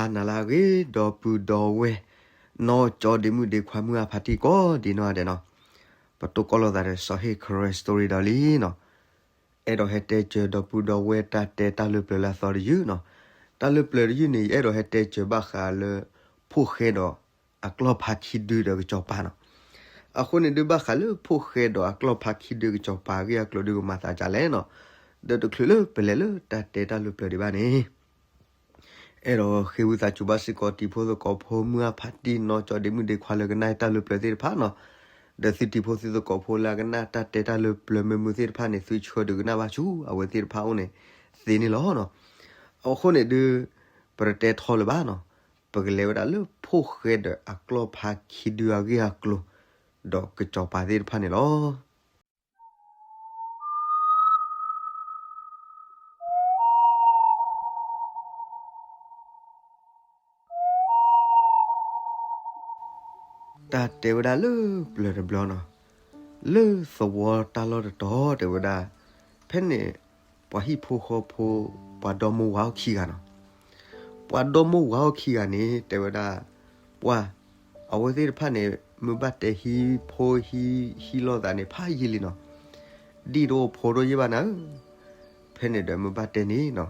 အနၤလၢအဂ့ၤ ဒီပုၢ်ဒီဝဲၢ် နီၢ်ကၠီဒ့မုၣ်ဒ့ခွါ မုၢ်အဖါတံၢ်ကိးဒံးနီၢ်ဒဲးနီၤ, ပတိၢ်ကီၢ်လိာ်သးဒီးစီၤဟ့ၣ် Karen Story ဒီးလံနီၤ, အဲၣ်ဒိးဟဲတဲစၢၤဒီပုၢ်ဒီဝဲၢ် တၢ်တဲတၢ်လၢပျၢၤလၢအသီတယုၢ်နီၤ, တၢ်လၢပျၢၤတယုၢ်န့ၣ် ယအဲၣ်ဒိးဟဲတဲစၢၤဘၣ်ဃးလၢ ဖိၣ်ဃဲဒီးအကျီၢ်ဖါခံဒုဒီးကစီၤပၤနီၤ. အဃိန့ၣ်ဒုး ဘၣ်ဃးလၢဖိၣ်ဃဲဒီးအကျီၢ်ဖါခံဒုကစီၤပၤအဂ့ၢ်အကျိၤဒုး ကမၤသးဒ်လဲၣ်နီၤ, ဒီးတချုးလၢပလဲၤလၢတၢ်တဲတၢ်လၢပျၢၤဒံးဘၣ်န့ၣ် အဲၣ်ဒိးဃ့ဝံသးစူၤဘၣ်စ့ၢ်ကီး တံၤဖိသကိးဖိ မုၢ်အဖါတံၢ် နီၢ်ကၠီဒ့မုၣ်ဒ့ခွါလၢကနၣ်တၢ်လၢပျၢၤသ့ၣ်တဖၣ်နီၤ, ဒီးသုတံၤဖိသုသကိးဖိလၢအကနၣ်တၢ်တဲတၢ်လၢပျၢၤမုာ်မုာ်သ့ၣ်တဖၣ်န့ၣ် သုဆှၢဒုးကနၣ်ဘၣ်ဆူအဝဲသ့ၣ်တဖၣ်အအိၣ်န့ၣ်သ့န့ၣ်လီၤနီၤ. အဃိန့ၣ်ဒုး ပတတဲထီလၢၤဘၣ်နီၤ, ပကလဲၤဝဲဒၣ်လၢဖိၣ်ဃဲဒီးအကျီၢ်ဖါခံဒုအဂ့ၢ်အကျိၤ ဒီးကစီၤပၤသ့ၣ်တဖၣ်န့ၣ်လီၤ. တၢ်တဲဝဲဒၣ်လၢပျၢၤတဘျီနီၤ, လၢသဝီတၢ်လီၢ်တတီၤတဲဝဲဒၣ်, ဖဲန့ၣ် ပှၤဟံၣ်ဖိဃီဖိ ပှၤဒီမိၢ်ဝၤအိၣ်ခံဂၤနီၤ. ပှၤဒီမိၢ်ဝၤအိၣ်ခံဂၤန့ၣ် တဲဝဲဒၣ်, ပှၤ, အဝဲသ့ၣ်တဖၣ်န့ၣ် မ့ၢ်ဘၣ်တဲဟံးဖိဟံး ဟံးလိာ်သးန့ၣ် ဖးယံာ်လံနီၤ, ဒံၣ်တအိၣ်ဖိတအိၣ်ယံာ်ဘၣ်နၤဧၢ. ဖဲန့ၣ်ဒီးမ့ၢ်ဘၣ်တဲန့ၣ်နီၤ,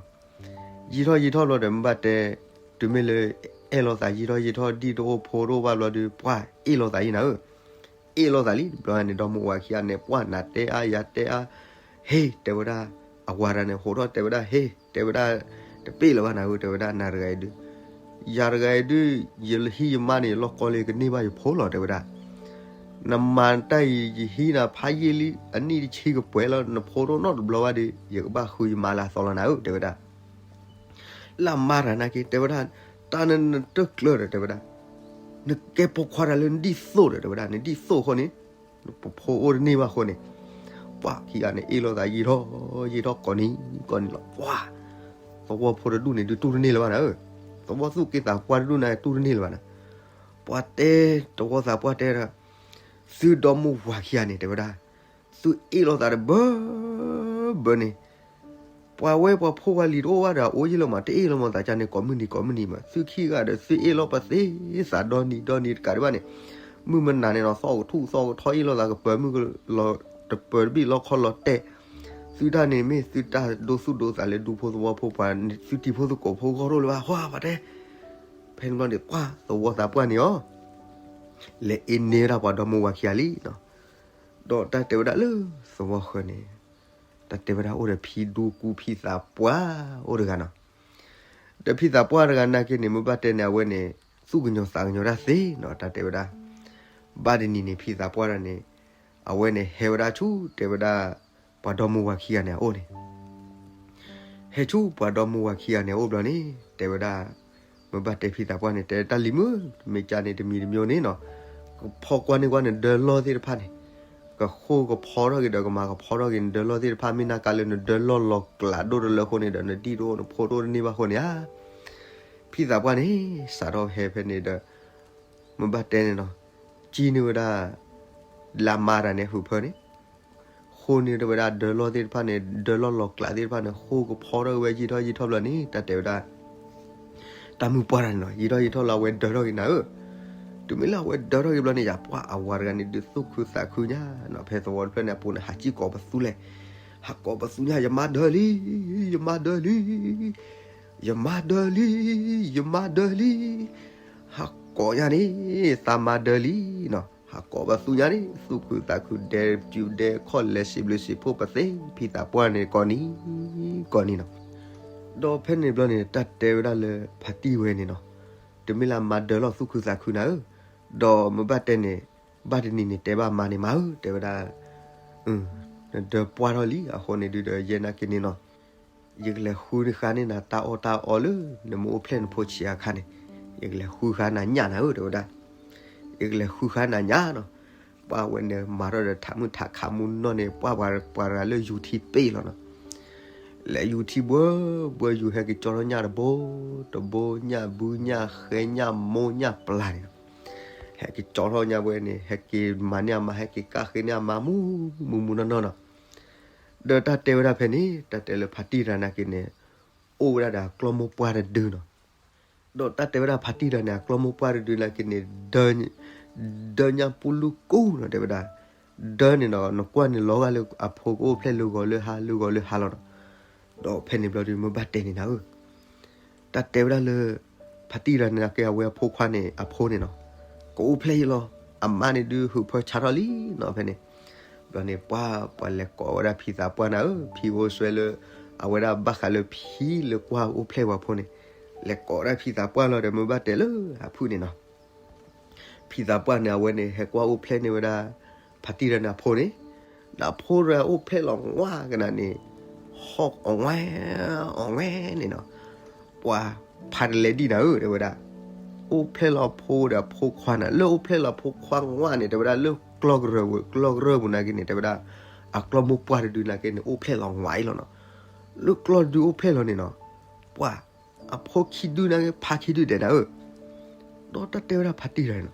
ယံာ်ထီၣ်ယံာ်ထီၣ်ဘျီဒီးမ့ၢ်ဘၣ်တဲ, တုၤမ့ၢ်လၢ အဲၣ်လိာ်သးယံာ်ထီၣ်ယံာ်ထီၣ် ဒံၣ်တအိၣ်ဖိတအိၣ်ဘၣ်ဘျီဒီး ပှၤအ့ၣ်လိာ်သးယံာ်နၤဧၢ. အ့ၣ်လိာ်သးလံ တဘျီန့ၣ် ဒီမိၢ်ဝၤခံဂၤန့ၣ် ပှၤနၤတဲအါယၤတဲအါ, ဟ့ တဲဝဲဒၣ်, အဝၤတဂၤန့ၣ် ဟိးထီၣ်တဲဝဲဒၣ် ဟ့ တဲဝဲဒၣ်, တပ့ၢ်လၢၤဘၣ်နၤဧၢ တဲဝဲဒၣ် နၤတဂၤအံၤဒုး, ယၤတဂၤအံၤဒုး, ယဟံးယမါန့ၣ် ယလီၢ်ကီလၢကန့ၢ်ဘၣ်ယဖိလီၤ တဲဝဲဒၣ်. နမၤတၢ်အံၤ ယဟံးနၤဖးယံာ်လံ အနံၣ်တဆံကပှဲၤလီၤ နဖိတအိၣ်နီတဘျီဘၣ်ဒီး ယကဘၣ်ဃုယမါလၢအသီလီၤနၤဧၢ တဲဝဲဒၣ်. လၢအမါတဂၤနာ်က့ တဲဝဲဒၣ်, တၢ်နနတကျၢၤဒီး တဲဝဲဒၣ်, နကဲပိာ်ခွါတဂၤလၢနဒံၣ်သိၣ်ဒီး တဲဝဲဒၣ်, နဒံၣ်သိၣ်အဃိန့ၣ် ပဖိအိၣ်တန့ၢ်ဘၣ်အဃိန့ၣ်, ပှၤခံဂၤန့ၣ် အ့ၣ်လိာ်သးယံာ်ထီၣ် ယံာ်ထီၣ်ကိးနံၤကိးနံၤလီၤ. ပှၤ, သဝီဖိတဒူၣ်န့ၣ်ဒုးတူၢ်တန့ၢ်လၢၤဘၣ်နၤဧၢ, သဝီသူၣ်က့သးပှၢ်တဒူၣ်န့ၣ် တူၢ်တန့ၢ်လၢၤဘၣ်နၤ. ပှၤတဲ, သဝီသးပှၢ်တဲဒီး, သုဒီမိၢ်ဝၤခံဂၤန့ၣ် တဲဝဲဒၣ်, သုအ့ၣ်လိာ်သးတဘၢဘၢန့ၣ် ပှၤဝဲပှၤဖိပှၤလံၤတအိၣ်ဘၣ်ဒီး အအိၣ်ယံာ်လီၤမး တအ့ၣ်လီၤမးသးကါန့ၣ် ကိးမုၢ်နံၤကိးမုၢ်နံၤမး သုခံဂၤဒီး သုအ့ၣ်လိာ်ပသ့သးဒီနံၤဒီနံၤတကးဒံးဘၣ်န့ၣ်, မုၢ်မနုၤန့ၣ်နီၤ သီၣ်ကထူၣ်သီၣ်ကထီ အ့ၣ်လိာ်သးကပၢၤမုၢ်ကလီၤ တပၢၤတဘ့ၣ်လီခီလီၤတဲာ်, သုတၢ်န့ၣ်မ့ၢ်သုတၢ်ဒိသူၣ်ဒိသးလၢဒူဖိသဝီဖိပှၤ သုတံၤဖိသကိးဖိဂီၢ်ဒိၣ်လၢၤဘၣ် ဟီဘၣ်တဲ, ဖဲန့ၣ်ဘျီန့ၣ် ပှၤသဝီသးပှၢ်န့ၣ်အီၤ လဲၤအ့ၣ်န့ၢ်ဝဲဒၣ်ပှၤဒီမိၢ်ဝၤခံဂၤလံနီၤ. ဒီးတၢ်တဲဝဲဒၣ်လၢသဝီဃၢၤန့ၣ်, တၢ်တဲဝဲဒၣ်အိၣ်ဒီးဖံဒူကူဖံသးပှၢ်အိၣ်တဂၤနီၤ. ဒီးဖံသးပှၢ်တဂၤနာ်က့န့ၣ် မ့ၢ်ဘၣ်တဲန့ၣ် အဝဲန့ၣ် သူၣ်ကညီၤသးကညီၤတၢ်သ့နီၤ တၢ်တဲဝဲဒၣ်. ဘၣ်တနံၤန့ၣ် ဖံသးပှၢ်တဂၤန့ၣ် အဝဲန့ၣ်ဟဲဝဲဒၣ်ဆူ တဲဝဲဒၣ် ပှၤဒီမိၢ်ဝၤခံဂၤန့ၣ်အအိၣ်န့ၣ် ဟဲဆူပှၤဒီမိၢ်ဝၤခံဂၤန့ၣ်အအိၣ်ဘျီန့ၣ် တဲဝဲဒၣ်, မ့ၢ်ဘၣ်တဲဖံသးပှၢ်န့ၣ် တဲတၢ်လံၤမုၢ် မ့ၢ်ကန့ၣ်တမံၤတမံၤန့ၣ်နီၤ, ကဖီကွၢ်န့ၢ်ကွၢ်နဒၢလီၢ်သ့ၣ်တဖၣ်န့ၣ်, ကဃိကဖီထီၣ်က့ၤဒီးကမၤကဖီထီၣ်က့ၤနဒၢလီၢ်သ့ၣ်တဖၣ် မ့ၢ်နၢ်ကါလၢနဒၢလီၢ်လီၤကျးဒိၣ်တလၢအဃိန့ၣ်ဒီး နဒံၣ်တအိၣ်နဖိတအိၣ်တန့ၢ်ဘၣ်အဃိန့ၣ်ဧါ. ဖံသးပှၢ်န့ၣ် စးထီၣ်ဟဲဖဲန့ၣ်ဒီး မ့ၢ်ဘၣ်တဲန့ၣ်နီၤ, ကံန့ၢ်ဝဲဒၣ် လၢမါတဂၤန့ၣ် ဟုးဖၢန့ၣ်, ဃိန့ၢ်တဝဲဒၣ်ဒၢလီၢ်သ့ၣ်တဖၣ်န့ၣ် ဒၢလီၢ်လီၤကျးသ့ၣ်တဖၣ်န့ၣ် ဃိကဖီထီၣ်ဝဲယံာ်ထီၣ်ယံာ်ထီၣ်ဘျီန့ၣ် တၢ်တဲဝဲဒၣ် တၢ်မုၢ်ပှၢ်တဂၤန့ၣ်နီၤ ယံာ်ထီၣ်ယံာ်ထီၣ်လၢအဝဲဒၢထီၣ်က့ၤနၤဧၢ, တုၤမ့ၢ်လၢအဝဲဒၢထီၣ်က့ၤဘျီန့ၣ် ယပှၤအဝၤတဂၤန့ၣ်ဒုးသူၣ်ခုသးခုညါနီၤ ဖဲသဝီတဖျၢၣ်န့ၣ်အပူၤန့ၣ် ဟးစံၣ်ကိးပသူလဲၣ်, ဟးကိးပသူညါ ယမါဒၢလံ, ယမါဒၢလံ, ယမါဒၢလံ, ယမါဒၢလံ ဟးကိးညါန့ၣ် သးမါဒၢလံနီၤ, ဟးကိးပသူညါန့ၣ် သူၣ်ခုသးခုဒဲးစုဒဲးခီၣ်လဲၤစံးဘျုးစံးဖှိၣ်ပသ့ ဖံသးပှၢ်န့ၣ်ကိးနံၤ, ကိးနံၤနီၤ. ဒီးဖဲန့ၣ်ဘျီန့ၣ် တၢ်တဲဝဲဒၣ်လၢဖါတံၢ်ဝဲန့ၣ်နီၤ, တမ့ၢ်လၢမါဒၢလီၤသူၣ်ခုသးခုနၤဧၢ, ဒီးမ့ၢ်ဘၣ်တဲန့ၣ် ဘၣ်တနံၤန့ၣ်တဲဘၣ်မါန့ၣ် မါဧၢ တဲဝဲဒၣ်, နဒၢပှၢ်ထီၣ်လံ အဃိန့ၣ်ဒုးဒီးယဲနာ်က့န့ၣ်နီၤ ယကလဲၤဃုဃါန့ၢ်နၤတၢ်အီၣ်တၢ်အီလၢ နမ့ၢ်အိၣ်ဖျဲၣ်နဖိဆံးအခါန့ၣ်, ယကလဲၤဃုဃါနၤညၣ်နၤဧၢ တဲဝဲဒၣ်, ယကလဲၤဃုဃါနၤညၣ်နီၤ. ပှၤဝဲန့ၣ်မၤထီၣ်ဒီးထးမုၢ်ထးခးမူနီၢ်န့ၣ် ပှၤပှၤပှၤတဂၤလၢယူၤထံပ့ၢ်လီၤနီၤ. လဲၤယူၤထံဘှၢဘှၢယူၤ ဟဲက့ၤကၠီထီၣ်ညၣ်တဘိတဘိ ညၣ်ဘုညၣ်ဃဲညၣ်မိၢ်ညၣ်ပျၢ်န့ၣ်နီၤ. ဟဲက့ၤကၠီထီၣ်ညၣ်ဝဲန့ၣ် ဟဲက့ၤမၤန့ၢ်အမါ ဟဲက့ၤကၣ်ဃ့န့ၢ်အမါမူမူမူနီၢ်နီၢ်နီၤ. ဒီးတၢ်တဲဝဲဒၣ်ဖဲန့ၣ် တၢ်တဲလၢဖါတံၢ်တဂၤနာ်က့န့ၣ် အိၣ်ဝဲဒၣ်ဒီးအကျီၢ်မိၢ်ပှၢ်တဒုနီၤ. ဒီးတၢ်တဲဝဲဒၣ်ဖါတံၢ်တဂၤန့ၣ် အကျီၢ်မိၢ်ပှၢ်တဒုနာ်က့န့ၣ် ဒၢညါပူၤလူၢ်ကိၢ်နီၤ တဲဝဲဒၣ်, ဒၢန့ၣ်နီၤ နကွၢ်န့ၣ်လီၤဂာ်လၢအဖိကအိၣ်ဖျဲၣ်လၢဂီၤလၢဟါ လၢဂီၤလၢဟါလီၤနီၤ. ဒီးဖဲန့ၣ်ဘျီဒုး မ့ၢ်ဘၣ်တဲန့ၣ်နၤဧၢ, တၢ်တဲဝဲဒၣ်လၢ ဖါတံၢ်တဂၤန့ၣ် နာ်က့အဝဲအဖိခွါန့ၣ် အဖိန့ၣ်နီၤ ကအိၣ်ဖျဲၣ်ယလီၤ. အမါန့ၣ်ဒုး ဟုးဖၢဆါထီၣ်လံနီၤ ဖဲန့ၣ်. ဘျီန့ၣ် ပှၢ်ပှၤလဲၤကိးဝဲဒၣ်ဖံသးပှၢ်နၤဧၢ, ဖံအိၣ်စွဲလၢ အဝဲဒၣ်ဘၣ်ဃးလၢဖံလၢကွၢ်အိၣ်ဖျဲၣ်ပှၤဖိန့ၣ်, လဲၤကိးဒၣ်ဖံသးပှၢ်လီၤဒီး မ့ၢ်ဘၣ်တဲလၢအဖုၣ်န့ၣ်နီၤ. ဖံသးပှၢ်န့ၣ် အဝဲန့ၣ် ဟဲကွၢ်အိၣ်ဖျဲၣ်န့ၢ်ဝဲဒၣ် ဖါတံၢ်တဂၤန့ၣ်အဖိန့ၣ်, ဒီးအဖိတဂၤအိၣ်ဖျဲၣ်လီၤငွၢ်ကနၤန့ၣ် ဟီၣ်အဝဲ အဝဲန့ၣ်နီၤ. ပှၤဖးတလဲဒံးနၤဧၢ တဲဝဲဒၣ်, အိၣ်ဖျဲၣ်လီၤဖိဒီးအဖိခွါနၤ, လၢအိၣ်ဖျဲၣ်လီၤဖိခွါငွၢ်န့ၣ် တဲဝဲဒၣ်လၢကျီၢ်ကရၢၢ်ပူၤ ကျီၢ်ကရၢၢ်ပူၤနာ်က့န့ၣ် တဲဝဲဒၣ် အကျီၢ်မိၢ်ပှၢ်တဒုနာ်က့န့ၣ် အိၣ်ဖျဲၣ်လီၤငွၢ်အံၤလီၤနီၤ. လၢကျီၢ်ဒုအိၣ်ဖျဲၣ်လီၤန့ၣ်နီၤ, ပှၤအဖိခံဒုနာ်က့ ဖါခံဒုဒဲးနၤဧၢ. ဒီးတၢ်တဲဝဲဒၣ်ဖါတံၢ်တဂၤန့ၣ်နီၤ,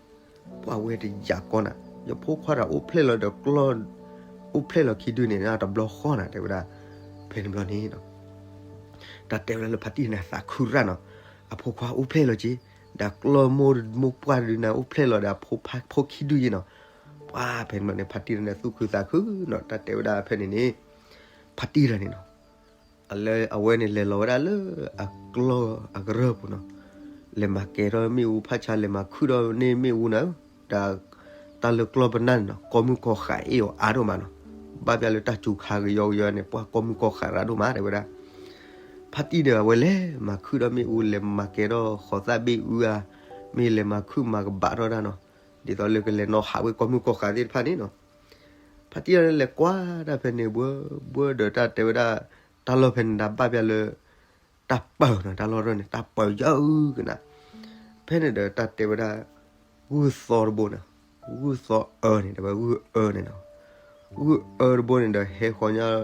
ပှၤဝဲတယာ်ကီနၤ, ယဖိခွါတဂၤအိၣ်ဖျဲၣ်လီၤဒီးကျီၢ် အိၣ်ဖျဲၣ်လီၤခံဒုန့ၣ် တဘျီဃီနၤ တဲဝဲဒၣ်. ဖဲန့ၣ်ဘျီန့ၣ်နီၤ တၢ်တဲဝဲဒၣ်လၢဖါတံၢ်န့ၣ် သးခုရၣ်နီၤ, အဖိခွါအိၣ်ဖျဲၣ်လီၤက့ၤ, ဒီးကျီၢ်မိၢ်မိၢ်ပှၢ်တဒုန့ၣ် အိၣ်ဖျဲၣ်လီၤဒီးအဖိ ဖိခံဒုယ့ၢ်နီၤ. ပှၤဖဲန့ၣ်ဘျီန့ၣ် ဖါတံၢ်တဂၤန့ၣ် သူၣ်ခုသးခုနီၤ, တၢ်တဲဝဲဒၣ်ဖဲန့ၣ်န့ၣ် ဖါတံၢ်တဂၤန့ၣ်နီၤ အလၢအဝဲန့ၣ်လဲၤလီၤဝဲဒၣ်လၢအကျီၢ်အကရၢၢ်ပူၤနီၤ, လဲၤမၤကဲထီၣ်မ့ၣ်အူဖးဆါ လဲၤမၤခုၣ်ထီၣ်န့ၢ်မ့ၣ်အူနၤဧၢ, ဒီးတၢ်လၢကျီၢ်ပနၢ်န့ၣ်နီၤ ကီၢ်မုၢ်ကီၢ်ဃးအ့ၣ်အီၤအါဒိၣ်မးနီၤ, ဘၣ်ပျၢ်လၢတၢ်စူၤခါကယီကယီန့ၣ် ပှၤကီၢ်မုၢ်ကီၢ်ဃးရၣ်ဒိၣ်မး တဲဝဲဒၣ်. ဖါတံၢ်ဒီးအဝဲလဲၤမၤခုၣ်ဒီးမ့ၣ်အူ လဲၤမၤကဲထီၣ်ဃီသၣ်ဘ့ၣ်အူဧါ, မ့ၢ်လဲၤမၤခုၣ်မၤကဘၣ်ထီၣ်ဒၣ်နီၤ, ဒ်သိးလၢကလဲၤနီၣ်ဟးဝဲကီၢ်မုၢ်ကီၢ်ဃးသ့ၣ်တဖၣ်န့ၣ်နီၤ. ဖါတံၢ်တဂၤန့ၣ်လဲၤကွၢ်တၢ်ဖဲန့ၣ် ဘှၢဘှၢဒီးတၢ်တဲဝဲဒၣ် တၢ်လီၢ်ဖဲန့ၣ်ဒၣ်ဘၣ်ပျၢ်လၢ တၢ်ပၢၤနီၤ, တၢ်လီၢ်ရၢၢ်န့ၣ် တၢ်ပၢၤယၢအုကနၤ. ဖဲန့ၣ်ဒီးတၢ်တဲဝဲဒၣ် ဂုၢ်သီတဘိန့ၣ်, ဂုၢ်သီအၢန့ၣ် တဲဝဲဂုၢ်အၢန့ၣ်နီၤ, ဂုၢ်အၢတဘိန့ၣ်ဒီးဟဲဃီၤညါ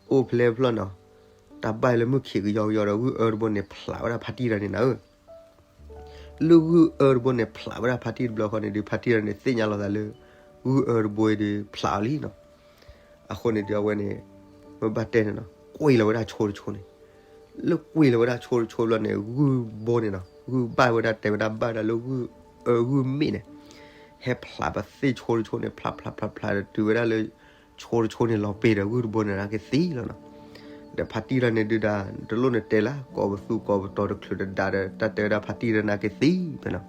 အိၣ်ဖျဲၣ်ဖျီၣ်နီၤ, တၢ်ဘၣ်လၢမုၢ်ခံးကယီကယီဒီး ဂုၢ်အၢတဘိန့ၣ် ဖျးဝဲဒၣ်ဖါတံၢ်တဂၤန့ၣ်နၤဧၢ. လၢဂုၢ်အၢတဘိန့ၣ် ဖျးဝဲဒၣ်ဖါတံၢ်တဘျီဃီန့ၣ်ဒုး ဖါတံၢ်တဂၤန့ၣ် သ့ၣ်ညါလီၤသးလၢ ဂုၢ်အၢတဘိအံၤဒုး ဖျးအီၤလံနီၤ. အဃိန့ၣ်ဒုး အဝဲန့ၣ် မ့ၢ်ဘၣ်တဲန့ၣ်နီၤ ကွံာ်လီၤဝဲဒၣ်ဆိတဆိန့ၣ်, လၢကွံာ်လီၤဝဲဒၣ်ဆိတဆိဘျီန့ၣ် ဂုၢ်ဘိန့ၣ်နီၤ ဂုၢ်ဘၣ်ဝဲဒၣ် တဲဝဲဒၣ်ဘၣ်ဝဲဒၣ်လၢဂုၢ်အၢဂုၢ်မ့ၣ်န့ၣ် ဟဲဖျးပသ့ၣ်ဆိတဆိန့ၣ် ဖျးဖျးဖျးဖျးဒီးတုၤဝဲဒၣ်လၢ ဆိတဆိန့ၣ်လီၤပ့ၤဒီး ဂုၢ်တဘိန့ၣ် နာ်က့သံလီၤနီၤ. ဒီးဖါတံၢ်တဂၤန့ၣ်ဒုးဒၣ် တလိၣ်နတဲလၢ ကိးပသူကိးပတီၤတချုးတဒါဒီး တၢ်တဲဝဲဒၣ်ဖါတံၢ်တဂၤနာ်က့သံဖဲနီၤ.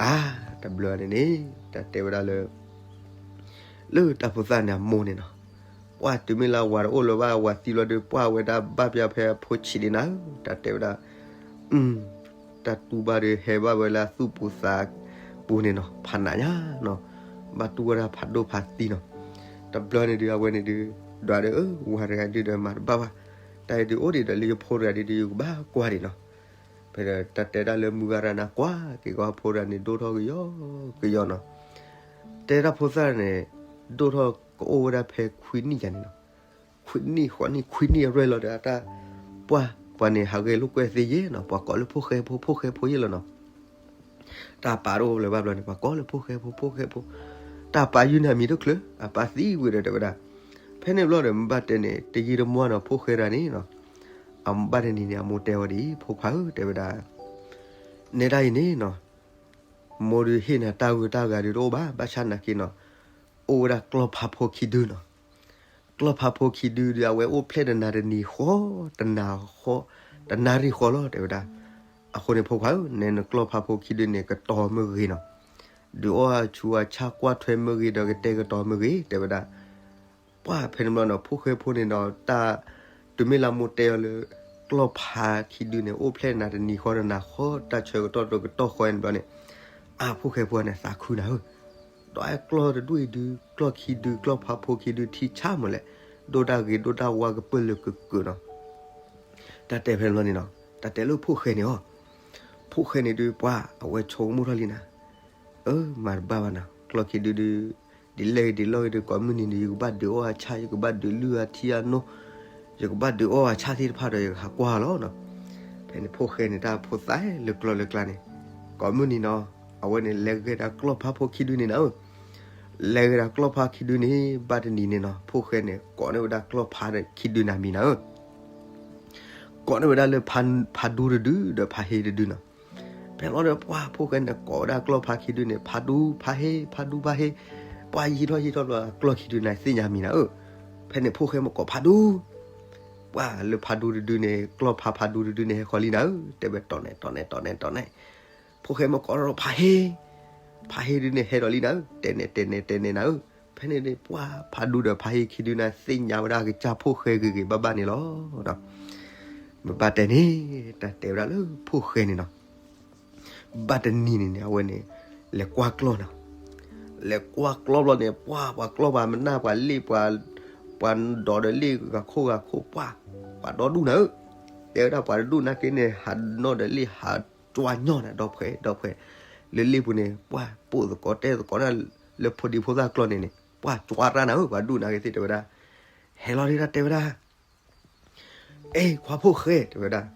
အါ တဘျီန့ၣ်န့ၣ် တၢ်တဲဝဲဒၣ်လၢ လၢတၢ်ဖိသၣ်န့ၣ်အမိၢ်န့ၣ်နီၤ ပှၢ်တုၤမ့ၢ်လၢအဝၤတအိၣ်လၢၤဘၣ် အဝၤသံဘျီဒီး ပှၢ်ဝဲဒၣ်ဘၣ်ပျၢ်ဖဲအဖိဆံးဒံးနၤဧၢ တၢ်တဲဝဲဒၣ် တၢ်တူၢ်ဘၣ်ဒီး ဟဲဘၣ်ဝဲလၢအသူၣ်ပူၤသးပူၤန့ၣ်နီၤ ဖးနးညါနီၤ ဘၣ်တူၢ်ဝဲဒၣ်ဖးဒိၣ်ဖးသံနီၤ. တဘျီန့ၣ်ဒုး အဝဲန့ၣ်ဒုး ဒွးဒီး ဝၤတဂၤဒုးဒီးမၤတဘၣ်ဘၣ် တၢ်အံၤဒုးအိၣ်ဒံးဒီးလၢယဖိတဂၤဒုးဒီး ယကဘၣ်ကွၢ်ဒံးနီၤ. ဖဲဒီးတၢ်တဲဒၣ်လၢမုၢ်ဂၤရၤနၤကွၢ်က့ၤကီး ဖိတဂၤန့ၣ် ဒိၣ်ထီၣ်ကယီကယီနီၤ. တဲဒၣ်ဖိသၣ်န့ၣ် ဒိၣ်ထီၣ်ကအိၣ်ဝဲဒၣ်ဖဲခွံနံၣ်ယၤန့ၣ်နီၤ. ခွံနံၣ်ဃိးနံၣ်ခွံနံၣ်အရွဲၣ်လီၤဒီး အတၢ်ပှၢ်ပှၤန့ၣ် ဟးဂဲၤလိာ်ကွဲသ့ယဲနီၤ ပှၤကိးလၢဖိၣ်ဃဲဖိ ဖိၣ်ဃဲဖိယဲလီၤနီၤ. တၢ်ပာ်တအိၣ်လၢၤဘၣ်ဘျီန့ၣ် ပှၤကိးလၢဖိၣ်ဃဲဖိ ဖိၣ်ဃဲဖိ, တၢ်ပာ်ယုၢ်န့ၣ်အမံၤတချုး အပၢ်သံဝံၤဒီးတဲဝဲဒၣ်, ဖဲန့ၣ်ဘျီဒီး မ့ၢ်ဘၣ်တဲန့ၣ် တယံာ်တမီၢ်ဒီး ဖိၣ်ဃဲတဂၤန့ၣ်နီၤ အဘၣ်တနံၤန့ၣ် အမိၢ်တဲဝဲဒ်အံၤ ဖိခွါဧၢ တဲဝဲဒၣ်, နဲဒၣ်အံၤန့ၣ်နီၤ မိၢ်ဒုးဟ့ၣ်နၤတၢ်ဂုၤတၢ်ဂၤဒုးတအိၣ်ဘၣ် ဘၣ်ဆၣ်နာ်က့နီၤ အိၣ်ဝဲဒၣ်ကျီၢ်ဖးဖိခံဒုနီၤ. ကျီၢ်ဖးဖိခံဒုဒီး အဝဲအိၣ်ဖျဲၣ်တနၤတနံၤဃီ, တနၤဃီ, တနၣ်ရံၣ်ဃီလီၤ တဲဝဲဒၣ်. အဃိန့ၣ် ဖိခွါဧၢ, နဲနကျီၢ်ဖးဖိခံဒုန့ၣ် ကတီၤမ့ၢ်ဂ့ၤနီၤ, ဒုးအီၣ်အဆူအဆၣ်ကွၢ်ထွဲမ့ၢ်ဂ့ၤဒီး ကတဲာ်ကတီၤမ့ၢ်ဂ့ၤ တဲဝဲဒၣ်. ပှၢ်ဖဲန့ၣ်ဘျီနီၤ ဖိၣ်ဃဲဖိန့ၣ်ဒီး တၢ် တုၤမ့ၢ်လၢမိၢ်တဲအီၤလၢ ကျီၢ်ဖးခံဒုန့ၣ် အိၣ်ဖျဲၣ်နၤတနံၤဃီတနၤဃီ တၢ်ဆၢကတီၢ်တကတီၢ်ဃီန့ၣ်ဘျီန့ၣ်, အါ ဖိၣ်ဃဲဖိန့ၣ် သးခုနၤဧၢ, ဒီးအဲကျီၢ်တဒူၣ်အံၤဒုး ကျီၢ်ခံဒု ကျီၢ်ဖးဖိခံဒု ထံဆါမးလဲၣ်, ဒိၣ်တၢ်ဂ့ၤဒိၣ်တၢ်ဝါကပၢၢ်လၢကကၢးနီၤ. တၢ်တဲဖဲန့ၣ်ဘျီန့ၣ်နီၤ တၢ်တဲလၢဖိၣ်ဃဲန့ၣ်အီၤ, ဖိၣ်ဃဲန့ၣ်ဒုး ပှၢ်အဝဲဆိကမိၣ်ထီၣ်လံနၤ, အၢ မၤတဘၣ်ဘၣ်နီၤ ကျီၢ်ခံဒုဒုး ဒ်လဲၣ်ဂ့ၤဒ်လဲၣ်ဂ့ၤဒီး ကိးမုၢ်နံၤန့ၣ် ယကဘၣ်ဒုးအီၣ်အဆၣ် ယကဘၣ်ဒုးလုၢ်အထံအနိ, ယကဘၣ်ဒုးအီၣ်အဆၣ်သ့ၣ်တဖၣ်ဒီး ယကဟးကွၢ်လီၤနီၤ. ဖဲန့ၣ်ဖိၣ်ဃဲန့ၣ် တၢ်ဖိသၣ်လၢကျီၢ်လၢကျါန့ၣ်, ကိးမုၢ်နံၤနီၤ အဝဲန့ၣ် လဲၤဂဲၤဒၣ်ကျီၢ်ဖးဖိခံဒုန့ၣ်နၤဧၢ, လဲၤဂဲၤဒၣ်ကျီၢ်ဖးခံဒုန့ၣ် ဘၣ်တနံၤန့ၣ်နီၤ ဖိၣ်ဃဲန့ၣ် ကိးန့ၢ်ဝဲဒၣ်ကျီၢ်ဖးခံဒုန့ၣ်အမံၤနၤဧၢ ကိးန့ၢ်ဝဲဒၣ်လၢ ဖးဒူတဒု ဒီးဖးဟ့တဒုနီၤ. ဖဲလီၤဒီးပှၢ်ဖိၣ်ဃဲန့ၣ်ကိးဝဲဒၣ်ကျီၢ်ဖါခံဒုန့ၣ် ဖးဒူ ဖးဟ့ ဖးဒူ ဖးဟ့, ပှၢ်ယံာ်ထီၣ်ယံာ်ထီၣ်ဘျီ ကျီၢ်ခံဒုန့ၣ်သ့ၣ်ညါမံၤနၤဧၢ, ဖဲန့ၣ်ဖိၣ်ဃဲမ့ၢ်ကိးဖးဒူ ပှၢ်လၢဖးဒူတဒုန့ၣ် ကျီၢ်ဖါဖးဒူတဒုန့ၣ် ဟဲဃီၤလံနၤဧၢ, တဲဝဲတီၢ်နဲၣ်တီၢ်နဲၣ်တီၢ်နဲၣ်တီၢ်နဲၣ်, ဖိၣ်ဃဲမ့ၢ်ကိးထီၣ်ဖးဟ့, ဖးဟ့ဒုန့ၣ် ဟဲဒီးလံနၤဧၢ, တဲနဲၣ်တဲနဲၣ်တဲနဲၣ်နၤဧၢ, ဖဲန့ၣ်န့ၣ် ပှၢ်ဖးဒူဒီးဖးဟ့ခံဒုန့ၣ် သ့ၣ်ညါဝဲဒၣ်အကစၢ်ဖိၣ်ဃဲဂ့ၤဂ့ၤဘၣ်ဘၣ်န့ၣ်လီၤ. မ့ၢ်ဘၣ်တဲန့ၣ် တၢ်တဲဝဲဒၣ်လၢဖိၣ်ဃဲန့ၣ်နီၤ ဘၣ်တနံၤန့ၣ်န့ၣ် အဝဲန့ၣ် လဲၤကွၢ်ကျီၢ်နၤ, လဲၤကွၢ်ကျီၢ်ဘျီန့ၣ် ပှၢ်ပှၤကျီၢ်ပှၤမနၢ်ပှၤလ့ၣ်ပှၤ, ပှၤဒီးဒီးလ့ၣ်ဂၤခိၣ်ဂၤခိၣ် ပှၢ်, ပှၤဒီဒူၣ်နၤဧၢ, တဲဝဲဒၣ်ပှၤတဒူၣ်နာ်က့န့ၣ် ဟးနီၣ်ဒီးလ့ၣ်ဟးကွၢ်ညီနၤ ဒီဖှဲးဒီဖှဲး, လၢလ့ၣ်ပူၤန့ၣ် ပှၢ်ပိာ်သကိးတဲသကိးနၤ, လၢဖိဒံဖိသၣ်ကျီၢ်န့ၣ်န့ၣ် ပှၢ်ကွၢ်တၢ်နၤဧၢ, ပှၤဒူၣ်နာ်က့သ့ၣ်တဲဝဲဒၣ်, ဟဲလီၤဒၣ်တဲဝဲဒၣ် အဲ ခွါဖိၣ်ဃဲ တဲဝဲဒၣ်,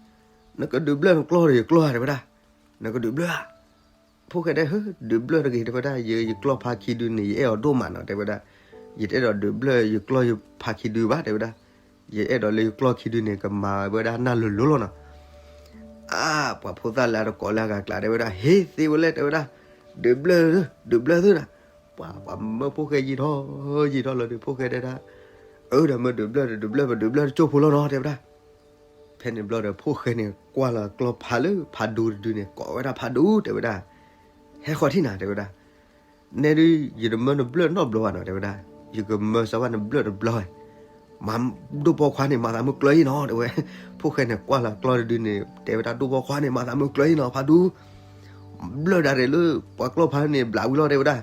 နကဒုးဘျၢၣ်နကျီၢ်ဒီးယကျီၢ်ဧါ တဲဝဲဒၣ်, နကဒုးဘျၢၣ်ဧါ, ဖိၣ်ဃဲတဲ ဟၢ ဒုးဘျၢၣ်တဂ့ၤ တဲဝဲဒၣ်, ယ ယကျီၢ်ဖါခံဒုန့ၣ် ယအဲၣ်အီၤဒိၣ်မးနီၤ တဲဝဲဒၣ်, ယတအဲၣ်ဒိးဒုးဘျၢၣ်ယကျီၢ်ယဖါခံဒုဘၣ် တဲဝဲဒၣ်, ယအဲၣ်ဒိးလၢယကျီၢ်ခံဒုန့ၣ် ကမၤဝဲဒၣ်နၢ်လိၤလိၤလီၤနီၤ. အါ ပှၤဖိသၣ်လၢအတကိးလၢအဂၤကျါ တဲဝဲဒၣ်, ဟ့ သ့ဝဲလဲၣ် တဲဝဲဒၣ်, ဒုးဘျၢၣ်, ဒုးဘျၢၣ်သုနၤ, ပှၤ ပှၤမၢဖိၣ်ဃဲယံာ်ထီၣ်, ယံာ်ထီၣ်လီၤဒီး ဖိၣ်ဃဲတဲဒၣ်, အၢ ဒီးမၢဒုးဘျၢၣ်ဒီး ဒုးဘျၢၣ် ပဒုးဘျၢၣ်တကၠိၢ်ဖိလီၤနီၤ တဲဝဲဒၣ်. ဖဲန့ၣ်ဘျီဒီး ဖိၣ်ဃဲန့ၣ် ကွၢ်လီၤကျီၢ်ဖါလၢဖးဒူတဒုန့ၣ် ကိးဝဲဒၣ်ဖးဒူ တဲဝဲဒၣ်, ဟဲဃီၤထံၣ်နၤ တဲဝဲဒၣ်, နဲဒုး ယတမၢနဘျၢၣ်နီတဘျီဘၣ်နီၤ တဲဝဲဒၣ်, ယကမၢစၢၤဘၣ်နဘျၢၣ်တဘျီဝဲ, မၤဒိၣ်ပိာ်ခွါန့ၣ် မၤသးမုၢ်ကျၢၤအံၤနီၤ တဲဝဲ, ဖိၣ်ဃဲန့ၣ် ကွၢ်လီၤကျီၢ်တဒုန့ၣ် တဲဝဲဒၣ် ဒိၣ်ပိာ်ခွါန့ၣ် မၤသးမုၢ်ကျၢၤအံၤနီၤ ဖးဒူ ဘျၢၣ်ဒၣ်ရဲၣ်လၢ ပှၤကျီၢ်ဖါန့ၣ် ဘျးဝံၤလီၤ တဲဝဲဒၣ်,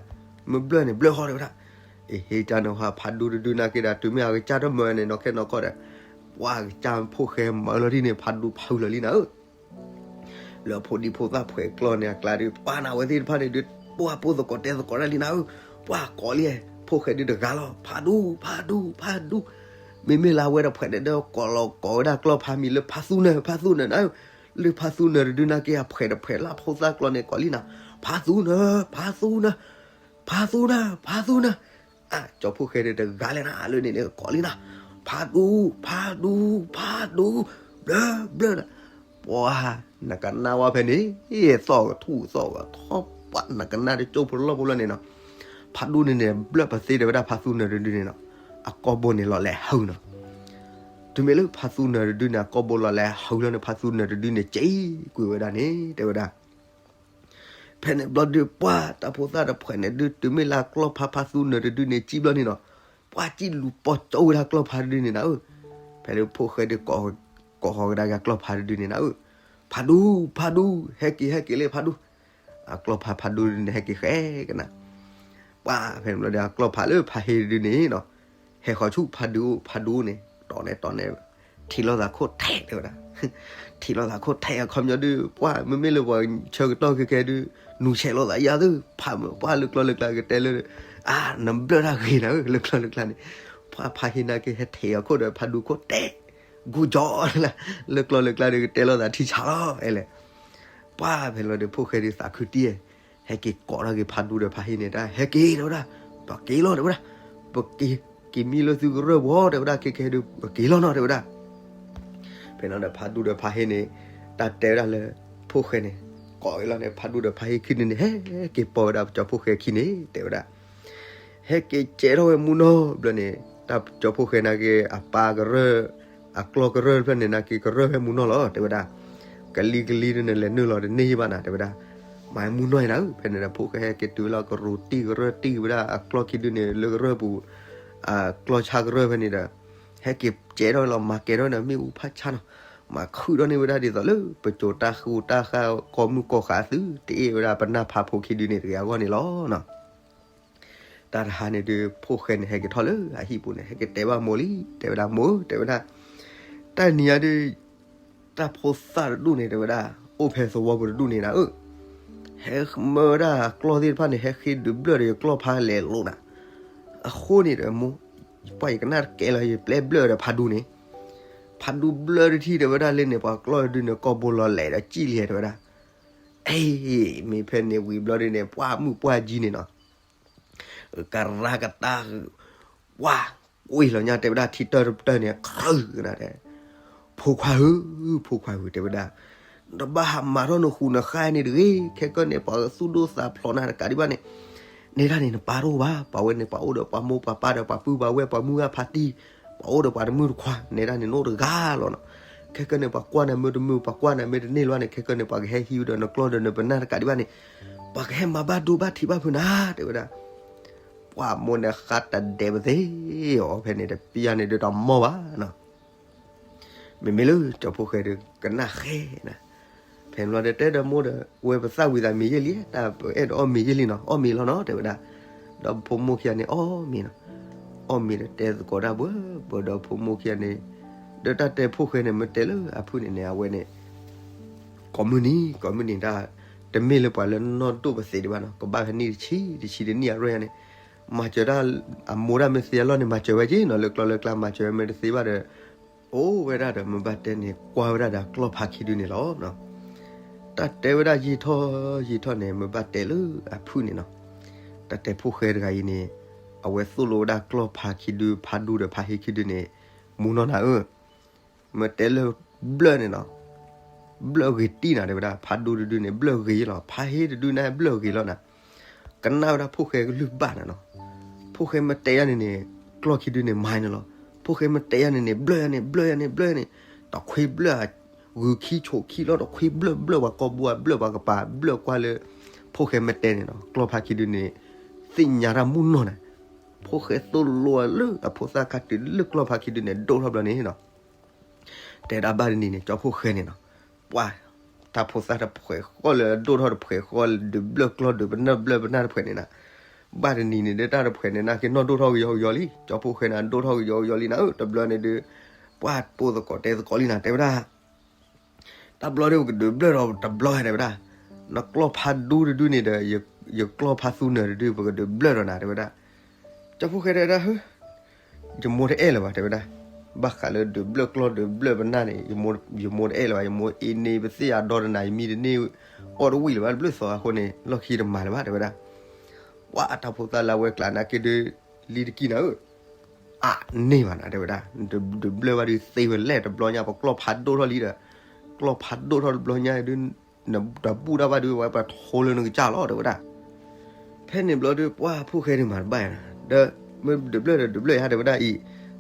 မ့ၢ်ဘျၢၣ်န့ၣ် ဘျၢၣ်ဃီ တဲဝဲဒၣ်, အဟ့ၣ်တၢ်န့ၣ်ဟီ ဖးဒူတဒုနာ်က့ဒီး တုၤမ့ၢ်အကစၢ်တမၢန့ၣ် နီၢ်ခဲနီၢ်ခီဒီး ပှၢ်အကစၢ်ဖိၣ်ဃဲမၤလီၤဒ်န့ၣ် ဖးဒူဖးဝံၤလီၤလံနၤဧၢ လၢဖိဒံဖိသၣ်ဖှဲးကျီၢ်န့ၣ် အကျါဒုး ပှၢ်နၤဝဲသ့ၣ်တဖၣ်န့ၣ်ဒုး ပှၢ်ပိာ်သကိးတဲသကိးတၢ်လံနၤဧၢ, ပှၢ်ကိးလံ ဖိၣ်ဃဲဒုးတဂၤလီၤ ဖးဒူ ဖးဒူ ဖးဒူ, မ့မ့ၢ်လၢအဝဲဒီးဖှဲးန့ၣ်ဒီး ကိးလီၤကိးဝဲဒၣ်ကျီၢ်ဖါမံၤလၢဖးသူနၢၤ ဖးသူနၢၤနၤဧၢ, လၢဖးသူနၢၤတဒုနာ်က့ အဖှဲးတဖှဲးလၢဖိသၣ်ကျီၢ်န့ၣ် ကိးလံနၤ, ဖးသူနၢၤ ဖးသူနၢၤ ဖးသူနၢၤ ဖးသူနၢၤ, အါ ကၠီဖိၣ်ဃဲဒုးတဂၤလဲၣ်နၤ လၢန့ၣ်န့ၣ် ကိးလံနၤ, ဖးဒူ ဖးဒူ ဖးဒူ, ဘျၢၣ်ဘျၢၣ်နၤ, ပှၢ် နကနၣ်ဝဲဖဲန့ၣ် သီၣ်ကထူၣ်သီၣ်ကထီ ပှၢ် နကနၣ်တကၠိၢ်ဖိလီၢ်ဖိလီၢ်န့ၣ်နီၤ, ဖးဒူန့ၣ်န့ၣ် ဘျၢၣ်ပသ့တဲဝဲဒၣ်ဖးသူနၢၤတဒုန့ၣ်နီၤ, အကိာ်ဘိန့ၣ်လီၤလဲၤဟုနီၤ, တုၤမ့ၢ်လၢဖးသူနၢၤတဒုန့ၣ် အကိာ်ဘိလီၤလဲၤဟုလီၤန့ၣ် ဖးသူနၢၤတဒုန့ၣ် စံးကွံာ်ဝဲဒၣ်န့ၣ် တဲဝဲဒၣ် ဖဲန့ၣ်ဘျီဒုး ပှၢ်တၢ်ဖိသၣ်တဖှဲးန့ၣ်ဒုး တုၤမ့ၢ်လၢကျီၢ်ဖါဖးသူနၢၤတဒုန့ၣ် စံးဘျီန့ၣ်နီၤ, ပှၢ်စံးလူၤပိာ်ကၠီဝဲဒၣ်ကျီၢ်ဖါတဒုန့ၣ်နၤဧၢ, ဖဲလၢဖိၣ်ဃဲဒုး ကိးဃီၤကဒါက့ၤကျီၢ်ဖါတဒုန့ၣ်နၤဧၢ, ဖးဒူ ဖးဒူ ဟဲက့ၤ ဟဲက့ၤလၢဖးဒူ, အကျီၢ်ဖါဖးဒူန့ၣ် ဟဲက့ၤဃဲကနၤ, ပှၢ်ဖဲန့ၣ်ဘျီဒီး အကျီၢ်ဖါလၢဖးဟ့တဒုန့ၣ်နီၤ, ဟဲဃီၤဆူဖးဒူအိၣ် ဖးဒူအိၣ်န့ၣ် တီၢ်နဲၣ်တီၢ်နဲၣ် ထံၣ်လိာ်သးခိၣ်ထဲးတဲဝဲဒၣ်, ထံၣ်လိာ်သးခိၣ်ထဲးအခီပညီဒုး ပှၢ်မ့မ့ၢ်လၢပှၤဆၢကတီၢ်ခဲကဲဒုး နူၤဆဲးလိာ်သးယါသု, ဖးမုၢ်ပှၢ်လၢကျီၢ်လၢကျါကတဲလၢ အါ နဘျၢၣ်တၢ်ဂ့ၤနၤဧၢ လၢကျီၢ်လၢကျါန့ၣ်, ပှၢ်ဖးဟ့နာ်က့ ဟဲထဲးအခိၣ်ဒီးဖးဒူခိၣ်တဲး, ဂူၢ်ကၠီလၢ လၢကျီၢ်လၢကျါဒုးကတဲလိာ်သးထံဆးလီၤ အဲလဲၣ်, ပှၢ်ဖဲလီၤဒီး ဖိၣ်ဃဲဒုးသးခုတံၢ် ဟဲက့ၤကိးထီၣ်က့ၤဖးဒူဒီးဖးဟ့န့ၣ် တၢ်ဟဲက့ၤတဲဝဲဒၣ်, ပက့ၤလီၤတဲဝဲဒၣ်, ပက့ၤ က့ၤမံလၢသုကရၢၢ်ပူၤတဲဝဲဒၣ်, ခဲကဲဒုး ပက့ၤလီၤနီၤတဲဝဲဒၣ်, ဖဲန့ၣ်ဒီးဖးဒူဒီးဖးဟ့န့ၣ် တၢ်တဲဝဲဒၣ်လၢ ဖိၣ်ဃဲန့ၣ် ကိးဝဲလီၤန့ၣ် ဖးဒူဒီးဖးဟ့ခံဒုန့ၣ် ဟဲက့ၤပိာ်ဝဲဒၣ်ကၠီဖိၣ်ဃဲခံန့ၣ် တဲဝဲဒၣ်, ဟဲက့ၤကဲထီၣ်ဝဲမူနီၢ်ဘျီန့ၣ် တၢ်ကၠီဖိၣ်ဃဲနာ်က့ အပၢ်ကရၢၢ် အကျီၢ်ကရၢၢ်တဖျၢၣ်န့ၣ် နာ်က့ကရၢၢ်ဝဲမူနီၢ်လီၤ တဲဝဲဒၣ်, ကလံၤကလံၤဒုန့ၣ် လဲၤနုာ်လီၤတန့ၢ်ယဘၣ်နၤ တဲဝဲဒၣ်, မၤမူနီၢ်နၤဧၢ, ဖဲန့ၣ်ဒီး ဖိၣ်ဃဲဟဲက့ၤတုၤဝဲလီၤ ကရူၢ်တံၢ်ကရၢၢ်တံၢ်ဝဲဒၣ် အကျီၢ်ခံဒုန့ၣ် လၢကရၢၢ်ပူၤ အကျီၢ်ဆါကရၢၢ်ဖဲန့ၣ်ဒီး ဟဲက့ၤကဲထီၣ်ဝဲလီၤ မၤကဲထီၣ်န့ၣ် မ့ၣ်အူဖးဆါနီၤ, မၤခုၣ်ထီၣ်န့ၢ်ဝဲဒၣ်ဒ်သိးလၢ ပစိၤတၢ်ဃူတၢ်ဃါ ကီၢ်မုၢ်ကီၢ်ဃးသု တအ့ၣ်ဝဲဒၣ်ပနၢ်ဖးဖိခံဒုန့ၣ်တဂ့ၤအဂီၢ်န့ၣ်လီၤနီၤ. တၢ်တဟါန့ၣ်ဒုး ဖိၣ်ဃဲန့ၣ် ဟဲက့ၤထီၣ်လၢအဟံၣ်ပူၤန့ၣ် ဟဲက့ၤတဲဘၣ်မိၢ်လံ တဲဝဲဒၣ် မိၢ်ဧၢ တဲဝဲဒၣ်, တၢ်နံၤညါဒုး တၢ်ဖိသၣ်တဒူၣ်န့ၣ် တဲဝဲဒၣ် အိၣ်ဖဲသဝီပူၤတဒူၣ်န့ၣ်နၤဧၢ, ဟဲမၢဝဲဒၣ်အကျီၢ်သ့ၣ်တဖၣ်န့ၣ် ဟဲဃ့ဒုးဘျၢၣ်ဒီးယကျီၢ်ဖါလဲၤလိာ်နၤ, အဃိန့ၣ်ဒီးမိၢ်, ပှၢ်ယကနၣ်တကဲလီၤ ယပျဲဘျၢၣ်ဒီးဖးဒူန့ၣ်, ဖးဒူဘျၢၣ်တထံၣ်တဲဝဲဒၣ်လၢန့ၣ် ပှၤကျီၢ်တဒုန့ၣ် ကီၢ်ဘိလီၤလဲၤဒီးကံၣ်လံတဲဝဲဒၣ်, အ့ မ့ၢ်ဖဲန့ၣ်ဝံၤဘျီဒုန့ၣ် ပှၢ်မုၣ်ပှၢ်ကၠံန့ၣ်နီၤ ကရၢကတၢၢ်, ဝါ, ကွံာ်လီၤညါတဲဝဲဒၣ် ထံတၢၢ်တပတၢၢ်န့ၣ် ချုးကနၤတဲ, ဖိခွါဧၢ, ဖိခွါဧၢ တဲဝဲဒၣ်, တဘၣ်ဟးမၤထီၣ်နဃုာ်နဃါန့ၣ်တဂ့ၤ, ခဲကနံၣ်န့ၣ် ပှၤသူၣ်ဒိၣ်သးဖျိးနၤတကးဒံးဘၣ်န့ၣ်, နဲဒၣ်န့ၣ် နပၢ်တအိၣ်ဘၣ်, ပှၤဝဲန့ၣ် ပှၤအိၣ်ဒီးပှၤမိၢ်ပှၤပၢ်ဒီးပှၤပုၢ်ပှၤဝဲၢ်ပှၤမုၢ်ဂၢ်ဖါတံၢ်, ပှၤအိၣ်ဒီးပှၤတမုၢ်တခွါ, နဲဒၣ်န့ၣ် နအိၣ်တဂၤလီၤနီၤ. ခဲကနံၣ်န့ၣ် ပှၤကွၢ်နၤမ့ၢ်တမုာ် ပှၤကွၢ်နၤမ့ၢ်တန့ၢ်လၢၤဘၣ်န့ၣ် ခဲကနံၣ်န့ၣ် ပှၤကဟဲဟံးဝဲဒီးနကျီၢ်ဒီးနပနၢ်တကးဒံးဘၣ်န့ၣ်, ပှၤကဟဲမၤဘၣ်ဒိဘၣ်ထံးဘၣ်ဖုးနၤ တဲဝဲဒၣ်. ပှၤမိၢ်န့ၣ်ဃါတဒဲးပသ့ၣ်အီၤ ဖဲန့ၣ်တပျၢ်န့ၣ်ဒီးတမီၢ်ဘၣ်နီၤ. မ့မ့ၢ်လၢကၠီဖီၣ်ဃဲဒီးကနၣ်ဃဲနီၤ. ဖဲန့ၣ်ဘျီဒီးတဲဒီးမိၢ်ဒီး ဝဲပသၣ်ဝံၤသးမ့ၤယဲၢ်လံ, တၢ်ပအဲၣ်ဒိးအီၣ်မ့ၤယဲၢ်လံနီၤ, အီၣ်မ့ၤလီၤနီၤ တဲဝဲဒၣ်. ဒီးဖိမုၣ်ခံဂၤန့ၣ် အီၣ်မ့ၤနီၤ. အီၣ်မ့ၤဒီးတဲသကိးတၢ်ဘၣ်ဘၣ်ဒီးဖိမုၣ်ခံဂၤန့ၣ်, ဒီးတၢ်တဲဖီၣ်ဃဲန့ၣ် မ့ၢ်တဲလၢအဖုၣ်န့ၣ်န့ၣ် အဝဲန့ၣ် ကိးမုၢ်နံၤ ကိးမုၢ်နံၤတၢ်, တမ့ၢ်လၢပှၤလၢနီၢ်ဒိၣ်ပသ့ၣ်ဒံးဘၣ်နီၤ, ကဘၣ်ဖဲနံၣ်တဆံ တဆံတနံၣ်အရွဲၢ်န့ၣ်, မၤစၢၤတၢ်, အမိၢ်ဒၣ်မ့ၢ်သ့အလီၢ်န့ၣ် မၤစၢၤဝဲက့နီၤ, လၢကျီလၢကျါမၤစၢၤဝဲမ့ၢ်တသ့ဘၣ်ဒီး အိၣ်ဝဲဒၣ်ဒီး မ့ၢ်ဘၣ်တဲန့ၣ် ကွၢ်ဝဲဒၣ်ဒီးကျီၢ်ဖးခံဒုန့ၣ်လီၤ. တၢ်တဲဝဲဒၣ်ယံာ်ထီၣ်ယံာ်ထီၣ်န့ၣ် မ့ၢ်ဘၣ်တဲလၢအဖုၣ်န့ၣ်နီၤ. တၢ်တဲဖီၣ်ဃဲတဂၤအံၤန့ၣ် အဝဲသိၣ်လိဝဲဒၣ်ကျီၢ်ဖးခံဒု ဖးဒူဒီးဖးဟ့ခံဒုန့ၣ် မူနီၢ်နၤဧၢ, မ့ၢ်တဲလၢဘျၢၣ်န့ၣ်နီၤ, ဘျၢၣ်ဂ့ၤတံၢ်နၤ တဲဝဲဒၣ်. ဖးဒူတဒုန့ၣ် ဘျၢၣ်ဂ့ၤလီၤ, ဖးဟ့တဒုန့ၣ် ဘျၢၣ်ဂ့ၤလီၤနၤ. ကနၣ်ဝဲဒၣ်ဖီၣ်ဃဲကလုၢ်ဘၣ်နၤနီၤ. ဖီၣ်ဃဲမ့ၢ်တဲယၤန့ၣ်န့ၣ် ကျီၢ်ခံဒုန့ၣ် မၤန့ၣ်လီၤ. ဖီၣ်ဃဲမ့ၢ်တဲယၤန့ၣ်န့ၣ် ဘျၢၣ်ယၤန့ၣ် ဘျၢၣ်ယၤန့ၣ် ဘျၢၣ်ယၤန့ၣ်, တခွ့ဘျၢၣ်ဧါ, ဂုာ်ခံဆိးခံလီၤ, တခွ့ဘျၢၣ်ဘျၢၣ်ပှၤကိာ်ဘိဧါ, ဘျၢၣ်ပှၤကပၤ, ဘျၢၣ်ကွၢ်လၢ ဖီၣ်ဃဲမ့ၢ်တဲန့ၣ်နီၤ. ကျီၢ်ဖးခံဒုန့ၣ် သ့ၣ်ညါတၢ်မူနီၢ်နၤ. ဖီၣ်ဃဲသိၣ်လိဝဲလၢအဖိသၣ်ခါတုၤလၢကျီၢ်ဖးခံဒုန့ၣ် ဒိၣ်ထီၣ်ဘျီန့ၣ်နီၤ. တဲဒၣ်ဘၣ်တနံၤန့ၣ် ကၠီဖီၣ်ဃဲန့ၣ်နီၤ, ပှၤ တၢ်ဖိသၣ်တဖှဲးဃီလၢအဒိၣ်ထီၣ်တဖှဲးဃီလၢ ဒုးဘျၢၣ်ကျီၢ်ဒုးပနၢ်ဘျၢၣ်ပနၢ်တဖှဲးန့ၣ်နၤ. ဘၣ်တနံၤန့ၣ်ဒီး တၢ်တဖှဲးန့ၣ် နာ်က့နီၢ်ဒိၣ်ထီၣ်ကယီကယီလံ, ကၠီဖီၣ်ဃဲန့ၣ် ဒိၣ်ထီၣ်ကယီကယီလံနၤဧၢ. တဘျီန့ၣ်ဒီး ပှၤပိာ်သကိးတဲသကိးလံနၤ တဲဝဲဒၣ် တၢ်ဘျီဒီး ပကဒုးဘျၢၣ်ဒီးတဘျီဧါ တဲဝဲဒၣ်. နကျီၢ်ဖးဒူတဒုန့ၣ်ဒီး ယကျီၢ်ဖးသူနၢၤတဒု ပကဒုးဘျၢၣ်ဒီးနၤ တဲဝဲဒၣ်. ကၠီဖီၣ်ဃဲတဲဝဲဒၣ် ဟၢ ယမိၢ်တအဲၣ်လၢၤဘၣ် တဲဝဲဒၣ်. ဘၣ်ဃးလၢဒုးဘျၢၣ်ကျီၢ်ဒုးဘျၢၣ်ပနၢ်န့ၣ် ယမိၢ်တအဲၣ်လၢၤဘၣ်, ယမိၢ်အ့န့ၢ်ပသ့ၣ်အဒိတနၤ ယမံတန့ၢ်အီၣ်တဝံၣ်လၢၤဘၣ် တဘျုးသီအဃိန့ၣ် လီၢ်ခံတမၤလၢၤဘၣ် တဲဝဲဒၣ်. ပှၤတၢ်ဖိသၣ်လၢအဝဲကျါနာ်က့ဒုး လံတကံၢ်နၤဧၢ, အန့ၢ်ဘၣ်နၤ တဲဝဲဒၣ်. ဒုးဘျၢၣ်ဘၣ်ဒုးသ့ဝဲလဲၣ် တဘျီညါ ပကျီၢ်ဖးဒိၣ်ထီၣ်လံဒီး, ကျီၢ်ဖးဒိၣ်ထီၣ်တဘျီညါဒုး နတဘူၣ်တၢ်ဘၣ်ဒုး ဝဲပှၤထိလၢနကစၢ်လီၤ တဲဝဲဒၣ်. ဖဲန့ၣ်ဘျီဒုး ပှၤဖီၣ်ဃဲဒုးမၤတဘၣ်ယၤနၤ, ဒီးမ့ၢ်ဒုးဘျၢၣ်ဒီးဒုးဘျၢၣ်ယၤ တဲဝဲဒၣ်အံၤ,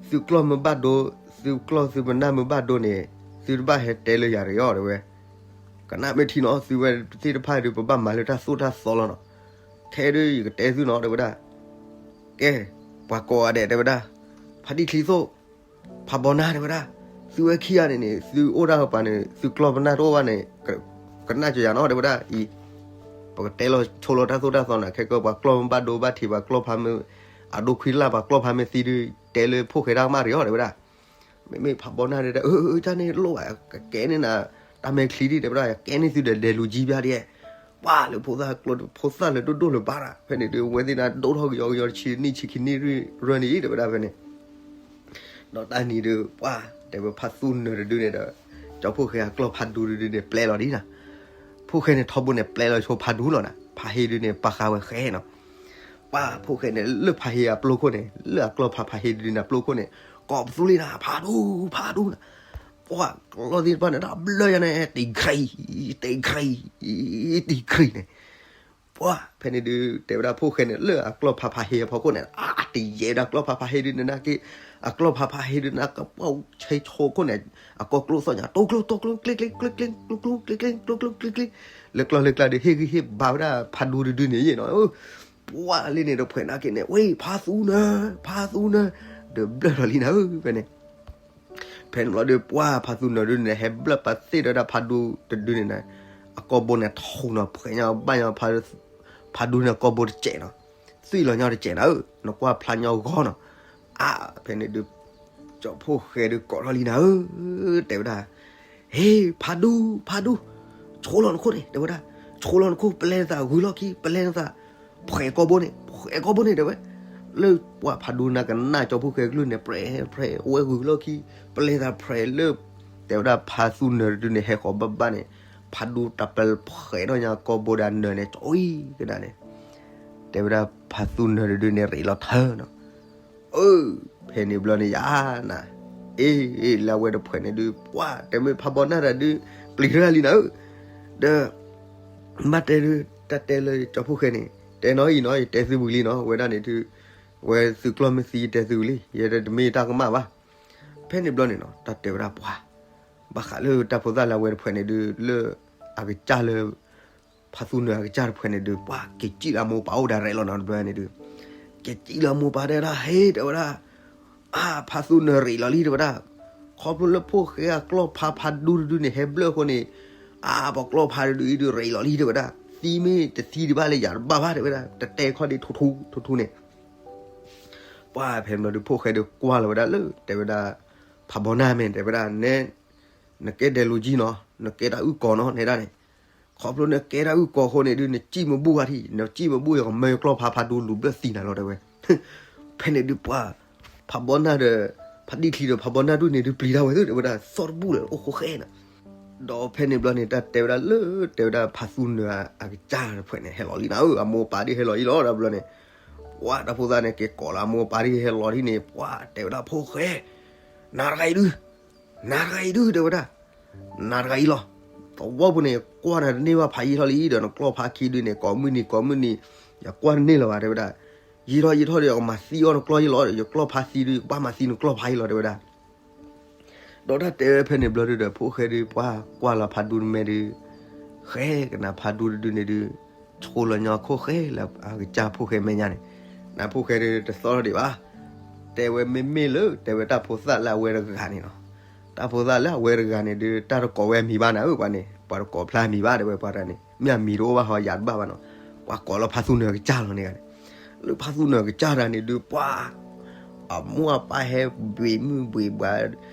သုကျီၢ်မ့ၢ်ဘၣ်ဒိ, သုကျီၢ်သုပနၢ်မ့ၢ်ဘၣ်ဒိန့ၣ် သုတဘၣ်ဟဲတဲလၢယၤတဂ့ၤအီၤ တဲဝဲ. ကနၣ်မ့ၢ်ထံနီၤ သုဝဲသ့ၣ်တဖၣ်ဒုး ပဘၣ်မၤလၢတၢ်သိၣ်တၢ်သီလီၤနီၤ. ခဲဒုးယကတဲသုနီၤ တဲဝဲဒၣ်. ကဲ, ပှၤကိးဂၤဒဲး တဲဝဲဒၣ်, ဖါတံၢ်ချံသိၣ်, ဖးဘီနၢ် တဲဝဲဒၣ်, သုဝဲခံဂၤန့ၣ်န့ၣ် သုအိၣ်တၢ်ကပၤန့ၣ် သုကျီၢ်ပနၢ်တအိၣ်ဘၣ်န့ၣ် ကနၣ်ကယၤနီၤ တဲဝဲဒၣ်အံၤ. ပကတဲလီၤဆိလီၤတၢ်သိၣ်တၢ်သီနၤ ခဲကၢ ပှၤကျီၢ်မ့ၢ်ဘၣ်ဒိဘၣ်ထံး ပှၤကျီၢ်ဖးမ့ၢ် အဒိခွံလၢ် ပှၤကျီၢ်ဖးမ့ၢ်သံဒုး တဲလၢဖီၣ်ဃဲတၢ်ကမၣ်တဂ့ၤအီၤ တဲဝဲဒၣ်. မ့မ့ၢ်ဖးဘီနၢ်ဒုး အၢ အၢ တၢ်န့ၣ်လိၣ်ဘၣ် ကကဲန့ၢ်နၤ တၢ်မဲာ်ချံဒံး တဲဝဲဒၣ် ကကဲန့ၢ်သုဒီးဒဲးလူၤကံဘၣ်ဒံး. ပှၤလၢဖိသၣ်ကျိ ဖိသၣ်လၢဒိၣ်ဒိၣ်လၢၤဘၣ်ဒၣ် ဖဲန့ၣ်ဒုး ဝဲသ့ၣ်နၤဒိၣ်ထီၣ်ကယီကယီတဆံနံၣ်ဆံခံနံၣ်ရၢန့ၣ် တဲဝဲဒၣ်ဖဲန့ၣ်. ဒီးတၢ်နံၤဒုး ပှၤတဲဝဲဖါသူနၢၤတဒုန့ၣ်ဒီး ကၠီဖီၣ်ဃဲအကျီၢ်ဖးဒူတဒုန့ၣ် ပျဲလီၤဒံးနၤ. ဖီၣ်ဃဲန့ၣ်ထီဘိန့ၣ် ပျဲလီၤဆိဖးဒူလီၤနၤ. ဖးဟ့ဒုန့ၣ် ပာ်ဃာ်ဝဲဃဲနီၤ. ပှၤဖီၣ်ဃဲန့ၣ် လၢဖးဟ့အပျိခိၣ်န့ၣ် လၢအကျီၢ်ဖးဖးဟ့ဒုန့ၣ်အပျိခိၣ်န့ၣ် ကိးပသူလံနၤ ဖးဒူ ဖးဒူနၤ. ပှၤကျီၢ်သ့ၣ်တဖၣ်န့ၣ် တၢ်ဘျၢယၤန့ၣ် တံၤခရံာ် တံၤခရံာ် တံၤခရံာ်န့ၣ် ပှၤဖဲန့ၣ်ဒုး တဲဝဲဒၣ်ဖီၣ်ဃဲန့ၣ် လၢအကျီၢ်ဖးဖးဟ့အဖီခိၣ်န့ၣ် အတယဲဒၣ်ကျီၢ်ဖးဖးဟ့ဒုးန့ၣ်နာ်က့, အကျီၢ်ဖးဖးဟ့ဒုးန့ၣ် ကပှၢ်ဆဲဆိခိၣ်န့ၣ် အကိာ်ကျိသီၣ်ညါ တိကျိ တိကျိ ကျ့ကျ့ ကျ့ကျ့ ကျိကျိ ကျ့ကျ့ ကျိကျိ ကျ့ကျ့ လၢကျီၢ်လၢကျါဒုး ဟ့ၣ်ဂံၢ်ဟ့ၣ်ဘါဝဲဒၣ်ဖးဒူတဒုန့ၣ်နီၤ. ပှၤလံန့ၣ်တဖှဲးနာ်က့န့ၣ် ဝဲ ဖးသူနၢၤ ဖးသူနၢၤ ဒုးဘျၢၣ်ထီၣ်လံနၤဧၢ ဖဲန့ၣ် ဖဲန့ၣ်ဘျီဒီး ပှၤဖးသူနၢၤဒုးန့ၣ် ဟဲဘျၢၣ်ပာ်သ့ၣ်ဒီးဒၣ်ဖးဒူတဒုန့ၣ်နၤ, အကိာ်ဘိန့ၣ်ထီၣ်နီၤ ဖှဲးညါဘၣ်ညါ ဖးဒူန့ၣ်ကိာ်ဘိတစဲးနီၤ, သွံၣ်လီၤညါတစဲးနၤဧၢ, နကွၢ်ဖျါညါဂီၤနီၤ. အါ ဖဲန့ၣ်ဒုး ကၠီဖီၣ်ဃဲဒုးကိးထီၣ်လံနၤဧၢ, တဲဝဲဒၣ် ဟ့ ဖးဒူ ဖးဒူ, ဆိလီၤနခိၣ်န့ၣ် တဲဝဲဒၣ်, ဆိလီၤနခိၣ် ပလဲၤနသးဂုာ်လီၢ်ခံ ပလဲၤနသး, ဖှဲးကိာ်ဘိန့ၣ် ဖှဲးကိာ်ဘိန့ၣ် တဲဝဲ. လၢပှၤဖးဒူနၤကနၣ်ကၠီဖီၣ်ဃဲကလုၢ်န့ၣ် ပြဲးပြဲး ဝဲဂုာ်လီၢ်ခံ ပလဲၤသးဖှဲးလၢ တဲဝဲဒၣ်ဖးသူနၢၤတဒုန့ၣ် ဟဲဃီၤဘၣ်ဘၣ်န့ၣ် ဖးဒူတၢ်ပဖှဲးထီၣ်ညါကိာ်ဘိဒီးနၢၤန့ၣ် ကၠီအံၤကဒါန့ၣ် တဲဝဲဒၣ်ဖးသူနၢၤတဒုန့ၣ် ရ့းလီၤထၢနီၤ. အၢ ဖဲန့ၣ်ဘျီန့ၣ်ယၤနၤ, အ့ လၢအဝဲတဖှဲးန့ၣ်ဒုး ပှၤတဲမ့ၢ်ဖးဘီနၢ်တဒုး ပျံၤထီၣ်လံနၤဧၢ ဒီး မ့ၢ်တဲဒုး တၢ်တဲလၢကၠီဖှိၣ်ဃဲန့ၣ် တဲနီၤအံၤနီၤ ယတဲသုဝံၤလံနီၤ ဝဲဒၣ်န့ၣ်ဒုး ဝဲသုကျီၢ်မ့ၢ်သံယတဲသုဝံၤလံ ယတမ့ၢ်တၢ်ကမၣ်ဘၣ်. ဖဲန့ၣ်ဘျီန့ၣ်နီၤ တၢ်တဲဝဲဒၣ်ပှၤ ဘၣ်ဃးလၢတၢ်ဖိသၣ်လၢအဝဲတဖုန့ၣ်ဒုး လၢအကစၢ်လၢ ဖါသူနၢၤအကစၢ်တဖုန့ၣ်ဒုး ပှၤက့ၤစံၣ်လၢအမိၢ်ပၢ်အိၣ်ဒၣ်ရဲၣ်လီၤနီၤ တဘျီန့ၣ်ဒုး က့ၤစံၣ်လၢအမိၢ်ပၢ်တဲဒၣ် ဟ့ တဲဝဲဒၣ် အါ ဖါသူနၢၤရံးလီၤလံ တဲဝဲဒၣ်, ခီဖျိလၢဖိၣ်ဃဲအကျီၢ်ဖါဖါဒူတဒုန့ၣ် ဟဲဘျၢၣ်အဃိန့ၣ်, အါ ပကျီၢ်ဖါတဒုအံၤဒုးရံးလီၤလံ တဲဝဲဒၣ်, သံမ့ၢ်တသံဒံးဘၣ်လၢယၤတဘၣ်ဘၣ် တဲဝဲဒၣ်, တတဲခီဒံးထူထူ ထူထူန့ၣ် ပှၤဖဲန့ၣ်ဘျီဒုး ဖိၣ်ဃဲဒုးကွၢ်လီၤဝဲဒၣ်လၢ တဲဝဲဒၣ်, ဖးဘီနၢ်မ့ၢ် တဲဝဲဒၣ်, နဲ နကဲဒဲးလိာ်ကံနီၤ, နကဲတၢ်အုၣ်ကီၤနီၤ နဲဒၣ်န့ၣ်, ခီဖျိနကဲတၢ်အုၣ်ကီၤအဃိန့ၣ်ဒုး နစံၣ်မ့ၢ်ဘူၣ်ဝဲထံ, နစံၣ်မ့ၢ်ဘူၣ် ယကမၢယကျီၢ်ဖါဖါဒူလူၤဘျၢၣ်သံနၤလီၤ တဲဝဲ. ဖဲန့ၣ်ဒုးပှၤ ဖးဘီနၢ်ဒီး ဖါတံၢ်ချံဒီးဖးဘီနၢ်ဒုန့ၣ်ဒုးပျံၤတၢ်ဝဲသု တဲဝဲဒၣ် သီၣ်တဘူၣ်လၢအိၣ်ဃိဃဲနၤ, ဒီးဖဲန့ၣ်ဘျီန့ၣ် တၢ်တဲဝဲဒၣ်လၢ တဲဝဲဒၣ်ဖါသူနၢၤအကစၢ်တဖုန့ၣ် ဟဲလီၤလံနၤဧၢ, အမိၢ်အပၢ်ဒုးဟဲလီၤလံလီၤ ဒီးဘျီန့ၣ်, ပှၤတၢ်ဖိသၣ်န့ၣ် က့ၤကိးလၢအမိၢ်အပၢ်ဒုးဟဲလီၤလံန့ၣ် ပှၤတဲဝဲဒၣ်ဖိၣ်ဃဲ, နၤတဂၤအံၤဒုး နၤတဂၤအံၤဒုး တဲဝဲဒၣ်, နၤတဂၤအံၤလီၤ, သဝီပူၤန့ၣ် ကွၢ်နၤတန့ၢ်ဘၣ် ဖးယံာ်ထီၣ်လံဒီး နကျီၢ်ဖါခံဒုန့ၣ် ကိးမုၢ်နံၤကိးမုၢ်နံၤ ယကွၢ်တန့ၢ်လၢၤဘၣ် တဲဝဲဒၣ်, ယံာ်ထီၣ်ယံာ်ထီၣ်ဒီး ယကမၤသံအီၣ်နကျီၢ်ယလီၤ, ယကျီၢ်ဖါသံဒုး ယကဘၣ်မၤသံနကျီၢ်ဖါယလီၤ တဲဝဲဒၣ်. ဒီးတၢ်တဲဝဲဖဲန့ၣ်ဘျီဒုးဒီး ဖိၣ်ဃဲဒုး ပှၤကွၢ်လီၤဖါဒူတမဲဒုး, ဃဲကနၣ်ဖါဒူတဒုန့ၣ်ဒုး, ဆိလီၤညီခိၣ်ဃဲလၢအကစၢ်ဖိၣ်ဃဲမဲာ်ညါန့ၣ်, နၤဖိၣ်ဃဲဒုးတသီၣ်ထီၣ်ဒံးဘၣ်, တဲဝဲမ့မ့ၢ်လၢ တဲဝဲတၢ်ဖိသၣ်လၢအဝဲတဂၤန့ၣ်နီၤ, တၢ်ဖိသၣ်လၢအဝဲတဂၤန့ၣ်ဒုး တၢ်တကိးဝဲအမံၤဘၣ်နၤဧၢ ပှၤန့ၣ် ပှၤတကိးဖျါအမံၤဘၣ် တဲဝဲပှၤတဂၤန့ၣ် မ့ၢ်အမံၤတအိၣ်ဘၣ်ဟီယၤတဘၣ်ဘၣ်နီၤ, ပှၤကိးလီၤဖါသူနၢၤအကစၢ်လီၤန့ၣ်ဂၤန့ၣ်, လၢဖါသူနၢၤအကစၢ်တဂၤန့ၣ်ဒုး ပှၤ အမိၢ်အပၢ်ဟဲဘှံးမုၢ်ဘှံးဘှါ,